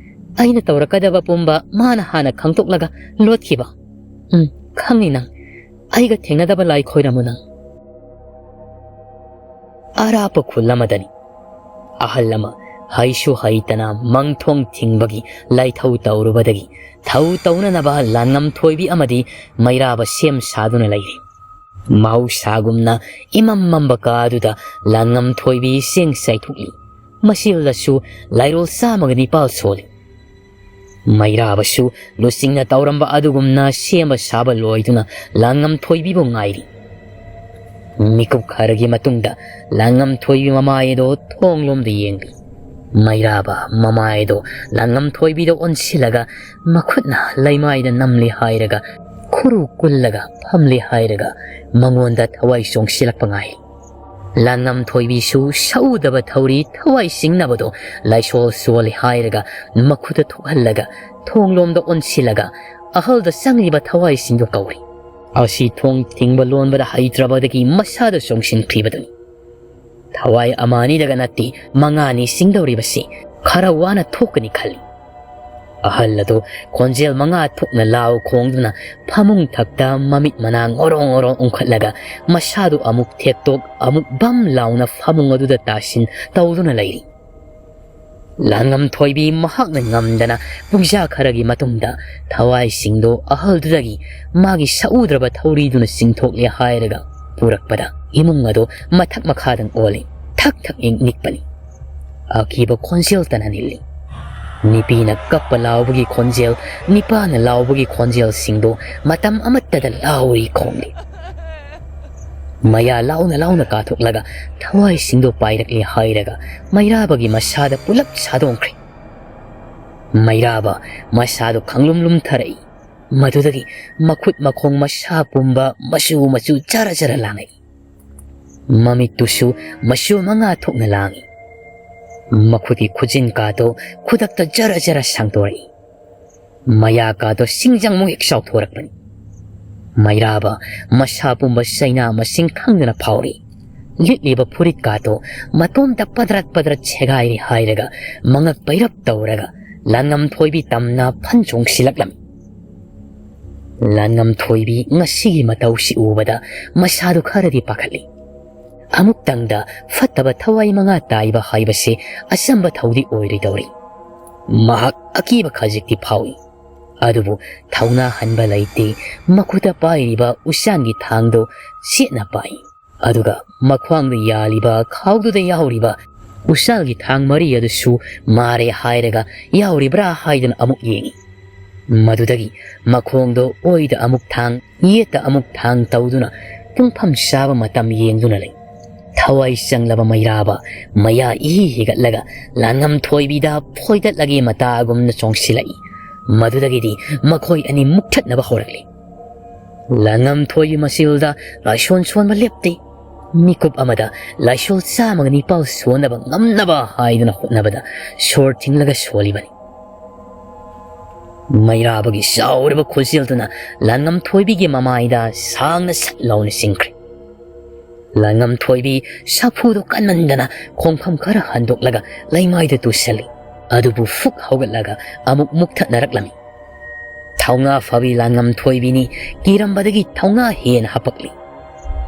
ꯑꯩꯅ ꯇꯧꯔꯛꯀꯗꯕ ꯄꯨꯝꯕ ꯃꯥꯅ ꯍꯥꯟꯅ ꯈꯪꯗꯣꯛꯂꯒ ꯂꯣꯠꯈꯤꯕ꯫ ꯎꯝ, ꯈꯪꯅꯤ ꯅꯪ꯫ ꯑꯩꯒ ꯊꯦꯡꯅꯗꯕ ꯂꯥꯏ ꯈꯣꯏꯔꯝꯃꯨ ꯅꯪ꯫" ꯑꯔꯥꯞꯄ ꯈꯨꯜ ꯑꯃꯗꯅꯤ꯫ ꯑꯍꯜ ꯑꯃ ꯍꯩꯁꯨ ꯍꯩꯇꯅ ꯃꯪꯊꯣꯡ ꯊꯤꯡꯕꯒꯤ ꯂꯥꯏꯊꯧ ꯇꯧꯔꯨꯕꯗꯒꯤ ꯊꯧ ꯇꯧꯅꯅꯕ ꯂꯥꯡꯉꯝ ꯊꯣꯏꯕꯤ ꯑꯃꯗꯤ ꯃꯩꯔꯥꯕ ꯁꯦꯝ ꯁꯥꯗꯨꯅ ꯂꯩꯔꯤ꯫ ꯃꯍꯧꯁꯥꯒꯨꯝꯅ ꯏꯃꯝ ꯃꯝꯕ ꯀꯥꯗꯨꯗ ꯂꯥꯡꯉꯝ ꯊꯣꯏꯕꯤ ꯆꯦꯡ ꯆꯥꯏꯊꯣꯛꯂꯤ꯫ ꯃꯁꯤꯗꯁꯨ ꯂꯥꯏꯔꯣꯜ ꯆꯥꯝꯃꯒ ꯅꯤꯄꯥꯜ ꯁꯣꯜꯂꯤ꯫ ꯃꯩꯔꯥꯕꯁꯨ ꯂꯨꯆꯤꯡꯅ ꯇꯧꯔꯝꯕ ꯑꯗꯨꯒꯨꯝꯅ ꯁꯦꯝꯕ ꯁꯥꯕ ꯂꯣꯏꯗꯨꯅ ꯂꯥꯡꯉꯝ ꯊꯣꯏꯕꯤꯕꯨ ꯉꯥꯏꯔꯤ꯫ ꯃꯤꯀꯨꯞ ꯈꯔꯒꯤ ꯃꯇꯨꯡꯗ ꯂꯥꯡꯉꯝ ꯊꯣꯏꯕꯤ ꯃꯃꯥꯏ ꯑꯗꯣ ꯊꯣꯡꯂꯣꯝꯗ ꯌꯦꯡꯂꯤ꯫ ꯃꯩꯔꯥꯕ ꯃꯃꯥꯏ ꯑꯗꯣ ꯂꯥꯡꯉꯝ ꯊꯣꯏꯕꯤꯗ ꯑꯣꯟꯁꯤꯜꯂꯒ ꯃꯈꯨꯠꯅ ꯂꯩꯃꯥꯏꯗ ꯅꯝꯂꯤ ꯍꯥꯏꯔꯒ ꯈꯨꯔꯨ ꯀꯨꯜꯂꯒ ꯐꯝꯂꯤ ꯍꯥꯏꯔꯒ ꯃꯉꯣꯟꯗ ꯊꯋꯥꯏ ꯆꯣꯡꯁꯤꯜꯂꯛꯄ ꯉꯥꯏ꯫ ꯂꯥꯡꯉꯝ ꯊꯣꯏꯕꯤꯁꯨ ꯁꯛꯎꯗꯕ ꯊꯧꯔꯤ ꯊꯋꯥꯏ ꯆꯤꯡꯅꯕꯗꯣ ꯂꯥꯏꯁꯣꯜ ꯁꯣꯜꯂꯤ ꯍꯥꯏꯔꯒ ꯃꯈꯨꯠꯇ ꯊꯣꯛꯍꯜꯂꯒ ꯊꯣꯡꯂꯣꯝꯗ ꯑꯣꯟꯁꯤꯜꯂꯒ ꯑꯍꯜꯗ ꯆꯪꯂꯤꯕ ꯊꯋꯥꯏꯁꯤꯡꯗꯨ ꯀꯧꯔꯤ꯫ ꯑꯁꯤ ꯊꯣꯡ ꯊꯤꯡꯕ ꯂꯣꯟꯕꯗ ꯍꯩꯇ꯭ꯔꯕꯗꯒꯤ ꯃꯁꯥꯗ ꯆꯣꯡꯁꯤꯟꯈ꯭ꯔꯤꯕꯗꯨꯅꯤ꯫ ꯊꯋꯥꯏ ꯑꯃ ꯑꯅꯤꯗꯒ ꯅꯠꯇꯦ, ꯃꯉꯥꯅꯤ ꯆꯤꯡꯗꯧꯔꯤꯕꯁꯤ ꯈꯔ ꯋꯥꯅ ꯊꯣꯛꯀꯅꯤ ꯈꯜꯂꯤ꯫ ꯑꯍꯜ ꯑꯗꯨ ꯈꯣꯟꯖꯦꯜ ꯃꯉꯥ ꯊꯣꯛꯅ ꯂꯥꯎ ꯈꯣꯡꯗꯨꯅ ꯐꯃꯨꯡ ꯊꯛꯇ ꯃꯃꯤꯠ ꯃꯅꯥ ꯉꯣꯔꯣꯡ ꯉꯣꯔꯣꯡ ꯎꯪꯈꯠꯂꯒ ꯃꯁꯥꯗꯨ ꯑꯃꯨꯛ ꯊꯦꯛꯇꯣꯛ ꯑꯃꯨꯛ ꯕꯝ ꯂꯥꯎꯅ ꯐꯃꯨꯡ ꯑꯗꯨꯗ ꯇꯥꯁꯤꯟ ꯇꯧꯗꯨꯅ ꯂꯩꯔꯤ꯫ ꯂꯥꯡꯉꯝ ꯊꯣꯏꯕꯤ ꯃꯍꯥꯛꯅ ꯉꯝꯗꯅ ꯄꯨꯡꯖꯥ ꯈꯔꯒꯤ ꯃꯇꯨꯡꯗ ꯊꯋꯥꯏꯁꯤꯡꯗꯨ ꯑꯍꯜꯗꯨꯗꯒꯤ ꯃꯥꯒꯤ ꯁꯛꯎꯗ꯭ꯔꯕ ꯊꯧꯔꯤꯗꯨꯅ ꯆꯤꯡꯊꯣꯛꯂꯦ ꯍꯥꯏꯔꯒ ꯄꯨꯔꯛꯄꯗ ꯏꯃꯨꯡ ꯑꯗꯨ ꯃꯊꯛ ꯃꯈꯥꯗꯪ ꯑꯣꯜꯂꯤ꯫ ꯊꯛ ꯊꯛ ꯏꯪ ꯅꯤꯛꯄꯅꯤ꯫ ꯑꯀꯤꯕ ꯈꯣꯟꯖꯦꯜꯇꯅ ꯅꯤꯜꯂꯤ꯫ ꯅꯨꯄꯤꯅ ꯀꯞꯄ ꯂꯥꯎꯕꯒꯤ ꯈꯣꯟꯖꯦꯜ, ꯅꯤꯄꯥꯅ ꯂꯥꯎꯕꯒꯤ ꯈꯣꯟꯖꯦꯜꯁꯤꯡꯗꯨ ꯃꯇꯝ ꯑꯃꯠꯇꯗ ꯂꯥꯎꯔꯤ ꯈꯣꯡꯂꯤ꯫ ꯃꯌꯥ ꯂꯥꯎꯅ ꯂꯥꯎꯅ ꯀꯥꯊꯣꯛꯂꯒ ꯊꯋꯥꯏꯁꯤꯡꯗꯨ ꯄꯥꯏꯔꯛꯂꯦ ꯍꯥꯏꯔꯒ ꯃꯩꯔꯥꯕꯒꯤ ꯃꯁꯥꯗ ꯄꯨꯂꯞ ꯁꯥꯗꯣꯡꯈ꯭ꯔꯦ꯫ ꯃꯩꯔꯥꯕ ꯃꯁꯥꯗꯨ ꯈꯪꯂꯨꯝ ꯂꯨꯝꯊꯔꯛꯏ꯫ ꯃꯗꯨꯗꯒꯤ ꯃꯈꯨꯠ ꯃꯈꯣꯡ ꯃꯁꯥ ꯄꯨꯝꯕ ꯃꯆꯨ ꯃꯆꯨ ꯆꯔ ꯆꯔ ꯂꯥꯡꯉꯛꯏ꯫ ꯃꯃꯤꯠꯇꯨꯁꯨ ꯃꯆꯨ ꯃꯉꯥ ꯊꯣꯛꯅ ꯂꯥꯡꯏ꯫ ꯃꯈꯨꯠꯀꯤ ꯈꯨꯖꯤꯟ ꯀꯥꯗꯣ ꯈꯨꯗꯛꯇ ꯖꯔ ꯖꯔ ꯁꯥꯡꯗꯣꯔꯛꯏ꯫ ꯃꯌꯥ ꯀꯥꯗꯣ ꯁꯤꯡꯖꯪꯃꯨꯛ ꯍꯦꯛ ꯆꯥꯎꯊꯣꯔꯛꯄꯅꯤ꯫ ꯃꯩꯔꯥꯕ ꯃꯁꯥ ꯄꯨꯝꯕ ꯆꯩꯅꯥ ꯃꯁꯤꯡ ꯈꯪꯗꯅ ꯐꯥꯎꯔꯤ꯫ ꯂꯤꯠꯂꯤꯕ ꯐꯨꯔꯤꯠ ꯀꯥꯗꯣ ꯃꯇꯣꯝꯇ ꯄꯗ꯭ꯔꯠ ꯄꯗ꯭ꯔꯠ ꯁꯦꯒꯥꯏꯔꯤ ꯍꯥꯏꯔꯒ ꯃꯉꯛ ꯄꯩꯔꯞ ꯇꯧꯔꯒ ꯂꯥꯟꯉꯝ ꯊꯣꯏꯕꯤ ꯇꯝꯅ ꯐꯟ ꯆꯣꯡꯁꯤꯜꯂꯛꯂꯝꯃꯤ꯫ ꯂꯥꯟꯉꯝ ꯊꯣꯏꯕꯤ ꯉꯁꯤꯒꯤ ꯃꯇꯧꯁꯤ ꯎꯕꯗ ꯃꯁꯥꯗꯨ ꯈꯔꯗꯤ ꯄꯥꯈꯠꯂꯤ꯫ ꯑꯃꯨꯛꯇꯪꯗ ꯐꯠꯇꯕ ꯊꯋꯥꯏ ꯃꯉꯥ ꯇꯥꯏꯕ ꯍꯥꯏꯕꯁꯤ ꯑꯆꯝꯕ ꯊꯧꯗꯤ ꯑꯣꯏꯔꯣꯏꯗꯧꯔꯤ꯫ ꯃꯍꯥꯛ ꯑꯀꯤꯕ ꯈꯖꯤꯛꯇꯤ ꯐꯥꯎꯏ꯫ ꯑꯗꯨꯕꯨ ꯊꯧꯅꯥ ꯍꯟꯕ ꯂꯩꯇꯦ꯫ ꯃꯈꯨꯠꯇ ꯄꯥꯏꯔꯤꯕ ꯎꯆꯥꯟꯒꯤ ꯊꯥꯡꯗꯨ ꯆꯦꯠꯅ ꯄꯥꯏ꯫ ꯑꯗꯨꯒ ꯃꯈ꯭ꯋꯥꯡꯗ ꯌꯥꯜꯂꯤꯕ ꯈꯥꯎꯗꯨꯗ ꯌꯥꯎꯔꯤꯕ ꯎꯆꯥꯜꯒꯤ ꯊꯥꯡ ꯃꯔꯤ ꯑꯗꯨꯁꯨ ꯃꯥꯔꯦ ꯍꯥꯏꯔꯒ ꯌꯥꯎꯔꯤꯕ꯭ꯔꯥ ꯍꯥꯏꯗꯨꯅ ꯑꯃꯨꯛ ꯌꯦꯡꯏ꯫ ꯃꯗꯨꯗꯒꯤ ꯃꯈꯣꯡꯗꯣ ꯑꯣꯏꯗ ꯑꯃꯨꯛ ꯊꯥꯡ, ꯌꯦꯠꯇ ꯑꯃꯨꯛ ꯊꯥꯡ ꯇꯧꯗꯨꯅ ꯄꯨꯡꯐꯝ ꯆꯥꯕ ꯃꯇꯝ ꯌꯦꯡꯗꯨꯅ ꯂꯩ꯫ ꯊꯋꯥꯏ ꯆꯪꯂꯕ ꯃꯩꯔꯥꯕ ꯃꯌꯥ ꯏꯍꯤ ꯍꯤꯒꯠꯂꯒ ꯂꯥꯟꯉꯝ ꯊꯣꯏꯕꯤꯗ ꯐꯣꯏꯗꯠꯂꯒꯦ ꯃꯇꯥꯒꯨꯝꯅ ꯆꯣꯡꯁꯤꯜꯂꯛꯏ꯫ ꯃꯗꯨꯗꯒꯤꯗꯤ ꯃꯈꯣꯏ ꯑꯅꯤ ꯃꯨꯛꯊꯠꯅꯕ ꯍꯧꯔꯛꯂꯤ꯫ ꯂꯥꯟꯉꯝ ꯊꯣꯏꯕꯤ ꯃꯆꯤꯜꯗ ꯂꯥꯏꯁꯣꯟ ꯁꯣꯟꯕ ꯂꯦꯞꯇꯦ꯫ ꯃꯤꯀꯨꯞ ꯑꯃꯗ ꯂꯥꯏꯁꯣꯜ ꯆꯥꯝꯃꯒ ꯅꯤꯄꯥꯜ ꯁꯣꯟꯅꯕ ꯉꯝꯅꯕ ꯍꯥꯏꯗꯨꯅ ꯍꯣꯠꯅꯕꯗ ꯁꯣꯔ ꯊꯤꯡꯂꯒ ꯁꯣꯜꯂꯤꯕꯅꯤ꯫ ꯃꯩꯔꯥꯕꯒꯤ ꯆꯥꯎꯔꯕ ꯈꯣꯟꯖꯦꯜꯗꯨꯅ ꯂꯥꯟꯉꯝ ꯊꯣꯏꯕꯤꯒꯤ ꯃꯃꯥꯏꯗ ꯁꯥꯡꯅ ꯁꯠ ꯂꯥꯎꯅ ꯆꯤꯡꯈ꯭ꯔꯦ꯫ ꯂꯥꯟꯉꯝ ꯊꯣꯏꯕꯤ ꯁꯥꯐꯨꯗꯨ ꯀꯟꯃꯟꯗꯅ ꯈꯣꯡꯐꯝ ꯈꯔ ꯍꯟꯗꯣꯛꯂꯒ ꯂꯩꯃꯥꯏꯗ ꯇꯨꯁꯜꯂꯤ꯫ ꯑꯗꯨꯕꯨ ꯐꯨꯛ ꯍꯧꯒꯠꯂꯒ ꯑꯃꯨꯛ ꯃꯨꯛꯊꯠꯅꯔꯛꯂꯝꯃꯤ꯫ ꯊꯧꯅꯥ ꯐꯕꯤ ꯂꯥꯟꯉꯝ ꯊꯣꯏꯕꯤꯅꯤ ꯀꯤꯔꯝꯕꯗꯒꯤ ꯊꯧꯅꯥ ꯍꯦꯟꯅ ꯍꯥꯄꯛꯂꯤ꯫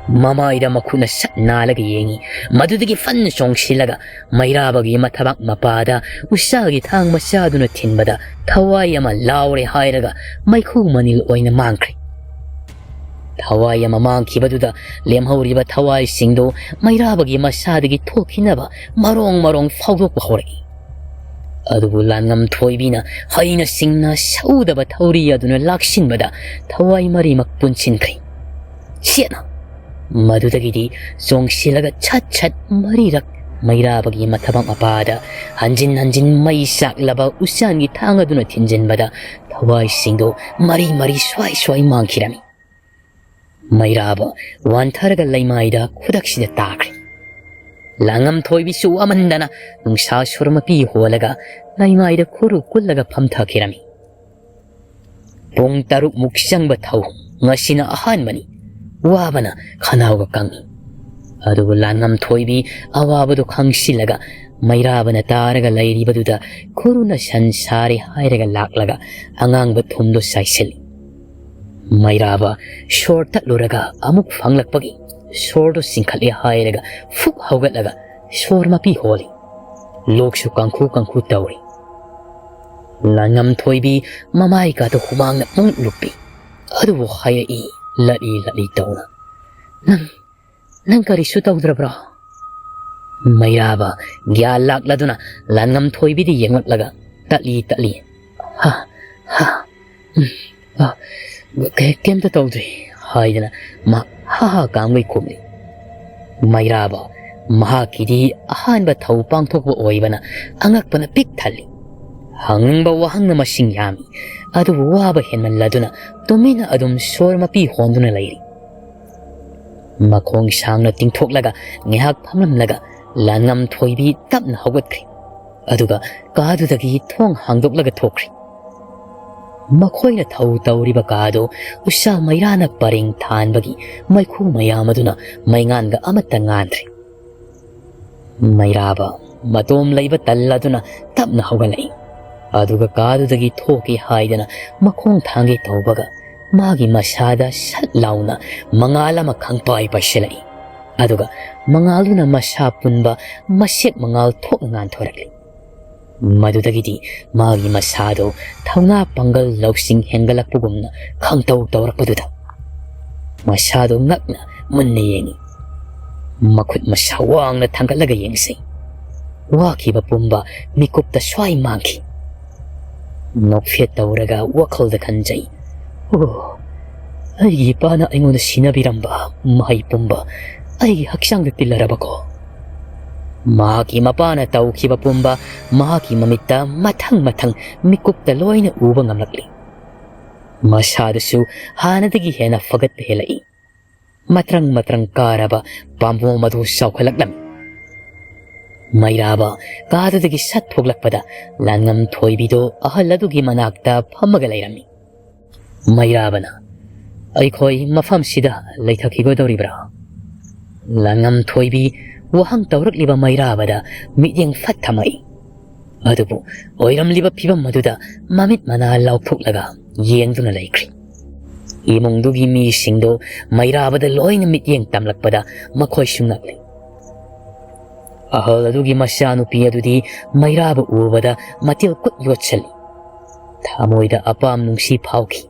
ꯃꯃꯥꯏꯗ ꯃꯈꯨꯠꯅ ꯁꯠ ꯅꯥꯜꯂꯒ ꯌꯦꯡꯉꯤ꯫ ꯃꯗꯨꯗꯒꯤ ꯐꯟꯅ ꯆꯣꯡꯁꯤꯜꯂꯒ ꯃꯩꯔꯥꯕꯒꯤ ꯃꯊꯕꯥꯛ ꯃꯄꯥꯗ ꯎꯆꯥꯒꯤ ꯊꯥꯡ ꯃꯆꯥꯗꯨꯅ ꯊꯤꯟꯕꯗ ꯊꯋꯥꯏ ꯑꯃ ꯂꯥꯎꯔꯦ ꯍꯥꯏꯔꯒ ꯃꯩꯈꯨ ꯃꯅꯤꯜ ꯑꯣꯏꯅ ꯃꯥꯡꯈ꯭ꯔꯦ꯫ ꯊꯋꯥꯏ ꯑꯃ ꯃꯥꯡꯈꯤꯕꯗꯨꯗ ꯂꯦꯝꯍꯧꯔꯤꯕ ꯊꯋꯥꯏꯁꯤꯡꯗꯨ ꯃꯩꯔꯥꯕꯒꯤ ꯃꯁꯥꯗꯒꯤ ꯊꯣꯛꯈꯤꯅꯕ ꯃꯔꯣꯡ ꯃꯔꯣꯡ ꯐꯥꯎꯗꯣꯛꯄ ꯍꯧꯔꯛꯏ꯫ ꯑꯗꯨꯕꯨ ꯂꯥꯟꯉꯝ ꯊꯣꯏꯕꯤꯅ ꯍꯩꯅ ꯁꯤꯡꯅ ꯁꯧꯗꯕ ꯊꯧꯔꯤ ꯑꯗꯨꯅ ꯂꯥꯛꯁꯤꯟꯕꯗ ꯊꯋꯥꯏ ꯃꯔꯤꯃꯛ ꯄꯨꯟꯁꯤꯟꯈ꯭ꯔꯦ꯫ ꯆꯦꯠꯅ꯫ ꯃꯗꯨꯗꯒꯤꯗꯤ ꯆꯣꯡꯁꯤꯜꯂꯒ ꯁꯠ ꯁꯠ ꯃꯔꯤꯔꯛ ꯃꯩꯔꯥꯕꯒꯤ ꯃꯊꯕꯥꯛ ꯃꯄꯥꯗ ꯍꯟꯖꯤꯟ ꯍꯟꯖꯤꯟ ꯃꯩ ꯆꯥꯛꯂꯕ ꯎꯆꯥꯟꯒꯤ ꯊꯥꯡ ꯑꯗꯨꯅ ꯊꯤꯟꯖꯤꯟꯕꯗ ꯊꯋꯥꯏꯁꯤꯡꯗꯨ ꯃꯔꯤ ꯃꯔꯤ ꯁ꯭ꯋꯥꯏ ꯁ꯭ꯋꯥꯏ ꯃꯥꯡꯈꯤꯔꯝꯃꯤ꯫ ꯃꯩꯔꯥꯕ ꯋꯥꯟꯊꯔꯒ ꯂꯩꯃꯥꯏꯗ ꯈꯨꯗꯛꯁꯤꯗ ꯇꯥꯈ꯭ꯔꯦ꯫ ꯂꯥꯡꯉꯝꯊꯣꯏꯕꯤꯁꯨ ꯋꯥꯃꯟꯗꯅ ꯅꯨꯡꯁꯥ ꯁꯣꯔ ꯃꯄꯤ ꯍꯣꯜꯂꯒ ꯂꯩꯃꯥꯏꯗ ꯈꯨꯔꯨ ꯀꯨꯜꯂꯒ ꯐꯝꯊꯈꯤꯔꯝꯃꯤ꯫ ꯄꯨꯡ ꯇꯔꯨꯛꯃꯨꯛ ꯆꯪꯕ ꯊꯧ ꯉꯁꯤꯅ ꯑꯍꯥꯟꯕꯅꯤ꯫ ꯋꯥꯕꯅ ꯈꯅꯥꯎꯒ ꯀꯪꯉꯤ꯫ ꯑꯗꯨꯕꯨ ꯂꯥꯡꯉꯝꯊꯣꯏꯕꯤ ꯑꯋꯥꯕꯗꯨ ꯈꯪꯁꯤꯜꯂꯒ ꯃꯩꯔꯥꯕꯅ ꯇꯥꯔꯒ ꯂꯩꯔꯤꯕꯗꯨꯗ ꯈꯨꯔꯨꯅ ꯁꯟ ꯁꯥꯔꯦ ꯍꯥꯏꯔꯒ ꯂꯥꯛꯂꯒ ꯑꯉꯥꯡꯕ ꯊꯨꯝꯗꯨ ꯆꯥꯏꯁꯤꯜꯂꯤ꯫ ꯃꯩꯔꯥꯕ ꯁꯣꯔ ꯇꯠꯂꯨꯔꯒ ꯑꯃꯨꯛ ꯐꯪꯂꯛꯄꯒꯤ ꯁꯣꯔꯗꯨ ꯆꯤꯡꯈꯠꯂꯦ ꯍꯥꯏꯔꯒ ꯐꯨꯛ ꯍꯧꯒꯠꯂꯒ ꯁꯣꯔ ꯃꯄꯤ ꯍꯣꯜꯂꯤ꯫ ꯂꯣꯛꯁꯨ ꯀꯥꯡꯈꯨ ꯀꯥꯡꯈꯨ ꯇꯧꯔꯤ꯫ ꯂꯥꯡꯉꯝꯊꯣꯏꯕꯤ ꯃꯃꯥꯏꯒꯗꯨ ꯍꯨꯃꯥꯡꯅ ꯄꯨꯡ ꯂꯨꯞꯄꯤ꯫ ꯑꯗꯨꯕꯨ ꯍꯥꯏꯔꯛꯏ ꯂꯠꯂꯤ ꯂꯠꯂꯤ ꯇꯧꯅ, "ꯅꯪ, ꯅꯪ ꯀꯔꯤꯁꯨ ꯇꯧꯗ꯭ꯔꯕ꯭ꯔꯣ?" ꯃꯩꯔꯥꯕ ꯒ꯭ꯌꯥꯟ ꯂꯥꯛꯂꯗꯨꯅ ꯂꯥꯡꯉꯝꯊꯣꯏꯕꯤꯗ ꯌꯦꯡꯂꯛꯂꯒ ꯇꯠꯂꯤ ꯇꯠꯂꯤ, "ꯍꯥ, ꯍꯥ, ꯎꯝ, ꯑ, ꯀꯩ-, ꯀꯩꯝꯇ ꯇꯧꯗ꯭ꯔꯤ" ꯍꯥꯏꯗꯅ ꯃꯥ ꯍꯥ ꯍꯥ ꯀꯥꯝꯒꯩ ꯈꯨꯝꯂꯤ꯫ ꯃꯩꯔꯥꯕ ꯃꯍꯥꯛꯀꯤꯗꯤ ꯑꯍꯥꯟꯕ ꯊꯧ ꯄꯥꯡꯊꯣꯛꯄ ꯑꯣꯏꯕꯅ ꯑꯉꯛꯄꯅ ꯄꯤꯛ ꯊꯜꯂꯤ꯫ ꯍꯪꯅꯤꯡꯕ ꯋꯥꯍꯪꯅ ꯃꯁꯤꯡ ꯌꯥꯝꯃꯤ, ꯑꯗꯨꯕꯨ ꯋꯥꯕ ꯍꯦꯟꯃꯜꯂꯗꯨꯅ ꯇꯨꯃꯤꯟꯅ ꯑꯗꯨꯝ ꯁꯣꯔ ꯃꯄꯤ ꯍꯣꯟꯗꯨꯅ ꯂꯩꯔꯤ꯫ ꯃꯈꯣꯡ ꯁꯥꯡꯅ ꯇꯤꯡꯊꯣꯛꯂꯒ ꯉꯥꯏꯍꯥꯛ ꯐꯝꯂꯝꯂꯒ ꯂꯥꯟꯉꯝ ꯊꯣꯏꯕꯤ ꯇꯞꯅ ꯍꯧꯒꯠꯈ꯭ꯔꯤ꯫ ꯑꯗꯨꯒ ꯀꯥꯗꯨꯗꯒꯤ ꯊꯣꯡ ꯍꯥꯡꯗꯣꯛꯂꯒ ꯊꯣꯛꯈ꯭ꯔꯤ꯫ ꯃꯈꯣꯏꯅ ꯊꯧ ꯇꯧꯔꯤꯕ ꯀꯥꯗꯨ ꯎꯁꯥ ꯃꯩꯔꯥꯅ ꯄꯔꯦꯡ ꯊꯥꯟꯕꯒꯤ ꯃꯩꯈꯨ ꯃꯌꯥꯝ ꯑꯗꯨꯅ ꯃꯩꯉꯥꯟꯒ ꯑꯃꯠꯇ ꯉꯥꯟꯗ꯭ꯔꯦ꯫ ꯃꯩꯔꯥꯕ ꯃꯇꯣꯝ ꯂꯩꯕ ꯇꯜꯂꯗꯨꯅ ꯇꯞꯅ ꯍꯧꯒꯠꯂꯛꯏ꯫ ꯑꯗꯨꯒ ꯀꯥꯗꯨꯗꯒꯤ ꯊꯣꯛꯀꯦ ꯍꯥꯏꯗꯅ ꯃꯈꯣꯡ ꯊꯥꯡꯒꯦ ꯇꯧꯕꯒ ꯃꯥꯒꯤ ꯃꯁꯥꯗ ꯁꯠ ꯂꯥꯎꯅ ꯃꯉꯥꯜ ꯑꯃ ꯈꯪꯄꯥꯏ ꯄꯥꯏꯁꯤꯜꯂꯛꯏ꯫ ꯑꯗꯨꯒ ꯃꯉꯥꯜꯗꯨꯅ ꯃꯁꯥ ꯄꯨꯟꯕ ꯃꯁꯦꯛ ꯃꯉꯥꯜ ꯊꯣꯛꯅ ꯉꯥꯟꯊꯣꯔꯛꯂꯤ꯫ ꯃꯗꯨꯗꯒꯤꯗꯤ ꯃꯥꯒꯤ ꯃꯁꯥꯗꯣ ꯊꯧꯅꯥ ꯄꯥꯡꯒꯜ ꯂꯧꯁꯤꯡ ꯍꯦꯟꯒꯠꯂꯛꯄꯒꯨꯝꯅ ꯈꯪꯇꯧ ꯇꯧꯔꯛꯄꯗꯨꯗ ꯃꯁꯥꯗꯣ ꯉꯛꯅ ꯃꯨꯟꯅ ꯌꯦꯡꯉꯤ꯫ ꯃꯈꯨꯠ ꯃꯁꯥ ꯋꯥꯡꯅ ꯊꯥꯡꯒꯠꯂꯒ ꯌꯦꯡꯁꯤ꯫ ꯋꯥꯈꯤꯕ ꯄꯨꯝꯕ ꯃꯤꯀꯨꯞꯇ ꯁ꯭ꯋꯥꯏ ꯃꯥꯡꯈꯤ꯫ ꯅꯣꯛꯐꯦꯠ ꯇꯧꯔꯒ ꯋꯥꯈꯜꯗ ꯈꯟꯖꯩ, "ꯑꯣ, ꯑꯩꯒꯤ ꯏꯄꯥꯅ ꯑꯩꯉꯣꯟꯗ ꯁꯤꯟꯅꯕꯤꯔꯝꯕ ꯃꯍꯩ ꯄꯨꯝꯕ ꯑꯩꯒꯤ ꯍꯛꯆꯥꯡꯗ ꯇꯤꯜꯂꯔꯕꯀꯣ?" ꯃꯍꯥꯛꯀꯤ ꯃꯄꯥꯅ ꯇꯧꯈꯤꯕ ꯄꯨꯝꯕ ꯃꯍꯥꯛꯀꯤ ꯃꯃꯤꯠꯇ ꯃꯊꯪ ꯃꯊꯪ ꯃꯤꯀꯨꯞꯇ ꯂꯣꯏꯅ ꯎꯕ ꯉꯝꯂꯛꯂꯤ꯫ ꯃꯁꯥꯗꯨꯁꯨ ꯍꯥꯟꯅꯗꯒꯤ ꯍꯦꯟꯅ ꯐꯒꯠꯄ ꯍꯦꯜꯂꯛꯏ꯫ ꯃꯇ꯭ꯔꯪ ꯃꯇ꯭ꯔꯪ ꯀꯥꯔꯕ ꯄꯥꯝꯕꯣꯝ ꯑꯗꯨ ꯆꯥꯎꯈꯠꯂꯛꯂꯝꯃꯤ꯫ ꯃꯩꯔꯥꯕ ꯀꯥꯗꯨꯗꯒꯤ ꯁꯠ ꯊꯣꯛꯂꯛꯄꯗ ꯂꯥꯟꯉꯝ ꯊꯣꯏꯕꯤꯗꯨ ꯑꯍꯜ ꯑꯗꯨꯒꯤ ꯃꯅꯥꯛꯇ ꯐꯝꯃꯒ ꯂꯩꯔꯝꯃꯤ꯫ ꯃꯩꯔꯥꯕꯅ, "ꯑꯩꯈꯣꯏ ꯃꯐꯝꯁꯤꯗ ꯂꯩꯊꯈꯤꯒꯗꯧꯔꯤꯕ꯭ꯔꯥ?" ꯂꯥꯟꯉꯝ ꯊꯣꯏꯕꯤ ꯋꯥꯍꯪ ꯇꯧꯔꯛꯂꯤꯕ ꯃꯩꯔꯥꯕꯗ ꯃꯤꯠꯌꯦꯡ ꯐꯠ ꯊꯝꯃꯛꯏ꯫ ꯑꯗꯨꯕꯨ ꯑꯣꯏꯔꯝꯂꯤꯕ ꯐꯤꯕꯝ ꯑꯗꯨꯗ ꯃꯃꯤꯠ ꯃꯅꯥ ꯂꯥꯎꯊꯣꯛꯂꯒ ꯌꯦꯡꯗꯨꯅ ꯂꯩꯈ꯭ꯔꯤ꯫ ꯏꯃꯨꯡꯗꯨꯒꯤ ꯃꯤꯁꯤꯡꯗꯨ ꯃꯩꯔꯥꯕꯗ ꯂꯣꯏꯅ ꯃꯤꯠꯌꯦꯡ ꯇꯝꯂꯛꯄꯗ ꯃꯈꯣꯏꯁꯨ ꯉꯛꯂꯤ꯫ ꯑꯍꯜ ꯑꯗꯨꯒꯤ ꯃꯆꯥꯅꯨꯄꯤ ꯑꯗꯨꯗꯤ ꯃꯩꯔꯥꯕ ꯎꯕꯗ ꯃꯇꯤꯜ ꯀꯨꯠ ꯌꯣꯠꯁꯤꯜꯂꯤ꯫ ꯊꯃꯣꯏꯗ ꯑꯄꯥꯝ ꯅꯨꯡꯁꯤ ꯐꯥꯎꯈꯤ꯫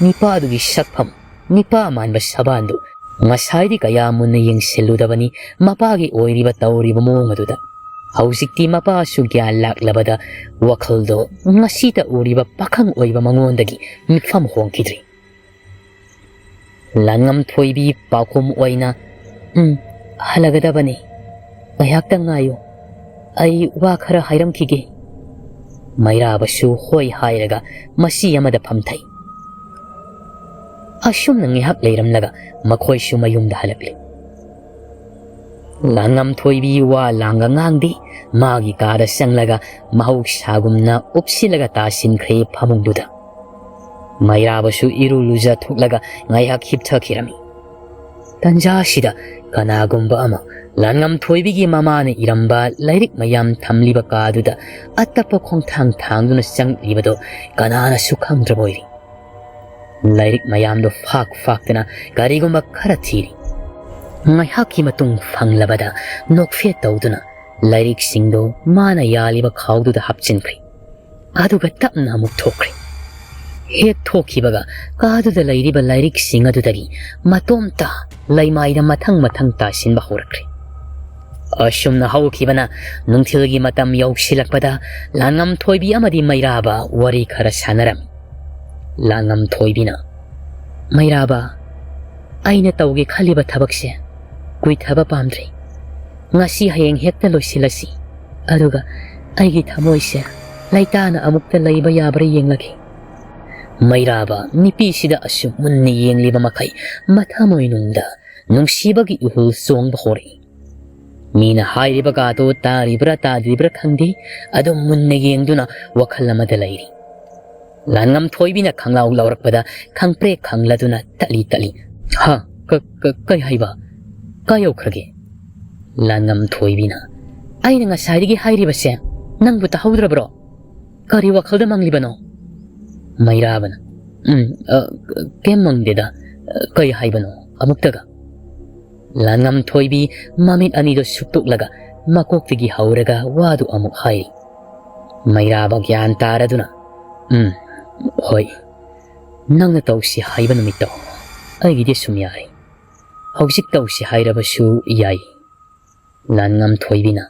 ꯅꯤꯄꯥꯗꯨꯒꯤ ꯁꯛꯐꯝ, ꯅꯤꯄꯥ ꯃꯥꯟꯕ ꯁꯕꯥꯟꯗꯨ ꯉꯁꯥꯏꯗꯤ ꯀꯌꯥ ꯃꯨꯟꯅ ꯌꯦꯡꯁꯤꯜꯂꯨꯗꯕꯅꯤ ꯃꯄꯥꯒꯤ ꯑꯣꯏꯔꯤꯕ ꯇꯧꯔꯤꯕ ꯃꯑꯣꯡ ꯑꯗꯨꯗ꯫ ꯍꯧꯖꯤꯛꯇꯤ ꯃꯄꯥꯁꯨ ꯒ꯭ꯌꯥꯟ ꯂꯥꯛꯂꯕꯗ ꯋꯥꯈꯜꯗꯣ ꯉꯁꯤꯇ ꯎꯔꯤꯕ ꯄꯥꯈꯪ ꯑꯣꯏꯕ ꯃꯉꯣꯟꯗꯒꯤ ꯃꯤꯠꯐꯝ ꯍꯣꯡꯈꯤꯗ꯭ꯔꯤ꯫ ꯂꯥꯟꯉꯝ ꯊꯣꯏꯕꯤ ꯄꯥꯎꯈꯨꯝ ꯑꯣꯏꯅ, "ꯎꯝ, ꯍꯜꯂꯒꯗꯕꯅꯤ꯫ ꯉꯥꯏꯍꯥꯛꯇꯪ ꯉꯥꯏꯌꯨ꯫ ꯑꯩ ꯋꯥ ꯈꯔ ꯍꯥꯏꯔꯝꯈꯤꯒꯦ꯫" ꯃꯩꯔꯥꯕꯁꯨ ꯍꯣꯏ ꯍꯥꯏꯔꯒ ꯃꯁꯤ ꯑꯃꯗ ꯐꯝꯊꯩ꯫ ꯑꯁꯨꯝꯅ ꯉꯥꯏꯍꯥꯛ ꯂꯩꯔꯝꯂꯒ ꯃꯈꯣꯏꯁꯨ ꯃꯌꯨꯝꯗ ꯍꯜꯂꯛꯂꯤ꯫ ꯂꯥꯟꯉꯝ ꯊꯣꯏꯕꯤ ꯋꯥ ꯂꯥꯡꯒ ꯉꯥꯡꯗꯦ꯫ ꯃꯥꯒꯤ ꯀꯥꯗ ꯆꯪꯂꯒ ꯃꯍꯧꯁꯥꯒꯨꯝꯅ ꯎꯞꯁꯤꯜꯂꯒ ꯇꯥꯁꯤꯟꯈ꯭ꯔꯦ ꯐꯃꯨꯡꯗꯨꯗ꯫ ꯃꯩꯔꯥꯕꯁꯨ ꯏꯔꯨ ꯂꯨꯖꯊꯣꯛꯂꯒ ꯉꯥꯏꯍꯥꯛ ꯍꯤꯞꯊꯈꯤꯔꯝꯃꯤ꯫ ꯇꯟꯖꯥꯁꯤꯗ ꯀꯅꯥꯒꯨꯝꯕ ꯑꯃ ꯂꯥꯟꯉꯝ ꯊꯣꯏꯕꯤꯒꯤ ꯃꯃꯥꯅ ꯏꯔꯝꯕ ꯂꯥꯏꯔꯤꯛ ꯃꯌꯥꯝ ꯊꯝꯂꯤꯕ ꯀꯥꯗꯨꯗ ꯑꯇꯞꯄ ꯈꯣꯡꯊꯥꯡ ꯊꯥꯡꯗꯨꯅ ꯆꯪꯂꯤꯕꯗꯨ ꯀꯅꯥꯅꯁꯨ ꯈꯪꯗ꯭ꯔꯕ ꯑꯣꯏꯔꯤ꯫ ꯂꯥꯏꯔꯤꯛ ꯃꯌꯥꯝꯗꯨ ꯐꯥꯛ ꯐꯥꯛꯇꯅ ꯀꯔꯤꯒꯨꯝꯕ ꯈꯔ ꯊꯤꯔꯤ꯫ ꯉꯥꯏꯍꯥꯛꯀꯤ ꯃꯇꯨꯡ ꯐꯪꯂꯕꯗ ꯅꯣꯛꯐꯦꯠ ꯇꯧꯗꯨꯅ ꯂꯥꯏꯔꯤꯛꯁꯤꯡꯗꯨ ꯃꯥꯅ ꯌꯥꯜꯂꯤꯕ ꯈꯥꯎꯗꯨꯗ ꯍꯥꯞꯆꯤꯟꯈ꯭ꯔꯦ꯫ ꯑꯗꯨꯒ ꯇꯞꯅ ꯑꯃꯨꯛ ꯊꯣꯛꯈ꯭ꯔꯦ꯫ ꯍꯦꯛ ꯊꯣꯛꯈꯤꯕꯒ ꯀꯥꯗꯨꯗ ꯂꯩꯔꯤꯕ ꯂꯥꯏꯔꯤꯛꯁꯤꯡ ꯑꯗꯨꯗꯒꯤ ꯃꯇꯣꯝꯇ ꯂꯩꯃꯥꯏꯗ ꯃꯊꯪ ꯃꯊꯪ ꯇꯥꯁꯤꯟꯕ ꯍꯧꯔꯛꯈ꯭ꯔꯦ꯫ ꯑꯁꯨꯝꯅ ꯍꯧꯈꯤꯕꯅ ꯅꯨꯡꯊꯤꯜꯒꯤ ꯃꯇꯝ ꯌꯧꯁꯤꯜꯂꯛꯄꯗ ꯂꯥꯟꯉꯝ ꯊꯣꯏꯕꯤ ꯑꯃꯗꯤ ꯃꯩꯔꯥꯕ ꯋꯥꯔꯤ ꯈꯔ ꯁꯥꯟꯅꯔꯝꯃꯤ꯫ ꯂꯥꯟꯉꯝ ꯊꯣꯏꯕꯤꯅ, "ꯃꯩꯔꯥꯕ, ꯑꯩꯅ ꯇꯧꯒꯦ ꯈꯜꯂꯤꯕ ꯊꯕꯛꯁꯦ ꯀꯨꯏꯊꯕ ꯄꯥꯝꯗ꯭ꯔꯤ꯫ ꯉꯁꯤ ꯍꯌꯦꯡ ꯍꯦꯛꯇ ꯂꯣꯏꯁꯤꯜꯂꯁꯤ꯫ ꯑꯗꯨꯒ ꯑꯩꯒꯤ ꯊꯃꯣꯏꯁꯦ ꯂꯩꯇꯥꯅ ꯑꯃꯨꯛꯇ ꯂꯩꯕ ꯌꯥꯕ꯭ꯔꯥ ꯌꯦꯡꯂꯒꯦ꯫ ꯃꯩꯔꯥꯕ ꯅꯨꯄꯤꯁꯤꯗ ꯑꯁꯨꯛ ꯃꯨꯟꯅ ꯌꯦꯡꯂꯤꯕ ꯃꯈꯩ ꯃꯊꯃꯣꯏꯅꯨꯡꯗ ꯅꯨꯡꯁꯤꯕꯒꯤ ꯏꯍꯨꯜ ꯆꯣꯡꯕ ꯍꯧꯔꯛꯏ꯫ ꯃꯤꯅ ꯍꯥꯏꯔꯤꯕꯒꯗꯣ ꯇꯥꯔꯤꯕ꯭ꯔꯥ ꯇꯥꯗ꯭ꯔꯤꯕ꯭ꯔꯥ ꯈꯪꯗꯦ, ꯑꯗꯨꯝ ꯃꯨꯟꯅ ꯌꯦꯡꯗꯨꯅ ꯋꯥꯈꯜ ꯑꯃꯗ ꯂꯩꯔꯤ꯫ ꯂꯥꯟꯉꯝ ꯊꯣꯏꯕꯤꯅ ꯈꯪꯂꯥꯎ ꯂꯥꯎꯔꯛꯄꯗ ꯈꯪꯄ꯭ꯔꯦꯛ ꯈꯪꯂꯗꯨꯅ ꯇꯠꯂꯤ ꯇꯠꯂꯤ꯫ "ꯍꯥ? ꯀ-, ꯀ-, ꯀꯩ ꯍꯥꯏꯕ? ꯀꯥꯏ ꯌꯧꯈ꯭ꯔꯒꯦ?" ꯂꯥꯟꯉꯝ ꯊꯣꯏꯕꯤꯅ, "ꯑꯩꯅ ꯉꯁꯥꯏꯗꯒꯤ ꯍꯥꯏꯔꯤꯕꯁꯦ ꯅꯪꯕꯨ ꯇꯥꯍꯧꯗ꯭ꯔꯕ꯭ꯔꯣ? ꯀꯔꯤ ꯋꯥꯈꯜꯗ ꯃꯪꯂꯤꯕꯅꯣ?" ꯃꯩꯔꯥꯕꯅ, "ꯎꯝ, ꯑ, ꯀꯩꯝ ꯃꯪꯗꯦꯗ꯫ ꯀꯩ ꯍꯥꯏꯕꯅꯣ ꯑꯃꯨꯛꯇꯒ?" ꯂꯥꯟꯉꯝ ꯊꯣꯏꯕꯤ ꯃꯃꯤꯠ ꯑꯅꯤꯗꯨ ꯁꯨꯛꯇꯣꯛꯂꯒ ꯃꯀꯣꯛꯇꯒꯤ ꯍꯧꯔꯒ ꯋꯥꯗꯨ ꯑꯃꯨꯛ ꯍꯥꯏꯔꯤ꯫ ꯃꯩꯔꯥꯕ ꯒ꯭ꯌꯥꯟ ꯇꯥꯔꯗꯨꯅ, "ꯎꯝ, ꯍꯣꯏ, ꯅꯪꯅ ꯇꯧꯁꯤ ꯍꯥꯏꯕ ꯅꯨꯃꯤꯠꯇꯣ ꯑꯩꯒꯤꯗꯤ ꯁꯨꯝ ꯌꯥꯏ꯫ ꯍꯧꯖꯤꯛ ꯇꯧꯁꯤ ꯍꯥꯏꯔꯕꯁꯨ ꯌꯥꯏ꯫" ꯂꯥꯟꯉꯝ ꯊꯣꯏꯕꯤꯅ,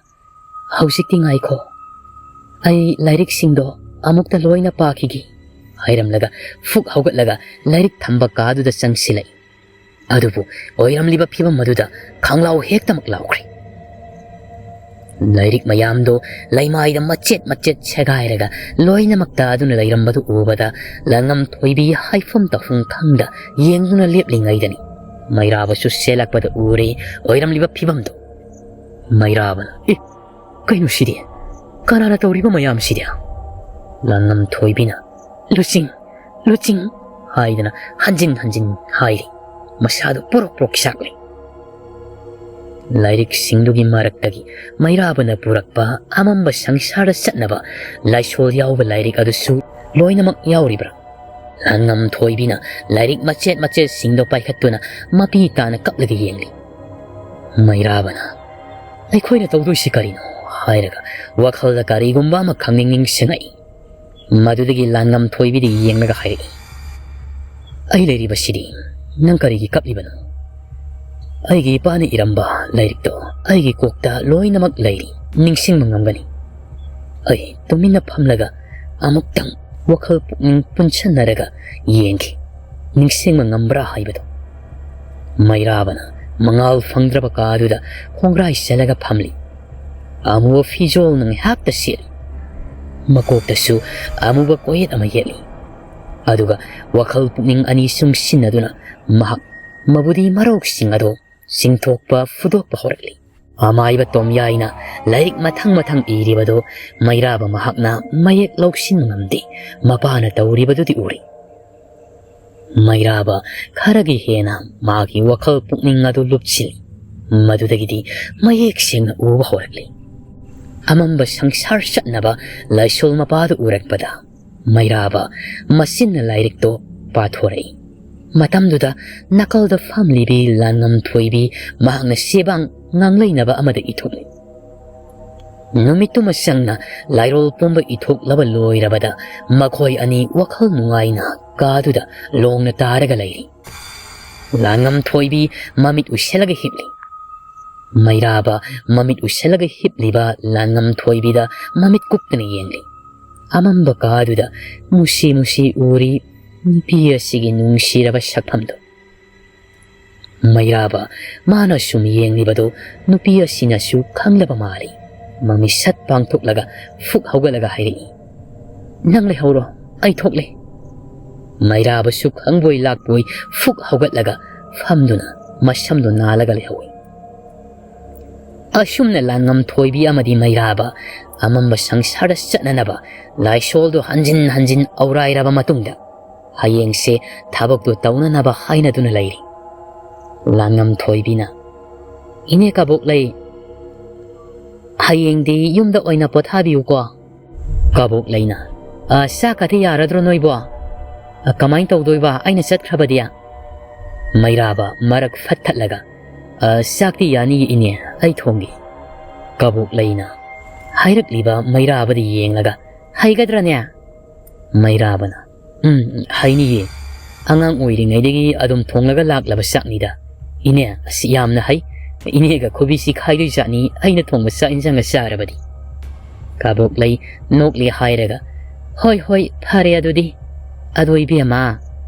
"ꯍꯧꯖꯤꯛꯇꯤ ꯉꯥꯏꯈꯣ, ꯑꯩ ꯂꯥꯏꯔꯤꯛꯁꯤꯡꯗꯣ ꯑꯃꯨꯛꯇ ꯂꯣꯏꯅ ꯄꯥꯈꯤꯒꯦ" ꯍꯥꯏꯔꯝꯂꯒ ꯐꯨꯛ ꯍꯧꯒꯠꯂꯒ ꯂꯥꯏꯔꯤꯛ ꯊꯝꯕ ꯀꯥꯗꯨꯗ ꯆꯪꯁꯤꯜꯂꯛꯏ꯫ ꯑꯗꯨꯕꯨ ꯑꯣꯏꯔꯝꯂꯤꯕ ꯐꯤꯕꯝ ꯑꯗꯨꯗ ꯈꯪꯂꯥꯎ ꯍꯦꯛꯇꯃꯛ ꯂꯥꯎꯈ꯭ꯔꯦ꯫ ꯂꯥꯏꯔꯤꯛ ꯃꯌꯥꯝꯗꯣ ꯂꯩꯃꯥꯏꯗ ꯃꯆꯦꯠ ꯃꯆꯦꯠ ꯁꯦꯒꯥꯏꯔꯒ ꯂꯣꯏꯅꯃꯛ ꯇꯥꯗꯨꯅ ꯂꯩꯔꯝꯕꯗꯨ ꯎꯕꯗ ꯂꯥꯟꯉꯝ ꯊꯣꯏꯕꯤ ꯍꯥꯏꯐꯝ ꯇꯧꯐꯝ ꯈꯪꯗ ꯌꯦꯡꯗꯨꯅ ꯂꯦꯞꯂꯤꯉꯩꯗꯅꯤ ꯃꯩꯔꯥꯕꯁꯨ ꯁꯦꯜꯂꯛꯄꯗ ꯎꯔꯦ ꯑꯣꯏꯔꯝꯂꯤꯕ ꯐꯤꯕꯝꯗꯣ꯫ ꯃꯩꯔꯥꯕꯅ, "ꯑꯦ, ꯀꯩꯅꯣ ꯁꯤꯗꯤ? ꯀꯅꯥꯅ ꯇꯧꯔꯤꯕ ꯃꯌꯥꯝꯁꯤꯗꯤ?" ꯂꯥꯟꯉꯝ ꯊꯣꯏꯕꯤꯅ, "ꯂꯨꯆꯤꯡ, ꯂꯨꯆꯤꯡ" ꯍꯥꯏꯗꯅ ꯍꯟꯖꯤꯟ ꯍꯟꯖꯤꯟ ꯍꯥꯏꯔꯤ꯫ ꯃꯁꯥꯗꯨ ꯄꯨꯔꯛ ꯄꯨꯔꯛ ꯁꯥꯛꯂꯤ꯫ ꯂꯥꯏꯔꯤꯛꯁꯤꯡꯗꯨꯒꯤ ꯃꯔꯛꯇꯒꯤ ꯃꯩꯔꯥꯕꯅ ꯄꯨꯔꯛꯄ ꯑꯃꯝꯕ ꯁꯪꯁꯥꯔꯗ ꯆꯠꯅꯕ ꯂꯥꯏꯁꯣꯜ ꯌꯥꯎꯕ ꯂꯥꯏꯔꯤꯛ ꯑꯗꯨꯁꯨ ꯂꯣꯏꯅꯃꯛ ꯌꯥꯎꯔꯤꯕ꯭ꯔꯥ? ꯂꯥꯟꯉꯝ ꯊꯣꯏꯕꯤꯅ ꯂꯥꯏꯔꯤꯛ ꯃꯆꯦꯠ ꯃꯆꯦꯠꯁꯤꯡꯗꯣ ꯄꯥꯏꯈꯠꯇꯨꯅ ꯃꯄꯤ ꯇꯥꯅ ꯀꯞꯂꯒ ꯌꯦꯡꯂꯤ꯫ ꯃꯩꯔꯥꯕꯅ, "ꯑꯩꯈꯣꯏꯅ ꯇꯧꯗꯣꯏꯁꯤ ꯀꯔꯤꯅꯣ?" ꯍꯥꯏꯔꯒ ꯋꯥꯈꯜꯗ ꯀꯔꯤꯒꯨꯝꯕ ꯑꯃ ꯈꯪꯅꯤꯡ ꯅꯤꯡꯁꯤꯡꯉꯛꯏ꯫ ꯃꯗꯨꯗꯒꯤ ꯂꯥꯟꯉꯝ ꯊꯣꯏꯕꯤꯗ ꯌꯦꯡꯂꯒ ꯍꯥꯏꯔꯛꯏ, "ꯑꯩ ꯂꯩꯔꯤꯕꯁꯤꯗꯤ ꯅꯪ ꯀꯔꯤꯒꯤ ꯀꯞꯂꯤꯕꯅꯣ? ꯑꯩꯒꯤ ꯏꯄꯥꯅ ꯏꯔꯝꯕ ꯂꯥꯏꯔꯤꯛꯇꯣ ꯑꯩꯒꯤ ꯀꯣꯛꯇ ꯂꯣꯏꯅꯃꯛ ꯂꯩꯔꯤ, ꯅꯤꯡꯁꯤꯡꯕ ꯉꯝꯒꯅꯤ꯫" ꯑꯩ ꯇꯨꯃꯤꯟꯅ ꯐꯝꯂꯒ ꯑꯃꯨꯛꯇꯪ ꯋꯥꯈꯜ ꯄꯨꯛꯅꯤꯡ ꯄꯨꯟꯁꯟꯅꯔꯒ ꯌꯦꯡꯈꯤ, ꯅꯤꯡꯁꯤꯡꯕ ꯉꯝꯕ꯭ꯔꯥ ꯍꯥꯏꯕꯗꯨ꯫ ꯃꯩꯔꯥꯕꯅ ꯃꯉꯥꯜ ꯐꯪꯗ꯭ꯔꯕ ꯀꯥꯗꯨꯗ ꯈꯣꯡꯒ꯭ꯔꯥꯏ ꯆꯜꯂꯒ ꯐꯝꯂꯤ꯫ ꯑꯃꯨꯕ ꯐꯤꯖꯣꯜꯅ ꯉꯥꯏꯍꯥꯛꯇ ꯁꯦꯠꯂꯤ꯫ ꯃꯀꯣꯛꯇꯁꯨ ꯑꯃꯨꯕ ꯀꯣꯌꯦꯠ ꯑꯃ ꯌꯦꯠꯂꯤ꯫ ꯑꯗꯨꯒ ꯋꯥꯈꯜ ꯄꯨꯛꯅꯤꯡ ꯑꯅꯤ ꯆꯨꯡꯁꯤꯟꯅꯗꯨꯅ ꯃꯍꯥꯛ ꯃꯕꯨꯗꯤ ꯃꯔꯧꯁꯤꯡ ꯑꯗꯨ ꯆꯤꯡꯊꯣꯛꯄ ꯐꯨꯗꯣꯛꯄ ꯍꯧꯔꯛꯂꯤ꯫ ꯑꯃꯥꯏꯕ ꯇꯣꯝꯌꯥꯏꯅ ꯂꯥꯏꯔꯤꯛ ꯃꯊꯪ ꯃꯊꯪ ꯏꯔꯤꯕꯗꯨ ꯃꯩꯔꯥꯕ ꯃꯍꯥꯛꯅ ꯃꯌꯦꯛ ꯂꯧꯁꯤꯟꯕ ꯉꯝꯗꯦ꯫ ꯃꯄꯥꯅ ꯇꯧꯔꯤꯕꯗꯨꯗꯤ ꯎꯔꯤ꯫ ꯃꯩꯔꯥꯕ ꯈꯔꯒꯤ ꯍꯦꯟꯅ ꯃꯥꯒꯤ ꯋꯥꯈꯜ ꯄꯨꯛꯅꯤꯡ ꯑꯗꯨ ꯂꯨꯞꯁꯤꯜꯂꯤ꯫ ꯃꯗꯨꯗꯒꯤꯗꯤ ꯃꯌꯦꯛ ꯁꯦꯡꯅ ꯎꯕ ꯍꯧꯔꯛꯂꯤ꯫ ꯑꯃꯝꯕ ꯁꯪꯁꯥꯔ ꯆꯠꯅꯕ ꯂꯥꯏꯁꯣꯜ ꯃꯄꯥꯗꯨ ꯎꯔꯛꯄꯗ ꯃꯩꯔꯥꯕ ꯃꯆꯤꯟꯅ ꯂꯥꯏꯔꯤꯛꯇꯣ ꯄꯥꯊꯣꯔꯛꯏ꯫ ꯃꯇꯝꯗꯨꯗ ꯅꯥꯀꯜꯗ ꯐꯝꯂꯤꯕꯤ ꯂꯥꯟꯉꯝ ꯊꯣꯏꯕꯤ ꯃꯍꯥꯛꯅ ꯆꯦꯕꯥꯡ ꯉꯥꯡꯂꯩꯅꯕ ꯑꯃꯗ ꯏꯊꯣꯛꯂꯤ꯫ ꯅꯨꯃꯤꯠꯇꯨꯃ ꯆꯪꯅ ꯂꯥꯏꯔꯣꯜ ꯄꯨꯝꯕ ꯏꯊꯣꯛꯂꯕ ꯂꯣꯏꯔꯕꯗ ꯃꯈꯣꯏ ꯑꯅꯤ ꯋꯥꯈꯜ ꯅꯨꯡꯉꯥꯏꯅ ꯀꯥꯗꯨꯗ ꯂꯣꯡꯅ ꯇꯥꯔꯒ ꯂꯩꯔꯤ꯫ ꯂꯥꯟꯉꯝ ꯊꯣꯏꯕꯤ ꯃꯃꯤꯠ ꯎꯏꯁꯤꯜꯂꯒ ꯍꯤꯞꯂꯤ꯫ ꯃꯩꯔꯥꯕ ꯃꯃꯤꯠ ꯎꯏꯁꯤꯜꯂꯒ ꯍꯤꯞꯂꯤꯕ ꯂꯥꯟꯉꯝ ꯊꯣꯏꯕꯤꯗ ꯃꯃꯤꯠ ꯀꯨꯞꯇꯅ ꯌꯦꯡꯂꯤ꯫ ꯑꯃꯝꯕ ꯀꯥꯗꯨꯗ ꯃꯨꯁꯤ ꯃꯨꯁꯤ ꯎꯔꯤ ꯅꯨꯄꯤ ꯑꯁꯤꯒꯤ ꯅꯨꯡꯁꯤꯔꯕ ꯁꯛꯐꯝꯗꯨ꯫ ꯃꯩꯔꯥꯕ ꯃꯥꯅ ꯁꯨꯝ ꯌꯦꯡꯂꯤꯕꯗꯨ ꯅꯨꯄꯤ ꯑꯁꯤꯅꯁꯨ ꯈꯪꯂꯕ ꯃꯥꯜꯂꯤ꯫ ꯃꯃꯤꯠ ꯁꯠ ꯄꯥꯡꯊꯣꯛꯂꯒ ꯐꯨꯛ ꯍꯧꯒꯠꯂꯒ ꯍꯥꯏꯔꯛꯏ, "ꯅꯪ ꯂꯩꯍꯧꯔꯣ, ꯑꯩ ꯊꯣꯛꯂꯦ꯫" ꯃꯩꯔꯥꯕꯁꯨ ꯈꯪꯕꯣꯏ ꯂꯥꯛꯄꯣꯏ ꯐꯨꯛ ꯍꯧꯒꯠꯂꯒ ꯐꯝꯗꯨꯅ ꯃꯁꯝꯗꯨ ꯅꯥꯜꯂꯒ ꯂꯩꯍꯧꯏ꯫ ꯑꯁꯨꯝꯅ ꯂꯥꯟꯉꯝ ꯊꯣꯏꯕꯤ ꯑꯃꯗꯤ ꯃꯩꯔꯥꯕ ꯑꯃꯝꯕ ꯁꯪꯁꯥꯔꯗ ꯆꯠꯅꯅꯕ ꯂꯥꯏꯁꯣꯜꯗꯨ ꯍꯟꯖꯤꯟ ꯍꯟꯖꯤꯟ ꯑꯧꯔꯥꯏꯔꯕ ꯃꯇꯨꯡꯗ ꯍꯌꯦꯡꯁꯦ ꯊꯕꯛꯇꯨ ꯇꯧꯅꯅꯕ ꯍꯥꯏꯅꯗꯨꯅ ꯂꯩꯔꯤ꯫ ꯂꯥꯟꯉꯝ ꯊꯣꯏꯕꯤꯅ, "ꯏꯅꯦ ꯀꯕꯣꯛꯂꯩ, ꯍꯌꯦꯡꯗꯤ ꯌꯨꯝꯗ ꯑꯣꯏꯅ ꯄꯣꯊꯥꯕꯤꯌꯨꯀꯣ꯫" ꯀꯕꯣꯛꯂꯩꯅ, "ꯑ, ꯆꯥꯛꯀꯗꯤ ꯌꯥꯔꯗ꯭ꯔꯣ ꯅꯣꯏꯕꯣ? ꯑ, ꯀꯃꯥꯏꯅ ꯇꯧꯗꯣꯏꯕ ꯑꯩꯅ ꯆꯠꯈ꯭ꯔꯕꯗꯤ?" ꯃꯩꯔꯥꯕ ꯃꯔꯛ ꯐꯠꯊꯠꯂꯒ, "ꯑ, ꯆꯥꯛꯇꯤ ꯌꯥꯅꯤꯌꯦ ꯏꯅꯦ, ꯑꯩ ꯊꯣꯡꯒꯦ꯫" ꯀꯕꯣꯛꯂꯩꯅ ꯍꯥꯏꯔꯛꯂꯤꯕ ꯃꯩꯔꯥꯕꯗ ꯌꯦꯡꯂꯒ, "ꯍꯩꯒꯗ꯭ꯔꯅꯦ?" ꯃꯩꯔꯥꯕꯅ, "ꯎꯝ, ꯍꯩꯅꯤꯌꯦ꯫ ꯑꯉꯥꯡ ꯑꯣꯏꯔꯤꯉꯩꯗꯒꯤ ꯑꯗꯨꯝ ꯊꯣꯡꯂꯒ ꯂꯥꯛꯂꯕ ꯆꯥꯛꯅꯤꯗ꯫ ꯏꯅꯦ, ꯑꯁ, ꯌꯥꯝꯅ ꯍꯩ꯫ ꯏꯅꯦꯒ ꯈꯨꯕꯤꯁꯤ ꯈꯥꯏꯗꯣꯏ ꯖꯥꯠꯅꯤ ꯑꯩꯅ ꯊꯣꯡꯕ ꯆꯥꯛ ꯏꯟꯁꯥꯡꯒ ꯆꯥꯔꯕꯗꯤ꯫" ꯀꯥꯕꯣꯛꯂꯩ ꯅꯣꯛꯂꯤ ꯍꯥꯏꯔꯒ, "ꯍꯣꯏ, ꯍꯣꯏ, ꯐꯔꯦ ꯑꯗꯨꯗꯤ꯫ ꯑꯗꯣ ꯏꯕꯦꯝꯃ,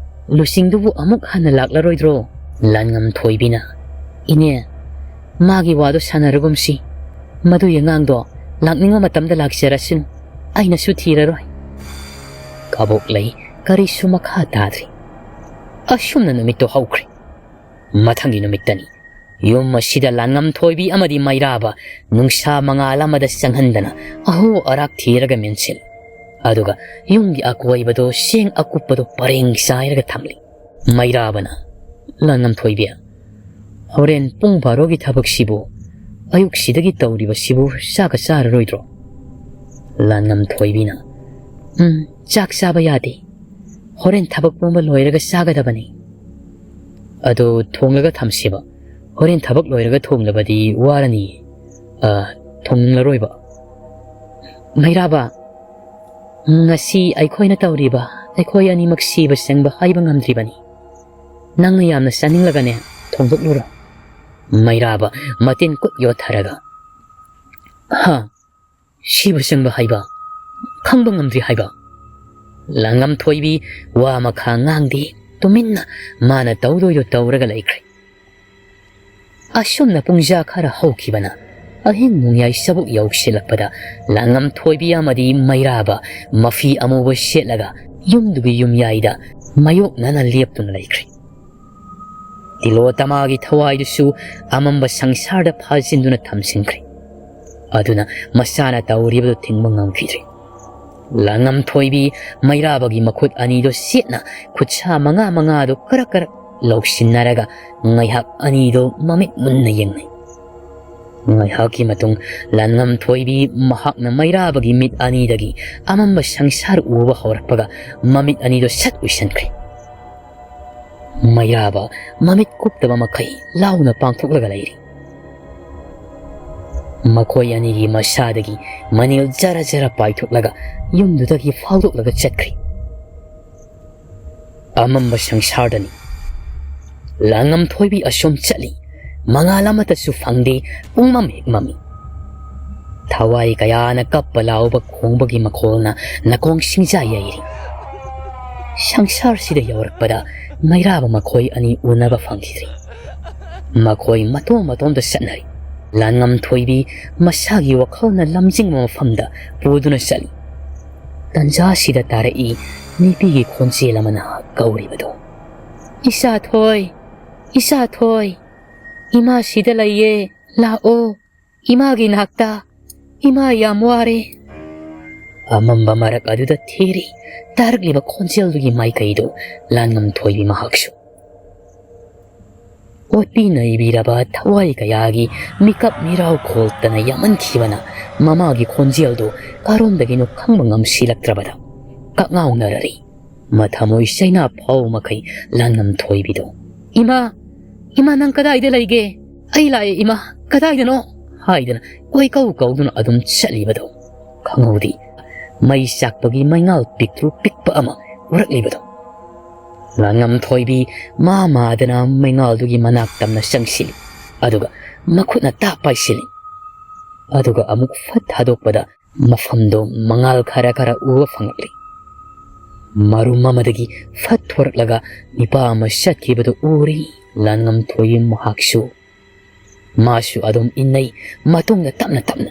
ꯂꯨꯆꯤꯡꯗꯨꯕꯨ ꯑꯃꯨꯛ ꯍꯟꯅ ꯂꯥꯛꯂꯔꯣꯏꯗ꯭ꯔꯣ?" ꯂꯥꯟꯉꯝ ꯊꯣꯏꯕꯤꯅ, "ꯏꯅꯦ, ꯃꯥꯒꯤ ꯋꯥꯗꯣ ꯁꯥꯟꯅꯔꯒꯨꯝꯁꯤ꯫ ꯃꯗꯨꯒꯤ ꯑꯉꯥꯡꯗꯣ ꯂꯥꯛꯅꯤꯡꯕ ꯃꯇꯝꯗ ꯂꯥꯛꯆꯔꯁꯅꯨ꯫ ꯑꯩꯅꯁꯨ ꯊꯤꯔꯔꯣꯏ꯫" ꯀꯥꯕꯣꯛꯂꯩ ꯀꯔꯤꯁꯨ ꯃꯈꯥ ꯇꯥꯗ꯭ꯔꯤ꯫ ꯑꯁꯨꯝꯅ ꯅꯨꯃꯤꯠꯇꯨ ꯍꯧꯈ꯭ꯔꯦ꯫ ꯃꯊꯪꯒꯤ ꯅꯨꯃꯤꯠꯇꯅꯤ ꯌꯨꯝ ꯑꯁꯤꯗ ꯂꯥꯟꯉꯝ ꯊꯣꯏꯕꯤ ꯑꯃꯗꯤ ꯃꯩꯔꯥꯕ ꯅꯨꯡꯁꯥ ꯃꯉꯥꯜ ꯑꯃꯗ ꯆꯪꯍꯟꯗꯅ ꯑꯍꯣ ꯑꯔꯥꯛ ꯊꯤꯔꯒ ꯃꯦꯟꯁꯤꯜꯂꯤ꯫ ꯑꯗꯨꯒ ꯌꯨꯝꯒꯤ ꯑꯀꯣꯏꯕꯗꯣ ꯆꯦꯡ ꯑꯀꯨꯞꯄꯗꯣ ꯄꯔꯦꯡ ꯆꯥꯏꯔꯒ ꯊꯝꯂꯤ꯫ ꯃꯩꯔꯥꯕꯅ, "ꯂꯥꯟꯉꯝ ꯊꯣꯏꯕꯤ, ꯍꯣꯔꯦꯟ ꯄꯨꯡ ꯕꯥꯔꯣꯒꯤ ꯊꯕꯛꯁꯤꯕꯨ, ꯑꯌꯨꯛꯁꯤꯗꯒꯤ ꯇꯧꯔꯤꯕꯁꯤꯕꯨ ꯆꯥꯛꯀ ꯆꯥꯔꯔꯣꯏꯗ꯭ꯔꯣ?" ꯂꯥꯟꯉꯝ ꯊꯣꯏꯕꯤꯅ, "ꯎꯝ, ꯆꯥꯛ ꯆꯥꯕ ꯌꯥꯗꯦ꯫ ꯍꯣꯔꯦꯟ ꯊꯕꯛ ꯄꯨꯝꯕ ꯂꯣꯏꯔꯒ ꯆꯥꯒꯗꯕꯅꯤ꯫ ꯑꯗꯣ ꯊꯣꯡꯂꯒ ꯊꯝꯁꯦꯕ꯫ ꯍꯣꯔꯦꯟ ꯊꯕꯛ ꯂꯣꯏꯔꯒ ꯊꯣꯡꯂꯕꯗꯤ ꯋꯥꯔꯅꯤ꯫ ꯑ, ꯊꯣꯡꯅꯤꯡꯂꯔꯣꯏꯕ꯫" ꯃꯩꯔꯥꯕ, ꯉꯁꯤ ꯑꯩꯈꯣꯏꯅ ꯇꯧꯔꯤꯕ, ꯑꯩꯈꯣꯏ ꯑꯅꯤꯃꯛ ꯁꯤꯕ ꯆꯪꯕ ꯍꯥꯏꯕ ꯉꯝꯗ꯭ꯔꯤꯕꯅꯤ꯫ ꯅꯪꯅ ꯌꯥꯝꯅ ꯆꯥꯅꯤꯡꯂꯒꯅꯦ, ꯊꯣꯡꯗꯣꯛꯂꯨꯔꯣ꯫ ꯃꯩꯔꯥꯕ ꯃꯇꯤꯟ ꯀꯨꯠ ꯌꯣꯠꯊꯔꯒ, "ꯍꯥ? ꯁꯤꯕ ꯆꯪꯕ ꯍꯥꯏꯕ? ꯈꯪꯕ ꯉꯝꯗ꯭ꯔꯤ ꯍꯥꯏꯕ?" ꯂꯥꯡꯉꯝ ꯊꯣꯏꯕꯤ ꯋꯥ ꯃꯈꯥ ꯉꯥꯡꯗꯦ, ꯇꯨꯃꯤꯟꯅ ꯃꯥꯅ ꯇꯧꯗꯣꯏꯗꯣ ꯇꯧꯔꯒ ꯂꯩꯈ꯭ꯔꯦ꯫ ꯑꯁꯨꯝꯅ ꯄꯨꯡꯖꯥ ꯈꯔ ꯍꯧꯈꯤꯕꯅ ꯑꯍꯤꯡ ꯅꯣꯡꯌꯥꯏ ꯆꯕꯨꯛ ꯌꯧꯁꯤꯜꯂꯛꯄꯗ ꯂꯥꯡꯉꯝ ꯊꯣꯏꯕꯤ ꯑꯃꯗꯤ ꯃꯩꯔꯥꯕ ꯃꯐꯤ ꯑꯃꯨꯕ ꯁꯦꯠꯂꯒ ꯌꯨꯝꯗꯨꯒꯤ ꯌꯨꯝꯌꯥꯏꯗ ꯃꯥꯌꯣꯛꯅꯅ ꯂꯦꯞꯇꯨꯅ ꯂꯩꯈ꯭ꯔꯦ꯫ ꯇꯤꯂꯣꯇꯃꯥꯒꯤ ꯊꯋꯥꯏꯗꯨꯁꯨ ꯑꯃꯝꯕ ꯁꯪꯁꯥꯔꯗ ꯐꯥꯖꯤꯟꯗꯨꯅ ꯊꯝꯖꯤꯟꯈ꯭ꯔꯦ꯫ ꯑꯗꯨꯅ ꯃꯁꯥꯅ ꯇꯧꯔꯤꯕꯗꯨ ꯊꯤꯡꯕ ꯉꯝꯈꯤꯗ꯭ꯔꯦ꯫ ꯂꯥꯡꯉꯝ ꯊꯣꯏꯕꯤ ꯃꯩꯔꯥꯕꯒꯤ ꯃꯈꯨꯠ ꯑꯅꯤꯗꯨ ꯁꯦꯠꯅ ꯈꯨꯠꯁꯥ ꯃꯉꯥ ꯃꯉꯥꯗꯨ ꯀꯔꯛ ꯀꯔꯛ ꯂꯧꯁꯤꯟꯅꯔꯒ ꯉꯥꯏꯍꯥꯛ ꯑꯅꯤꯗꯨ ꯃꯃꯤꯠ ꯃꯨꯟꯅ ꯌꯦꯡꯅꯩ꯫ ꯉꯥꯏꯍꯥꯛꯀꯤ ꯃꯇꯨꯡ ꯂꯥꯟꯉꯝ ꯊꯣꯏꯕꯤ ꯃꯍꯥꯛꯅ ꯃꯩꯔꯥꯕꯒꯤ ꯃꯤꯠ ꯑꯅꯤꯗꯒꯤ ꯑꯃꯝꯕ ꯁꯪꯁꯥꯔ ꯎꯕ ꯍꯧꯔꯛꯄꯒ ꯃꯃꯤꯠ ꯑꯅꯤꯗꯨ ꯁꯠ ꯎꯏꯁꯟꯈ꯭ꯔꯦ꯫ ꯃꯩꯔꯥꯕ ꯃꯃꯤꯠ ꯀꯨꯞꯇꯕ ꯃꯈꯩ ꯂꯥꯎꯅ ꯄꯥꯡꯊꯣꯛꯂꯒ ꯂꯩꯔꯤ꯫ ꯃꯈꯣꯏ ꯑꯅꯤꯒꯤ ꯃꯁꯥꯗꯒꯤ ꯃꯅꯤꯜ ꯖꯔ ꯖꯔ ꯄꯥꯏꯊꯣꯛꯂꯒ ꯌꯨꯝꯗꯨꯗꯒꯤ ꯐꯥꯎꯗꯣꯛꯂꯒ ꯆꯠꯈ꯭ꯔꯤ꯫ ꯑꯃꯝꯕ ꯁꯪꯁꯥꯔꯗꯅꯤ꯫ ꯂꯥꯡꯉꯝ ꯊꯣꯏꯕꯤ ꯑꯁꯨꯝ ꯆꯠꯂꯤ꯫ ꯃꯉꯥꯜ ꯑꯃꯠꯇꯁꯨ ꯐꯪꯗꯦ꯫ ꯄꯨꯡꯃꯝ ꯍꯦꯛ ꯃꯝꯃꯤ꯫ ꯊꯋꯥꯏ ꯀꯌꯥꯅ ꯀꯞꯄ ꯂꯥꯎꯕ ꯈꯣꯡꯕꯒꯤ ꯃꯈꯣꯜꯅ ꯅꯥꯀꯣꯡ ꯁꯤꯡꯖꯥ ꯌꯩꯔꯤ꯫ ꯁꯪꯁꯥꯔꯁꯤꯗ ꯌꯧꯔꯛꯄꯗ ꯃꯩꯔꯥꯕ ꯃꯈꯣꯏ ꯑꯅꯤ ꯎꯅꯕ ꯐꯪꯈꯤꯗ꯭ꯔꯤ꯫ ꯃꯈꯣꯏ ꯃꯇꯣꯝ ꯃꯇꯣꯝꯗ ꯆꯠꯅꯔꯤ꯫ ꯂꯥꯡꯉꯝ ꯊꯣꯏꯕꯤ ꯃꯁꯥꯒꯤ ꯋꯥꯈꯜꯅ ꯂꯝꯖꯤꯡꯕ ꯃꯐꯝꯗ ꯄꯨꯗꯨꯅ ꯆꯠꯂꯤ꯫ ꯇꯟꯖꯥꯁꯤꯗ ꯇꯥꯔꯛꯏ ꯅꯨꯄꯤꯒꯤ ꯈꯣꯟꯖꯦꯜ ꯑꯃꯅ ꯀꯧꯔꯤꯕꯗꯣ꯫ "ꯏꯆꯥꯊꯣꯏ, ꯏꯆꯥꯊꯣꯏ, ꯏꯃꯥ ꯁꯤꯗ ꯂꯩꯌꯦ, ꯂꯥꯛꯑꯣ, ꯏꯃꯥꯒꯤ ꯅꯥꯛꯇ, ꯏꯃꯥ ꯌꯥꯝ ꯋꯥꯔꯦ"꯫ ꯑꯃꯝꯕ ꯃꯔꯛ ꯑꯗꯨꯗ ꯊꯦꯔꯤ ꯇꯥꯔꯛꯂꯤꯕ ꯈꯣꯟꯖꯦꯜꯗꯨꯒꯤ ꯃꯥꯏꯀꯩꯗꯨ ꯂꯥꯟꯉꯝꯊꯣꯏꯕꯤ ꯃꯍꯥꯛꯁꯨ꯫ ꯑꯣꯠꯄꯤ ꯅꯩꯕꯤꯔꯕ ꯊꯋꯥꯏ ꯀꯌꯥꯒꯤ ꯃꯤꯀꯞ ꯃꯤꯔꯥꯎ ꯈꯣꯜꯇꯅ ꯌꯥꯝꯃꯟꯈꯤꯕꯅ ꯃꯃꯥꯒꯤ ꯈꯣꯟꯖꯦꯜꯗꯨ ꯀꯔꯣꯝꯗꯒꯤꯅꯣ ꯈꯪꯕ ꯉꯝꯁꯤꯜꯂꯛꯇ꯭ꯔꯕꯗ ꯀꯛꯉꯥꯎꯅꯔꯔꯤ꯫ ꯃꯊꯃꯣꯏ ꯆꯩꯅꯥ ꯐꯥꯎ ꯃꯈꯩ ꯂꯥꯟꯉꯝꯊꯣꯏꯕꯤꯗꯣ, "ꯏꯃꯥ, ꯏꯃꯥ, ꯅꯪ ꯀꯗꯥꯏꯗ ꯂꯩꯒꯦ? ꯑꯩ ꯂꯥꯛꯑꯦ ꯏꯃꯥ, ꯀꯗꯥꯏꯗꯅꯣ?" ꯍꯥꯏꯗꯅ ꯀꯣꯏꯀꯧ ꯀꯧꯗꯨꯅ ꯑꯗꯨꯝ ꯆꯠꯂꯤꯕꯗꯣ ꯈꯪꯍꯧꯗꯦ꯫ ꯃꯩ ꯆꯥꯛꯄꯒꯤ ꯃꯩꯉꯥꯜ ꯄꯤꯛꯇ꯭ꯔꯨ ꯄꯤꯛꯄ ꯑꯃ ꯎꯔꯛꯂꯤꯕꯗꯣ꯫ ꯂꯥꯟꯉꯝꯊꯣꯏꯕꯤ ꯃꯥ ꯃꯥꯗꯅ ꯃꯩꯉꯥꯜꯗꯨꯒꯤ ꯃꯅꯥꯛ ꯇꯝꯅ ꯆꯪꯁꯤꯜꯂꯤ꯫ ꯑꯗꯨꯒ ꯃꯈꯨꯠꯅ ꯇꯥꯛ ꯄꯥꯏꯁꯤꯜꯂꯤ꯫ ꯑꯗꯨꯒ ꯑꯃꯨꯛ ꯐꯠ ꯊꯥꯗꯣꯛꯄꯗ ꯃꯐꯝꯗꯣ ꯃꯉꯥꯜ ꯈꯔ ꯈꯔ ꯎꯕ ꯐꯪꯂꯛꯂꯤ꯫ ꯃꯔꯨꯝ ꯑꯃꯗꯒꯤ ꯐꯠ ꯊꯣꯔꯛꯂꯒ ꯅꯤꯄꯥ ꯑꯃ ꯆꯠꯈꯤꯕꯗꯨ ꯎꯔꯤ ꯂꯥꯟꯉꯝꯊꯣꯏꯕꯤ ꯃꯍꯥꯛꯁꯨ꯫ ꯃꯥꯁꯨ ꯑꯗꯨꯝ ꯏꯟꯅꯩ, ꯃꯇꯨꯡꯗ ꯇꯞꯅ ꯇꯞꯅ꯫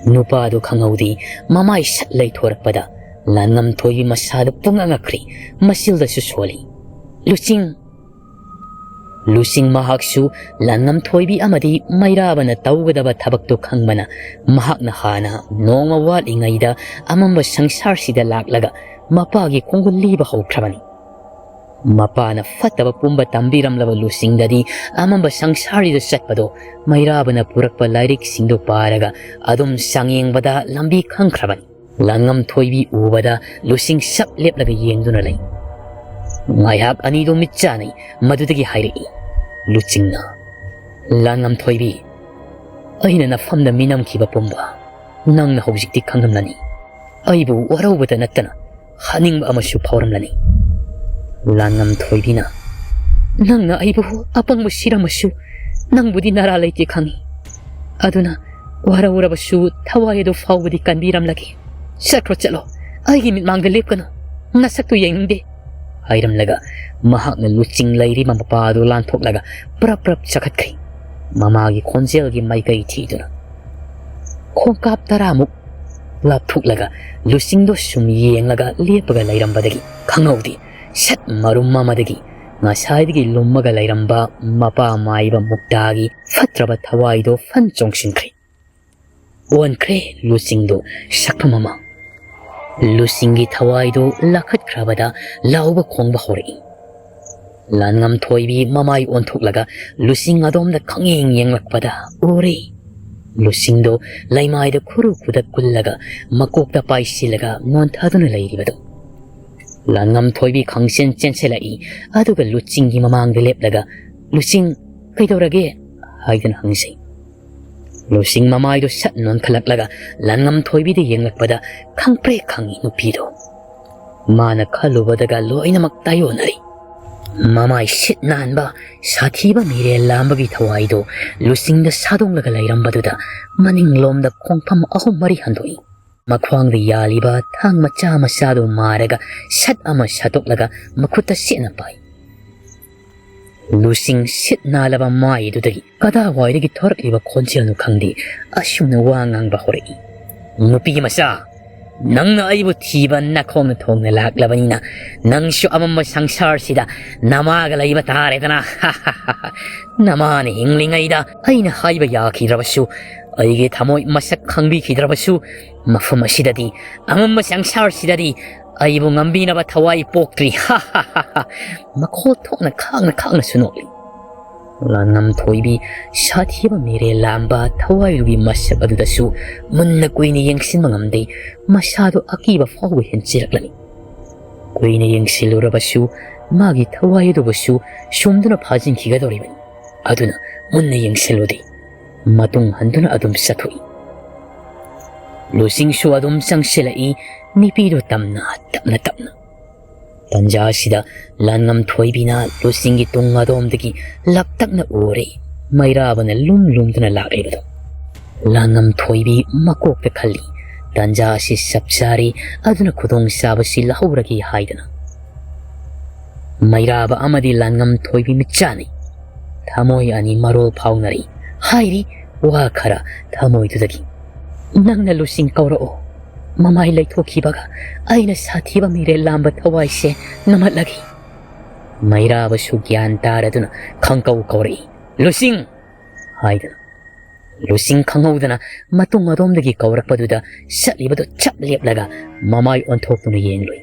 ꯅꯨꯄꯥꯗꯨ ꯈꯪꯍꯧꯗꯦ, ꯃꯃꯥꯏ ꯁꯠ ꯂꯩꯊꯣꯔꯛꯄꯗ ꯂꯥꯟꯉꯝꯊꯣꯏꯕꯤ ꯃꯁꯥꯗꯨ ꯄꯨꯡꯉꯛ ꯉꯛꯈ꯭ꯔꯤ, ꯃꯆꯤꯜꯗꯁꯨ ꯁꯣꯜꯂꯤ꯫ ꯂꯨꯆꯤꯡ, ꯂꯨꯆꯤꯡ ꯃꯍꯥꯛꯁꯨ ꯂꯥꯟꯉꯝꯊꯣꯏꯕꯤ ꯑꯃꯗꯤ ꯃꯩꯔꯥꯕꯅ ꯇꯧꯒꯗꯕ ꯊꯕꯛꯇꯨ ꯈꯪꯕꯅ ꯃꯍꯥꯛꯅ ꯍꯥꯟꯅ ꯅꯣꯡꯃ ꯋꯥꯠꯂꯤꯉꯩꯗ ꯑꯃꯝꯕ ꯁꯪꯁꯥꯔꯁꯤꯗ ꯂꯥꯛꯂꯒ ꯃꯄꯥꯒꯤ ꯈꯣꯡꯒꯨꯜ ꯂꯤꯕ ꯍꯧꯈ꯭ꯔꯕꯅꯤ꯫ ꯃꯄꯥꯅ ꯐꯠꯇꯕ ꯄꯨꯝꯕ ꯇꯝꯕꯤꯔꯝꯂꯕ ꯂꯨꯆꯤꯡꯗꯗꯤ ꯑꯃꯝꯕ ꯁꯪꯁꯥꯔꯁꯤꯗ ꯆꯠꯄꯗꯣ ꯃꯩꯔꯥꯕꯅ ꯄꯨꯔꯛꯄ ꯂꯥꯏꯔꯤꯛꯁꯤꯡꯗꯨ ꯄꯥꯔꯒ ꯑꯗꯨꯝ ꯆꯥꯡꯌꯦꯡꯕꯗ ꯂꯝꯕꯤ ꯈꯪꯈ꯭ꯔꯕꯅꯤ꯫ ꯂꯥꯟꯉꯝꯊꯣꯏꯕꯤ ꯎꯕꯗ ꯂꯨꯆꯤꯡ ꯁꯞ ꯂꯦꯞꯂꯒ ꯌꯦꯡꯗꯨꯅ ꯂꯩ꯫ ꯉꯥꯏꯍꯥꯛ ꯑꯅꯤꯗꯨ ꯃꯤꯠ ꯆꯥꯅꯩ, ꯃꯗꯨꯗꯒꯤ ꯍꯥꯏꯔꯛꯏ ꯂꯨꯆꯤꯡꯅ, "ꯂꯥꯟꯉꯝꯊꯣꯏꯕꯤ, ꯑꯩꯅ ꯅꯐꯝꯗ ꯃꯤꯅꯝꯈꯤꯕ ꯄꯨꯝꯕ ꯅꯪꯅ ꯍꯧꯖꯤꯛꯇꯤ ꯈꯪꯂꯝꯂꯅꯤ꯫ ꯑꯩꯕꯨ ꯋꯥꯔꯧꯕꯇ ꯅꯠꯇꯅ ꯍꯥꯠꯅꯤꯡꯕ ꯑꯃꯁꯨ ꯐꯥꯎꯔꯝꯂꯅꯤ"꯫ ꯂꯥꯟꯉꯝꯊꯣꯏꯕꯤꯅ, "ꯅꯪꯅ ꯑꯩꯕꯨ ꯑꯄꯪꯕ ꯁꯤꯔꯝꯃꯁꯨ ꯅꯪꯕꯨꯗꯤ ꯅꯔꯥ ꯂꯩꯇꯦ ꯈꯪꯏ꯫ ꯑꯗꯨꯅ ꯋꯥꯔꯧꯔꯕꯁꯨ ꯊꯋꯥꯏ ꯑꯗꯨ ꯐꯥꯎꯕꯗꯤ ꯀꯟꯕꯤꯔꯝꯂꯒꯦ꯫ ꯆꯠꯈ꯭ꯔꯣ, ꯆꯠꯂꯣ, ꯑꯩꯒꯤ ꯃꯤꯠꯃꯥꯡꯗ ꯂꯦꯞꯀꯅꯨ, ꯅꯁꯛꯇꯨ ꯌꯦꯡꯅꯤꯡꯗꯦ"꯫ ꯍꯥꯏꯔꯝꯂꯒ ꯃꯍꯥꯛꯅ ꯂꯨꯆꯤꯡ ꯂꯩꯔꯤꯕ ꯃꯄꯥ ꯑꯗꯨ ꯂꯥꯟꯊꯣꯛꯂꯒ ꯄ꯭ꯔꯞ ꯄ꯭ꯔꯞ ꯆꯈꯠꯈ꯭ꯔꯦ꯫ ꯃꯃꯥꯒꯤ ꯈꯣꯟꯖꯦꯜꯒꯤ ꯃꯥꯏꯀꯩ ꯊꯤꯗꯨꯅ꯫ ꯈꯣꯡꯀꯥꯞ ꯇꯔꯥꯃꯨꯛ ꯂꯥꯞꯊꯣꯛꯂꯒ ꯂꯨꯆꯤꯡꯗꯣ ꯁꯨꯝ ꯌꯦꯡꯂꯒ ꯂꯦꯞꯄꯒ ꯂꯩꯔꯝꯕꯗꯒꯤ ꯈꯪꯍꯧꯗꯦ, ꯁꯠ ꯃꯔꯨꯝ ꯑꯃꯗꯒꯤ ꯉꯁꯥꯏꯗꯒꯤ ꯂꯨꯝꯃꯒ ꯂꯩꯔꯝꯕ ꯃꯄꯥ ꯃꯥꯏꯕ ꯃꯨꯛꯇꯥꯒꯤ ꯐꯠꯇ꯭ꯔꯕ ꯊꯋꯥꯏꯗꯣ ꯐꯟ ꯆꯣꯡꯁꯤꯟꯈ꯭ꯔꯦ꯫ ꯑꯣꯟꯈ꯭ꯔꯦ ꯂꯨꯆꯤꯡꯗꯣ ꯁꯛꯐꯝ ꯑꯃ꯫ ꯂꯨꯆꯤꯡꯒꯤ ꯊꯋꯥꯏꯗꯨ ꯂꯥꯈꯠꯈ꯭ꯔꯕꯗ ꯂꯥꯎꯕ ꯈꯣꯡꯕ ꯍꯧꯔꯛꯏ꯫ ꯂꯥꯟꯉꯝ ꯊꯣꯏꯕꯤ ꯃꯃꯥꯏ ꯑꯣꯟꯊꯣꯛꯂꯒ ꯂꯨꯆꯤꯡ ꯑꯗꯣꯝꯗ ꯈꯪꯌꯦꯡ ꯌꯦꯡꯂꯛꯄꯗ ꯎꯔꯦ꯫ ꯂꯨꯆꯤꯡꯗꯣ ꯂꯩꯃꯥꯏꯗ ꯈꯨꯔꯨ ꯈꯨꯗꯛ ꯀꯨꯜꯂꯒ ꯃꯀꯣꯛꯇ ꯄꯥꯏꯁꯤꯜꯂꯒ ꯅꯣꯟꯊꯗꯨꯅ ꯂꯩꯔꯤꯕꯗꯣ꯫ ꯂꯥꯟꯉꯝ ꯊꯣꯏꯕꯤ ꯈꯪꯆꯦꯟ ꯆꯦꯟꯁꯤꯜꯂꯛꯏ, ꯑꯗꯨꯒ ꯂꯨꯆꯤꯡꯒꯤ ꯃꯃꯥꯡꯗ ꯂꯦꯞꯂꯒ, "ꯂꯨꯆꯤꯡ, ꯀꯩꯗꯧꯔꯒꯦ?" ꯍꯥꯏꯗꯨꯅ ꯍꯪꯖꯩ꯫ ꯂꯨꯆꯤꯡ ꯃꯃꯥꯏꯗꯨ ꯁꯠ ꯅꯣꯟꯈꯠꯂꯛꯂꯒ ꯂꯥꯟꯉꯝ ꯊꯣꯏꯕꯤꯗ ꯌꯦꯡꯂꯛꯄꯗ ꯈꯪꯄ꯭ꯔꯦꯛ ꯈꯪꯉꯤ ꯅꯨꯄꯤꯗꯣ꯫ ꯃꯥꯅ ꯈꯜꯂꯨꯕꯗꯒ ꯂꯣꯏꯅꯃꯛ ꯇꯥꯏꯑꯣꯟꯅꯔꯤ꯫ ꯃꯃꯥꯏ ꯁꯤꯠ ꯅꯥꯟꯕ, ꯁꯥꯊꯤꯕ ꯃꯤꯔꯦꯜ ꯂꯥꯝꯕꯒꯤ ꯊꯋꯥꯏꯗꯨ ꯂꯨꯆꯤꯡꯗ ꯁꯥꯗꯣꯡꯂꯒ ꯂꯩꯔꯝꯕꯗꯨꯗ ꯃꯅꯤꯡꯂꯣꯝꯗ ꯈꯣꯡꯐꯝ ꯑꯍꯨꯝ ꯃꯔꯤ ꯍꯟꯗꯣꯛꯏ꯫ ꯃꯈ꯭ꯋꯥꯡꯗ ꯌꯥꯜꯂꯤꯕ ꯊꯥꯡ ꯃꯆꯥ ꯃꯆꯥꯗꯨ ꯃꯥꯔꯒ ꯁꯠ ꯑꯃ ꯁꯠꯇꯣꯛꯂꯒ ꯃꯈꯨꯠꯇ ꯁꯦꯠꯅ ꯄꯥꯏ꯫ ꯂꯨꯆꯤꯡ ꯁꯤꯠ ꯅꯥꯜꯂꯕ ꯃꯥꯏꯗꯨꯗꯒꯤ ꯀꯗꯥꯏꯋꯥꯏꯗꯒꯤ ꯊꯣꯔꯛꯂꯤꯕ ꯈꯣꯟꯖꯦꯜꯅꯣ ꯈꯪꯗꯦ, ꯑꯁꯨꯝꯅ ꯋꯥ ꯉꯥꯡꯕ ꯍꯧꯔꯛꯏ꯫ "ꯅꯨꯄꯤ ꯃꯆꯥ, ꯅꯪꯅ ꯑꯩꯕꯨ ꯊꯤꯕ ꯅꯈꯣꯡꯅ ꯊꯣꯡꯅ ꯂꯥꯛꯂꯕꯅꯤꯅ, ꯅꯪꯁꯨ ꯑꯃꯝꯕ ꯁꯪꯁꯥꯔꯁꯤꯗ ꯅꯃꯥꯒ ꯂꯩꯕ ꯇꯥꯔꯦꯗꯅ꯫ ꯅꯃꯥꯅ ꯍꯤꯡꯂꯤꯉꯩꯗ ꯑꯩꯅ ꯍꯥꯏꯕ ꯌꯥꯈꯤꯗ꯭ꯔꯕꯁꯨ, ꯑꯩꯒꯤ ꯊꯃꯣꯏ ꯃꯁꯛ ꯈꯪꯕꯤꯈꯤꯗ꯭ꯔꯕꯁꯨ, ꯃꯐꯝ ꯑꯁꯤꯗꯗꯤ, ꯑꯃꯝꯕ ꯁꯪꯁꯥꯔꯁꯤꯗꯗꯤ ꯑꯩꯕꯨ ꯉꯝꯕꯤꯅꯕ ꯊꯋꯥꯏ ꯄꯣꯛꯇ꯭ꯔꯤ꯫" ꯃꯈꯣꯜ ꯊꯣꯛꯅ ꯈꯥꯡꯅ ꯈꯥꯡꯅꯁꯨ ꯅꯣꯛꯂꯤ꯫ ꯂꯥꯟꯉꯝ ꯊꯣꯏꯕꯤ ꯁꯥꯊꯤꯕ ꯃꯤꯔꯦꯜ ꯂꯥꯝꯕ ꯊꯋꯥꯏꯗꯨꯒꯤ ꯃꯁꯛ ꯑꯗꯨꯗꯁꯨ ꯃꯨꯟꯅ ꯀꯨꯏꯅ ꯌꯦꯡꯁꯤꯟꯕ ꯉꯝꯗꯦ, ꯃꯁꯥꯗꯨ ꯑꯀꯤꯕ ꯐꯥꯎꯕ ꯍꯦꯟꯖꯤꯜꯂꯛꯂꯝꯃꯤ꯫ ꯀꯨꯏꯅ ꯌꯦꯡꯁꯤꯜꯂꯨꯔꯕꯁꯨ ꯃꯥꯒꯤ ꯊꯋꯥꯏ ꯑꯗꯨꯕꯨꯁꯨ ꯁꯨꯝꯗꯨꯅ ꯐꯥꯖꯤꯟꯈꯤꯒꯗꯧꯔꯤꯕꯅꯤ꯫ ꯑꯗꯨꯅ ꯃꯨꯟꯅ ꯌꯦꯡꯁꯤꯜꯂꯨꯗꯦ꯫ ꯃꯇꯨꯡ ꯍꯟꯗꯨꯅ ꯑꯗꯨꯝ ꯆꯠꯊꯣꯛꯏ꯫ ꯂꯨꯆꯤꯡꯁꯨ ꯑꯗꯨꯝ ꯆꯪꯁꯤꯜꯂꯛꯏ, ꯅꯨꯄꯤꯗꯨ ꯇꯝꯅ, ꯇꯞꯅ ꯇꯞꯅ꯫ ꯇꯟꯖꯥ ꯑꯁꯤꯗ ꯂꯥꯟꯉꯝ ꯊꯣꯏꯕꯤꯅ ꯂꯨꯆꯤꯡꯒꯤ ꯇꯨꯡ ꯑꯗꯣꯝꯗꯒꯤ ꯂꯞꯇꯛꯅ ꯎꯔꯦ꯫ ꯃꯩꯔꯥꯕꯅ ꯂꯨꯝ ꯂꯨꯝꯗꯨꯅ ꯂꯥꯛꯂꯤꯕꯗꯣ꯫ ꯂꯥꯟꯉꯝ ꯊꯣꯏꯕꯤ ꯃꯀꯣꯛꯇ ꯈꯜꯂꯤ, "ꯇꯟꯖꯥ ꯑꯁꯤ ꯆꯞ ꯆꯥꯔꯦ, ꯑꯗꯨꯅ ꯈꯨꯗꯣꯡ ꯆꯥꯕꯁꯤ ꯂꯧꯍꯧꯔꯒꯦ" ꯍꯥꯏꯗꯅ꯫ ꯃꯩꯔꯥꯕ ꯑꯃꯗꯤ ꯂꯥꯟꯉꯝ ꯊꯣꯏꯕꯤ ꯃꯤꯠ ꯆꯥꯟꯅꯩ꯫ ꯊꯃꯣꯏ ꯑꯅꯤ ꯃꯔꯣꯜ ꯐꯥꯎꯅꯔꯤ꯫ ꯍꯥꯏꯔꯤ ꯋꯥ ꯈꯔ ꯊꯃꯣꯏꯗꯨꯗꯒꯤ꯫ "ꯅꯪꯅ ꯂꯨꯆꯤꯡ ꯀꯧꯔꯛꯑꯣ, ꯃꯃꯥꯏ ꯂꯩꯊꯣꯛꯈꯤꯕꯒ ꯑꯩꯅ ꯁꯥꯊꯤꯕ ꯃꯤꯔꯦꯜ ꯂꯥꯝꯕ ꯊꯋꯥꯏꯁꯦ ꯅꯝꯍꯠꯂꯒꯦ꯫ ꯃꯩꯔꯥꯕꯁꯨ ꯒ꯭ꯌꯥꯟ ꯇꯥꯔꯗꯨꯅ ꯈꯪꯀꯧ ꯀꯧꯔꯛꯏ, "ꯂꯨꯁꯤꯡ!" ꯍꯥꯏꯗꯨꯅ꯫ ꯂꯨꯁꯤꯡ ꯈꯪꯍꯧꯗꯅ ꯃꯇꯨꯡ ꯑꯗꯣꯝꯗꯒꯤ ꯀꯧꯔꯛꯄꯗꯨꯗ ꯆꯠꯂꯤꯕꯗꯨ ꯆꯞ ꯂꯦꯞꯂꯒ ꯃꯃꯥꯏ ꯑꯣꯟꯊꯣꯛꯇꯨꯅ ꯌꯦꯡꯂꯨꯏ꯫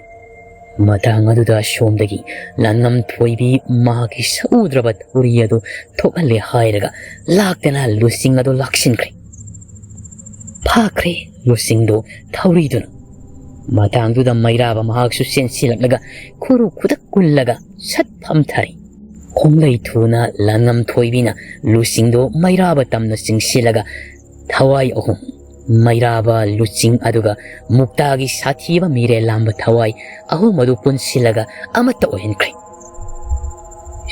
ꯃꯇꯥꯡ ꯑꯗꯨꯗ ꯑꯁꯣꯝꯗꯒꯤ ꯂꯥꯟꯉꯝ ꯊꯣꯏꯕꯤ ꯃꯍꯥꯛꯀꯤ ꯁꯛꯎꯗ꯭ꯔꯕ ꯊꯧꯔꯤ ꯑꯗꯨ ꯊꯣꯛꯍꯜꯂꯦ ꯍꯥꯏꯔꯒ ꯂꯥꯛꯇꯅ ꯂꯨꯁꯤꯡ ꯑꯗꯨ ꯂꯥꯛꯁꯤꯟꯈ꯭ꯔꯦ꯫ ꯐꯥꯈ꯭ꯔꯦ ꯂꯨꯁꯤꯡꯗꯨ ꯊꯧꯔꯤꯗꯨꯅ꯫ ꯃꯇꯥꯡꯗꯨꯗ ꯃꯩꯔꯥꯕ ꯃꯍꯥꯛꯁꯨ ꯆꯦꯟꯁꯤꯜꯂꯛꯂꯒ ꯈꯨꯔꯨ ꯈꯨꯗꯛ ꯀꯨꯜꯂꯒ ꯁꯠ ꯐꯝꯊꯔꯦ꯫ ꯈꯣꯡꯂꯩ ꯊꯨꯅ ꯂꯥꯟꯉꯝ ꯊꯣꯏꯕꯤꯅ ꯂꯨꯁꯤꯡꯗꯨ ꯃꯩꯔꯥꯕ ꯇꯝꯅ ꯆꯤꯡꯁꯤꯜꯂꯒ ꯊꯋꯥꯏ ꯑꯍꯨꯝ, ꯃꯩꯔꯥꯕ, ꯂꯨꯆꯤꯡ ꯑꯗꯨꯒ ꯃꯨꯛꯇꯥꯒꯤ ꯁꯥꯊꯤꯕ ꯃꯤꯔꯦꯜ ꯂꯥꯝꯕ ꯊꯋꯥꯏ ꯑꯍꯨꯝ ꯑꯗꯨ ꯄꯨꯟꯁꯤꯜꯂꯒ ꯑꯃꯠꯇ ꯑꯣꯏꯍꯟꯈ꯭ꯔꯦ꯫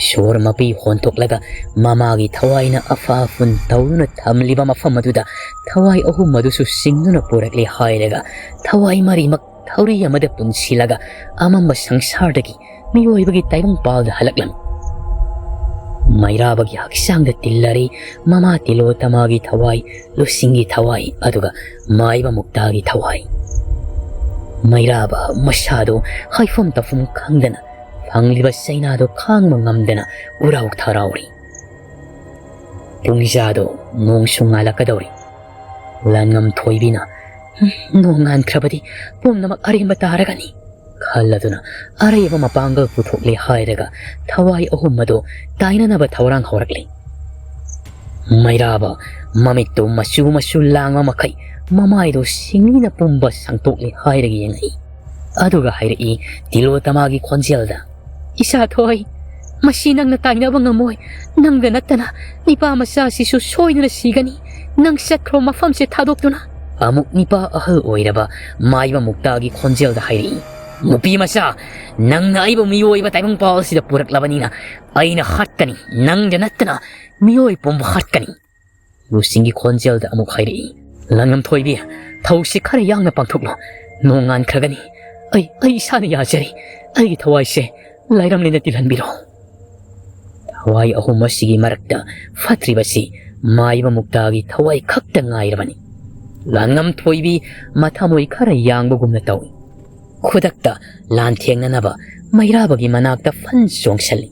ꯁꯣꯔ ꯃꯄꯤ ꯍꯣꯟꯊꯣꯛꯂꯒ ꯃꯃꯥꯒꯤ ꯊꯋꯥꯏꯅ ꯑꯐ ꯑꯐꯨꯟ ꯇꯧꯗꯨꯅ ꯊꯝꯂꯤꯕ ꯃꯐꯝ ꯑꯗꯨꯗ ꯊꯋꯥꯏ ꯑꯍꯨꯝ ꯑꯗꯨꯁꯨ ꯆꯤꯡꯗꯨꯅ ꯄꯨꯔꯛꯂꯦ ꯍꯥꯏꯔꯒ ꯊꯋꯥꯏ ꯃꯔꯤꯃꯛ ꯊꯧꯔꯤ ꯑꯃꯗ ꯄꯨꯟꯁꯤꯜꯂꯒ ꯑꯃꯝꯕ ꯁꯪꯁꯥꯔꯗꯒꯤ ꯃꯤꯑꯣꯏꯕꯒꯤ ꯇꯥꯏꯕꯪꯄꯥꯜꯗ ꯍꯜꯂꯛꯂꯝꯃꯤ꯫ ꯃꯩꯔꯥꯕꯒꯤ ꯍꯛꯆꯥꯡꯗ ꯇꯤꯜꯂꯔꯤ ꯃꯃꯥ ꯇꯤꯂꯣꯇꯃꯥꯒꯤ ꯊꯋꯥꯏ, ꯂꯨꯁꯤꯡꯒꯤ ꯊꯋꯥꯏ, ꯑꯗꯨꯒ ꯃꯥꯏꯕ ꯃꯨꯛꯇꯥꯒꯤ ꯊꯋꯥꯏ꯫ ꯃꯩꯔꯥꯕ ꯃꯁꯥꯗꯨ ꯍꯥꯏꯐꯝ ꯇꯧꯐꯝ ꯈꯪꯗꯅ ꯐꯪꯂꯤꯕ ꯆꯩꯅꯥꯗꯨ ꯈꯥꯡꯕ ꯉꯝꯗꯅ ꯎꯔꯥꯎ ꯊꯔꯥꯎꯔꯤ꯫ ꯄꯨꯡꯖꯥꯗꯣ ꯅꯣꯡꯁꯨ ꯉꯥꯜꯂꯛꯀꯗꯧꯔꯤ꯫ ꯂꯥꯟꯉꯝ ꯊꯣꯏꯕꯤꯅ, "ꯍꯝ, ꯅꯣꯡ ꯉꯥꯟꯈ꯭ꯔꯕꯗꯤ ꯄꯨꯝꯅꯃꯛ ꯑꯔꯦꯝꯕ ꯇꯥꯔꯒꯅꯤ" ꯈꯜꯂꯗꯨꯅ ꯑꯔꯩꯕ ꯃꯄꯥꯡꯒꯜ ꯄꯨꯊꯣꯛꯂꯦ ꯍꯥꯏꯔꯒ ꯊꯋꯥꯏ ꯑꯍꯨꯝ ꯑꯗꯨ ꯇꯥꯏꯅꯅꯕ ꯊꯧꯔꯥꯡ ꯍꯧꯔꯛꯂꯤ꯫ ꯃꯩꯔꯥꯕ ꯃꯃꯤꯠꯇꯨ ꯃꯆꯨ ꯃꯆꯨ ꯂꯥꯡꯕ ꯃꯈꯩ ꯃꯃꯥꯏꯗꯨ ꯁꯤꯡꯂꯤꯅ ꯄꯨꯝꯕ ꯁꯪꯇꯣꯛꯂꯦ ꯍꯥꯏꯔꯒ ꯌꯦꯡꯉꯛꯏ꯫ ꯑꯗꯨꯒ ꯍꯥꯏꯔꯛꯏ ꯇꯤꯂꯣꯇꯃꯥꯒꯤ ꯈꯣꯟꯖꯦꯜꯗ, "ꯏꯆꯥ ꯊꯣꯏ, ꯃꯁꯤ ꯅꯪꯅ ꯇꯥꯏꯅꯕ ꯉꯝꯃꯣꯏ꯫ ꯅꯪꯗ ꯅꯠꯇꯅ ꯅꯤꯄꯥ ꯃꯆꯥꯁꯤꯁꯨ ꯁꯣꯏꯗꯅ ꯁꯤꯒꯅꯤ꯫ ꯅꯪ ꯆꯠꯈ꯭ꯔꯣ ꯃꯐꯝꯁꯦ ꯊꯥꯗꯣꯛꯇꯨꯅ"꯫ ꯑꯃꯨꯛ ꯅꯤꯄꯥ ꯑꯍꯜ ꯑꯣꯏꯔꯕ ꯃꯥꯏꯕ ꯃꯨꯛꯇꯥꯒꯤ ꯈꯣꯟꯖꯦꯜꯗ ꯍꯥꯏꯔꯛꯏ, "ꯅꯨꯄꯤ ꯃꯆꯥ, ꯅꯪꯅ ꯑꯩꯕꯨ ꯃꯤꯑꯣꯏꯕ ꯇꯥꯏꯕꯪꯄꯥꯜ ꯑꯁꯤꯗ ꯄꯨꯔꯛꯂꯕꯅꯤꯅ ꯑꯩꯅ ꯍꯥꯠꯀꯅꯤ꯫ ꯅꯪꯗ ꯅꯠꯇꯅ ꯃꯤꯑꯣꯏ ꯄꯨꯝꯕ ꯍꯥꯠꯀꯅꯤ"꯫ ꯂꯨꯁꯤꯡꯒꯤ ꯈꯣꯟꯖꯦꯜꯗ ꯑꯃꯨꯛ ꯍꯥꯏꯔꯛꯏ, "ꯂꯥꯟꯉꯝ ꯊꯣꯏꯕꯤ, ꯊꯧꯁꯤ ꯈꯔ ꯌꯥꯡꯅ ꯄꯥꯡꯊꯣꯛꯂꯣ꯫ ꯅꯣꯡ ꯉꯥꯟꯈ꯭ꯔꯒꯅꯤ꯫ ꯑꯩ, ꯑꯩ ꯏꯁꯥꯅ ꯌꯥꯖꯔꯤ꯫ ꯑꯩꯒꯤ ꯊꯋꯥꯏꯁꯦ ꯂꯥꯏꯔꯝꯂꯦꯟꯗ ꯇꯤꯜꯍꯟꯕꯤꯔꯣ"꯫ ꯊꯋꯥꯏ ꯑꯍꯨꯝ ꯑꯁꯤꯒꯤ ꯃꯔꯛꯇ ꯐꯠꯇ꯭ꯔꯤꯕꯁꯤ ꯃꯥꯏꯕ ꯃꯨꯛꯇꯥꯒꯤ ꯊꯋꯥꯏ ꯈꯛꯇ ꯉꯥꯏꯔꯕꯅꯤ꯫ ꯂꯥꯟꯉꯝ ꯊꯣꯏꯕꯤ ꯃꯊꯃꯣꯏ ꯈꯔ ꯌꯥꯡꯕꯒꯨꯝꯅ ꯇꯧꯏ꯫ ꯈꯨꯗꯛꯇ ꯂꯥꯟꯊꯦꯡꯅꯅꯕ ꯃꯩꯔꯥꯕꯒꯤ ꯃꯅꯥꯛꯇ ꯐꯟ ꯆꯣꯡꯁꯤꯜꯂꯤ꯫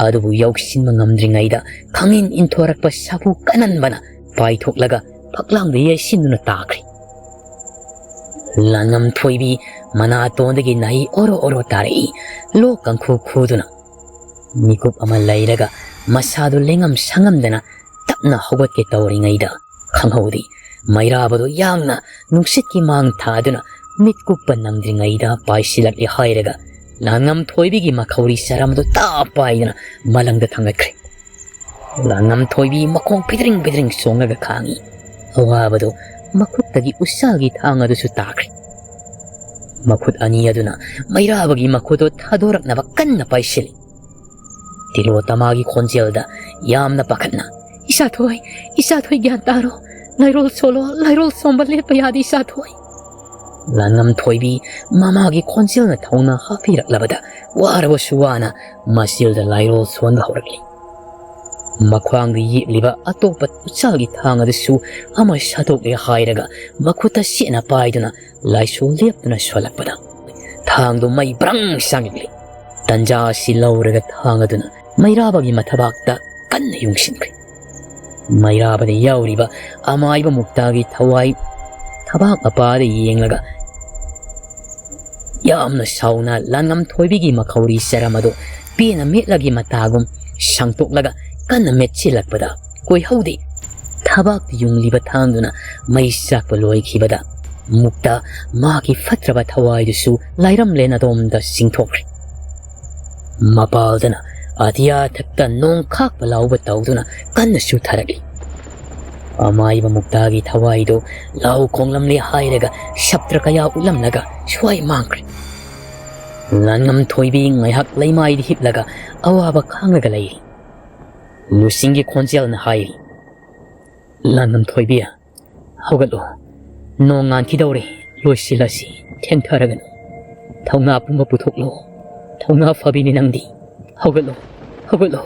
ꯑꯗꯨꯕꯨ ꯌꯧꯁꯤꯟꯕ ꯉꯝꯗ꯭ꯔꯤꯉꯩꯗ ꯈꯪꯏꯟ ꯏꯟꯊꯣꯔꯛꯄ ꯁꯥꯐꯨ ꯀꯟꯍꯟꯕꯅ ꯄꯥꯏꯊꯣꯛꯂꯒ ꯐꯛꯂꯥꯡꯗ ꯌꯩꯁꯤꯟꯗꯨꯅ ꯇꯥꯈ꯭ꯔꯦ꯫ ꯂꯥꯟꯉꯝ ꯊꯣꯏꯕꯤ ꯃꯅꯥꯇꯣꯟꯗꯒꯤ ꯅꯥꯍꯤ ꯑꯣꯔꯣ ꯑꯣꯔꯣ ꯇꯥꯔꯛꯏ꯫ ꯂꯣꯛ ꯀꯥꯡꯈꯨ ꯈꯨꯗꯨꯅ ꯃꯤꯀꯨꯞ ꯑꯃ ꯂꯩꯔꯒ ꯃꯁꯥꯗꯨ ꯂꯦꯡꯉꯝ ꯁꯥꯉꯝꯗꯅ ꯇꯞꯅ ꯍꯧꯒꯠꯀꯦ ꯇꯧꯔꯤꯉꯩꯗ ꯈꯪꯍꯧꯗꯦ꯫ ꯃꯩꯔꯥꯕꯗꯨ ꯌꯥꯡꯅ ꯅꯨꯡꯁꯤꯠꯀꯤ ꯃꯥꯡ ꯊꯥꯗꯨꯅ ꯃꯤꯠ ꯀꯨꯞꯄ ꯅꯪꯗ꯭ꯔꯤꯉꯩꯗ ꯄꯥꯏꯁꯤꯜꯂꯛꯂꯦ ꯍꯥꯏꯔꯒ ꯂꯥꯟꯉꯝ ꯊꯣꯏꯕꯤꯒꯤ ꯃꯈꯧꯔꯤ ꯆꯔꯝꯗꯨ ꯇꯥ ꯄꯥꯏꯗꯨꯅ ꯃꯂꯪꯗ ꯊꯥꯡꯒꯠꯈ꯭ꯔꯦ꯫ ꯂꯥꯟꯉꯝ ꯊꯣꯏꯕꯤ ꯃꯈꯣꯡ ꯐꯤꯗ꯭ꯔꯤꯡ ꯐꯤꯗ꯭ꯔꯤꯡ ꯆꯣꯡꯂꯒ ꯈꯥꯡꯏ꯫ ꯑꯋꯥꯕꯗꯨ ꯃꯈꯨꯠꯇꯒꯤ ꯎꯆꯥꯜꯒꯤ ꯊꯥꯡ ꯑꯗꯨꯁꯨ ꯇꯥꯈ꯭ꯔꯦ꯫ ꯃꯈꯨꯠ ꯑꯅꯤ ꯑꯗꯨꯅ ꯃꯩꯔꯥꯕꯒꯤ ꯃꯈꯨꯠꯇꯨ ꯊꯥꯗꯣꯔꯛꯅꯕ ꯀꯟꯅ ꯄꯥꯏꯁꯤꯜꯂꯤ꯫ ꯇꯤꯂꯣꯇꯃꯥꯒꯤ ꯈꯣꯟꯖꯦꯜꯗ ꯌꯥꯝꯅ ꯄꯥꯈꯠꯅ, "ꯏꯆꯥꯊꯣꯏ, ꯏꯆꯥꯊꯣꯏ, ꯒ꯭ꯌꯥꯟ ꯇꯥꯔꯣ, ꯂꯥꯏꯔꯣꯜ ꯁꯣꯜꯂꯣ, ꯂꯥꯏꯔꯣꯜ ꯁꯣꯝꯕ ꯂꯦꯞꯄ ꯌꯥꯗꯦ ꯏꯆꯥꯊꯣꯏ꯫" ꯂꯥꯟꯉꯝ ꯊꯣꯏꯕꯤ ꯃꯃꯥꯒꯤ ꯈꯣꯟꯖꯦꯜꯅ ꯊꯧꯅꯥ ꯍꯥꯞꯄꯤꯔꯛꯂꯕꯗ ꯋꯥꯔꯕꯁꯨ ꯋꯥꯅ ꯃꯆꯤꯜꯗ ꯂꯥꯏꯔꯣꯜ ꯁꯣꯟꯕ ꯍꯧꯔꯛꯂꯤ꯫ ꯃꯈ꯭ꯋꯥꯡꯗ ꯌꯦꯞꯂꯤꯕ ꯑꯇꯣꯞꯄ ꯎꯆꯥꯜꯒꯤ ꯊꯥꯡ ꯑꯗꯨꯁꯨ ꯑꯃ ꯁꯥꯗꯣꯛꯂꯦ ꯍꯥꯏꯔꯒ ꯃꯈꯨꯠꯇ ꯆꯦꯠꯅ ꯄꯥꯏꯗꯨꯅ ꯂꯥꯏꯁꯣꯜ ꯂꯦꯞꯇꯨꯅ ꯁꯣꯜꯂꯛꯄꯗ ꯊꯥꯡꯗꯨ ꯃꯩ ꯕ꯭ꯔꯪ ꯆꯥꯡꯂꯛꯂꯤ꯫ ꯇꯟꯖꯥ ꯑꯁꯤ ꯂꯧꯔꯒ ꯊꯥꯡ ꯑꯗꯨꯅ ꯃꯩꯔꯥꯕꯒꯤ ꯃꯊꯕꯥꯛꯇ ꯀꯟꯅ ꯌꯨꯡꯁꯤꯟꯈ꯭ꯔꯦ꯫ ꯃꯩꯔꯥꯕꯗ ꯌꯥꯎꯔꯤꯕ ꯑꯃꯥꯏꯕ ꯃꯨꯛꯇꯥꯒꯤ ꯊꯋꯥꯏ ꯊꯕꯥꯛ ꯃꯄꯥꯗ ꯌꯦꯡꯂꯒ ꯌꯥꯝꯅ ꯁꯥꯎꯅ ꯂꯥꯟꯉꯝ ꯊꯣꯏꯕꯤꯒꯤ ꯃꯈꯧꯔꯤ ꯆꯔꯝ ꯑꯗꯨ ꯄꯦꯅ ꯃꯦꯠꯂꯒꯤ ꯃꯇꯥꯒꯨꯝ ꯁꯥꯡꯇꯣꯛꯂꯒ ꯀꯟꯅ ꯃꯦꯠꯁꯤꯜꯂꯛꯄꯗ ꯀꯣꯏꯍꯧꯗꯦ꯫ ꯊꯕꯥꯛꯇ ꯌꯨꯡꯂꯤꯕ ꯊꯥꯡꯗꯨꯅ ꯃꯩ ꯆꯥꯛꯄ ꯂꯣꯏꯈꯤꯕꯗ ꯃꯨꯛꯇ ꯃꯥꯒꯤ ꯐꯠꯇ꯭ꯔꯕ ꯊꯋꯥꯏꯗꯨꯁꯨ ꯂꯥꯏꯔꯝꯂꯦꯟ ꯑꯗꯣꯝꯗ ꯆꯤꯡꯊꯣꯛꯈ꯭ꯔꯦ꯫ ꯃꯄꯥꯜꯗꯅ ꯑꯇꯤꯌꯥ ꯊꯛꯇ ꯅꯣꯡ ꯈꯥꯛꯄ ꯂꯥꯎꯕ ꯇꯧꯗꯨꯅ ꯀꯟꯅ ꯆꯨꯊꯔꯛꯂꯤ꯫ ꯑꯃꯥꯏꯕ ꯃꯨꯛꯇꯥꯒꯤ ꯊꯋꯥꯏꯗꯨ ꯂꯥꯎ ꯈꯣꯡꯂꯝꯂꯦ ꯍꯥꯏꯔꯒ ꯁꯞꯇ꯭ꯔ ꯀꯌꯥ ꯎꯠꯂꯝꯂꯒ ꯁ꯭ꯋꯥꯏ ꯃꯥꯡꯈ꯭ꯔꯦ꯫ ꯂꯥꯟꯉꯝ ꯊꯣꯏꯕꯤ ꯉꯥꯏꯍꯥꯛ ꯂꯩꯃꯥꯏꯗ ꯍꯤꯞꯂꯒ ꯑꯋꯥꯕ ꯈꯥꯡꯂꯒ ꯂꯩꯔꯤ꯫ ꯂꯨꯁꯤꯡꯒꯤ ꯈꯣꯟꯖꯦꯜꯅ ꯍꯥꯏꯔꯤ, "ꯂꯥꯟꯉꯝ ꯊꯣꯏꯕꯤ, ꯍꯧꯒꯠꯂꯣ꯫ ꯅꯣꯡ ꯉꯥꯟꯈꯤꯗꯧꯔꯦ꯫ ꯂꯣꯏꯁꯤꯜꯂꯁꯤ꯫ ꯊꯦꯡꯊꯔꯒꯅꯨ꯫ ꯊꯧꯅꯥ ꯄꯨꯝꯕ ꯄꯨꯊꯣꯛꯂꯣ꯫ ꯊꯧꯅꯥ ꯐꯕꯤꯅꯤ ꯅꯪꯗꯤ꯫ ꯍꯧꯒꯠꯂꯣ, ꯍꯧꯒꯠꯂꯣ꯫"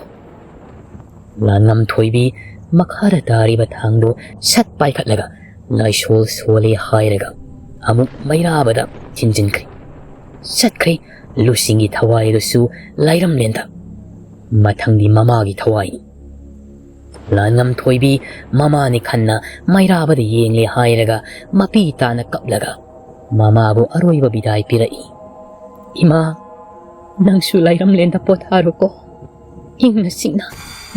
ꯂꯥꯟꯉꯝ ꯊꯣꯏꯕꯤ ꯃꯈꯥꯗ ꯇꯥꯔꯤꯕ ꯊꯥꯡꯗꯨ ꯁꯠ ꯄꯥꯏꯈꯠꯂꯒ ꯂꯥꯏꯁꯣꯜ ꯁꯣꯜꯂꯦ ꯍꯥꯏꯔꯒ ꯑꯃꯨꯛ ꯃꯩꯔꯥꯕꯗ ꯊꯤꯟꯖꯤꯟꯈ꯭ꯔꯦ꯫ ꯆꯠꯈ꯭ꯔꯦ ꯂꯨꯁꯤꯡꯒꯤ ꯊꯋꯥꯏ ꯑꯗꯨꯁꯨ ꯂꯥꯏꯔꯝꯂꯦꯟꯗ꯫ ꯃꯊꯪꯗꯤ ꯃꯃꯥꯒꯤ ꯊꯋꯥꯏꯅꯤ꯫ ꯂꯥꯟꯉꯝ ꯊꯣꯏꯕꯤ ꯃꯃꯥꯅꯤ ꯈꯟꯅ ꯃꯩꯔꯥꯕꯗ ꯌꯦꯡꯂꯦ ꯍꯥꯏꯔꯒ ꯃꯄꯤ ꯇꯥꯅ ꯀꯞꯂꯒ ꯃꯃꯥꯕꯨ ꯑꯔꯣꯏꯕ ꯕꯤꯗꯥꯏ ꯄꯤꯔꯛꯏ꯫ "ꯏꯃꯥ, ꯅꯪꯁꯨ ꯂꯥꯏꯔꯝꯂꯦꯟꯗ ꯄꯣꯊꯥꯔꯣꯀꯣ꯫ ꯏꯪꯅ ꯆꯤꯛꯅ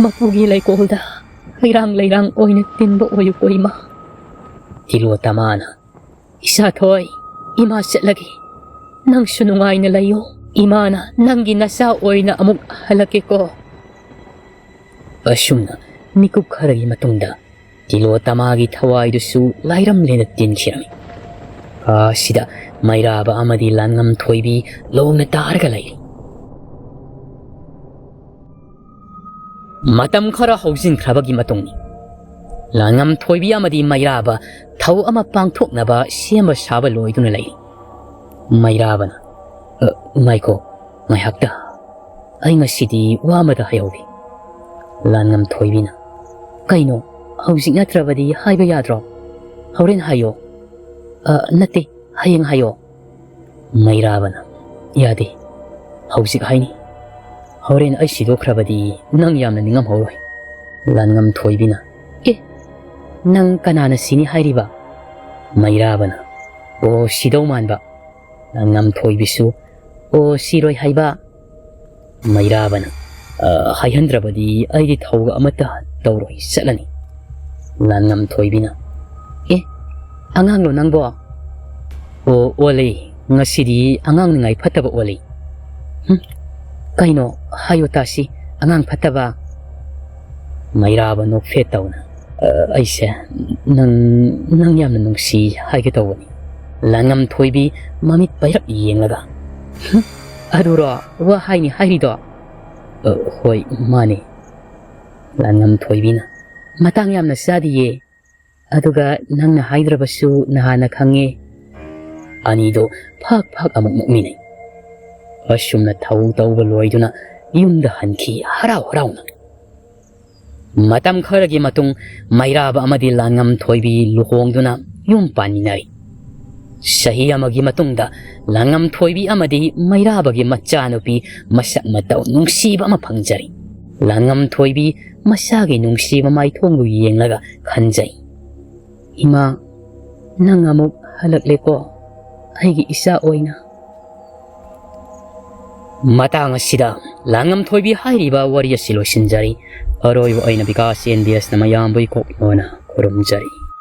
ꯃꯄꯨꯒꯤ ꯂꯩꯀꯣꯜꯗ ꯍꯩꯔꯥꯡ ꯂꯩꯔꯥꯡ ꯑꯣꯏꯅ ꯇꯤꯟꯕ ꯑꯣꯏꯌꯨꯀꯣ ꯏꯃꯥ꯫ ꯇꯤꯂꯣꯇꯃꯥꯅ, "ꯏꯁꯥꯊꯣꯏ, ꯏꯃꯥ ꯆꯠꯂꯒꯦ꯫ ꯅꯪꯁꯨ ꯅꯨꯡꯉꯥꯏꯅ ꯂꯩꯌꯣ꯫ ꯏꯃꯥꯅ ꯅꯪꯒꯤ ꯅꯆꯥ ꯑꯣꯏꯅ ꯑꯃꯨꯛ ꯍꯜꯂꯛꯀꯦꯀꯣ"꯫ ꯑꯁꯨꯝꯅ ꯃꯤꯀꯨꯞ ꯈꯔꯒꯤ ꯃꯇꯨꯡꯗ ꯇꯤꯂꯣꯇꯃꯥꯒꯤ ꯊꯋꯥꯏꯗꯨꯁꯨ ꯂꯥꯏꯔꯝꯂꯦꯟꯗ ꯇꯤꯟꯈꯤꯔꯝꯃꯤ꯫ ꯀꯥꯁꯤꯗ ꯃꯩꯔꯥꯕ ꯑꯃꯗꯤ ꯂꯥꯟꯉꯝ ꯊꯣꯏꯕꯤ ꯂꯣꯡꯅ ꯇꯥꯔꯒ ꯂꯩꯔꯤ꯫ ꯃꯇꯝ ꯈꯔ ꯍꯧꯖꯤꯟꯈ꯭ꯔꯕꯒꯤ ꯃꯇꯨꯡꯅꯤ꯫ ꯂꯥꯟꯉꯝ ꯊꯣꯏꯕꯤ ꯑꯃꯗꯤ ꯃꯩꯔꯥꯕ ꯊꯧ ꯑꯃ ꯄꯥꯡꯊꯣꯛꯅꯕ ꯁꯦꯝꯕ ꯁꯥꯕ ꯂꯣꯏꯗꯨꯅ ꯂꯩꯔꯤ꯫ ꯃꯩꯔꯥꯕꯅ, "ꯑ, ꯉꯥꯏꯈꯣ, ꯉꯥꯏꯍꯥꯛꯇ꯫ ꯑꯩ ꯉꯁꯤꯗꯤ ꯋꯥ ꯑꯃꯗ ꯍꯥꯏꯍꯧꯒꯦ"꯫ ꯂꯥꯟꯉꯝ ꯊꯣꯏꯕꯤꯅ, "ꯀꯩꯅꯣ, ꯍꯧꯖꯤꯛ ꯅꯠꯇ꯭ꯔꯕꯗꯤ ꯍꯥꯏꯕ ꯌꯥꯗ꯭ꯔꯣ? ꯍꯣꯔꯦꯟ ꯍꯥꯏꯌꯣ꯫ ꯑ, ꯅꯠꯇꯦ, ꯍꯌꯦꯡ ꯍꯥꯏꯌꯣ"꯫ ꯃꯩꯔꯥꯕꯅ, "ꯌꯥꯗꯦ, ꯍꯧꯖꯤꯛ ꯍꯥꯏꯅꯤ꯫ ꯍꯣꯔꯦꯟ ꯑꯩ ꯁꯤꯗꯣꯛꯈ꯭ꯔꯕꯗꯤ ꯅꯪ ꯌꯥꯝꯅ ꯅꯤꯡꯉꯝꯍꯧꯔꯣꯏ"꯫ ꯂꯥꯟꯉꯝ ꯊꯣꯏꯕꯤꯅ, "ꯑꯦ, ꯅꯪ ꯀꯅꯥꯅ ꯁꯤꯅꯤ ꯍꯥꯏꯔꯤꯕ?" ꯃꯩꯔꯥꯕꯅ, "ꯑꯣ, ꯁꯤꯗꯧ ꯃꯥꯟꯕ"꯫ ꯂꯥꯟꯉꯝ ꯊꯣꯏꯕꯤꯁꯨ, "ꯑꯣ, ꯁꯤꯔꯣꯏ ꯍꯥꯏꯕ"꯫ ꯃꯩꯔꯥꯕꯅ, "ꯑ, ꯍꯥꯏꯍꯟꯗ꯭ꯔꯕꯗꯤ ꯑꯩꯗꯤ ꯊꯧꯒ ꯑꯃꯠꯇ ꯇꯧꯔꯣꯏ, ꯆꯠꯂꯅꯤ"꯫ ꯂꯥꯟꯉꯝ ꯊꯣꯏꯕꯤꯅ, "ꯑꯦ, ꯑꯉꯥꯡꯂꯣ ꯅꯪꯕꯣ? ꯑꯣ, ꯑꯣꯜꯂꯦ, ꯉꯁꯤꯗꯤ ꯑꯉꯥꯡ ꯅꯤꯡꯉꯥꯏ ꯐꯠꯇꯕ ꯑꯣꯜꯂꯦ"꯫ "ꯍꯨꯝ, ꯀꯩꯅꯣ? ꯍꯥꯏꯌꯨ ꯇꯥꯁꯤ, ꯑꯉꯥꯡ ꯐꯠꯇꯕ"꯫ ꯃꯩꯔꯥꯕ ꯅꯣꯛꯐꯦꯠ ꯇꯧꯅ, "ꯑ, ꯑꯩꯁꯦ ꯅꯪ, ꯅꯪ ꯌꯥꯝꯅ ꯅꯨꯡꯁꯤ ꯍꯥꯏꯒꯦ ꯇꯧꯕꯅꯤ"꯫ ꯂꯥꯟꯉꯝ ꯊꯣꯏꯕꯤ ꯃꯃꯤꯠ ꯄꯩꯔꯞ ꯌꯦꯡꯂꯒ, "ꯍꯨꯝ, ꯑꯗꯨꯔꯣ ꯋꯥ ꯍꯥꯏꯅꯤ ꯍꯥꯏꯔꯤꯗꯣ?" "ꯑ, ꯍꯣꯏ, ꯃꯥꯅꯦ"꯫ ꯂꯥꯟꯉꯝ ꯊꯣꯏꯕꯤꯅ, "ꯃꯇꯥꯡ ꯌꯥꯝꯅ ꯆꯥꯗꯤꯌꯦ꯫ ꯑꯗꯨꯒ ꯅꯪꯅ ꯍꯥꯏꯗ꯭ꯔꯕꯁꯨ ꯅꯍꯥꯟꯅ ꯈꯪꯉꯦ"꯫ ꯑꯅꯤꯗꯣ ꯐꯥꯛ ꯐꯥꯛ ꯑꯃꯨꯛ ꯅꯣꯛꯃꯤꯟꯅꯩ꯫ ꯑꯁꯨꯝꯅ ꯊꯧ ꯇꯧꯕ ꯂꯣꯏꯗꯨꯅ ꯌꯨꯝꯗ ꯍꯟꯈꯤ ꯍꯔꯥꯎ ꯍꯔꯥꯎꯅ꯫ ꯃꯇꯝ ꯈꯔꯒꯤ ꯃꯇꯨꯡ ꯃꯩꯔꯥꯕ ꯑꯃꯗꯤ ꯂꯥꯡꯉꯝ ꯊꯣꯏꯕꯤ ꯂꯨꯍꯣꯡꯗꯨꯅ ꯌꯨꯝ ꯄꯥꯟꯃꯤꯟꯅꯔꯤ꯫ ꯆꯍꯤ ꯑꯃꯒꯤ ꯃꯇꯨꯡꯗ ꯂꯥꯡꯉꯝ ꯊꯣꯏꯕꯤ ꯑꯃꯗꯤ ꯃꯩꯔꯥꯕꯒꯤ ꯃꯆꯥꯅꯨꯄꯤ ꯃꯁꯛ ꯃꯇꯧ ꯅꯨꯡꯁꯤꯕ ꯑꯃ ꯐꯪꯖꯔꯤ꯫ ꯂꯥꯡꯉꯝ ꯊꯣꯏꯕꯤ ꯃꯆꯥꯒꯤ ꯅꯨꯡꯁꯤꯕ ꯃꯥꯏꯊꯣꯡꯗꯨ ꯌꯦꯡꯂꯒ ꯈꯟꯖꯩ, "ꯏꯃꯥ, ꯅꯪ ꯑꯃꯨꯛ ꯍꯜꯂꯛꯂꯦꯀꯣ, ꯑꯩꯒꯤ ꯏꯆꯥ ꯑꯣꯏꯅ"꯫ ꯃꯇꯥꯡ ꯑꯁꯤꯗ ꯂꯥꯡꯉꯝ ꯊꯣꯏꯕꯤ ꯍꯥꯏꯔꯤꯕ ꯋꯥꯔꯤ ꯑꯁꯤ ꯂꯣꯏꯁꯤꯟꯖꯔꯤ꯫ ꯑꯔꯣꯏꯕ ꯑꯣꯏꯅ ꯕꯤꯀꯥꯁ ꯑꯦꯟ ꯕꯤ ꯑꯦꯁꯅ ꯃꯌꯥꯝꯕꯨ ꯏꯀꯣꯛ ꯅꯣꯟꯅ ꯈꯨꯔꯨꯝꯖꯔꯤ꯫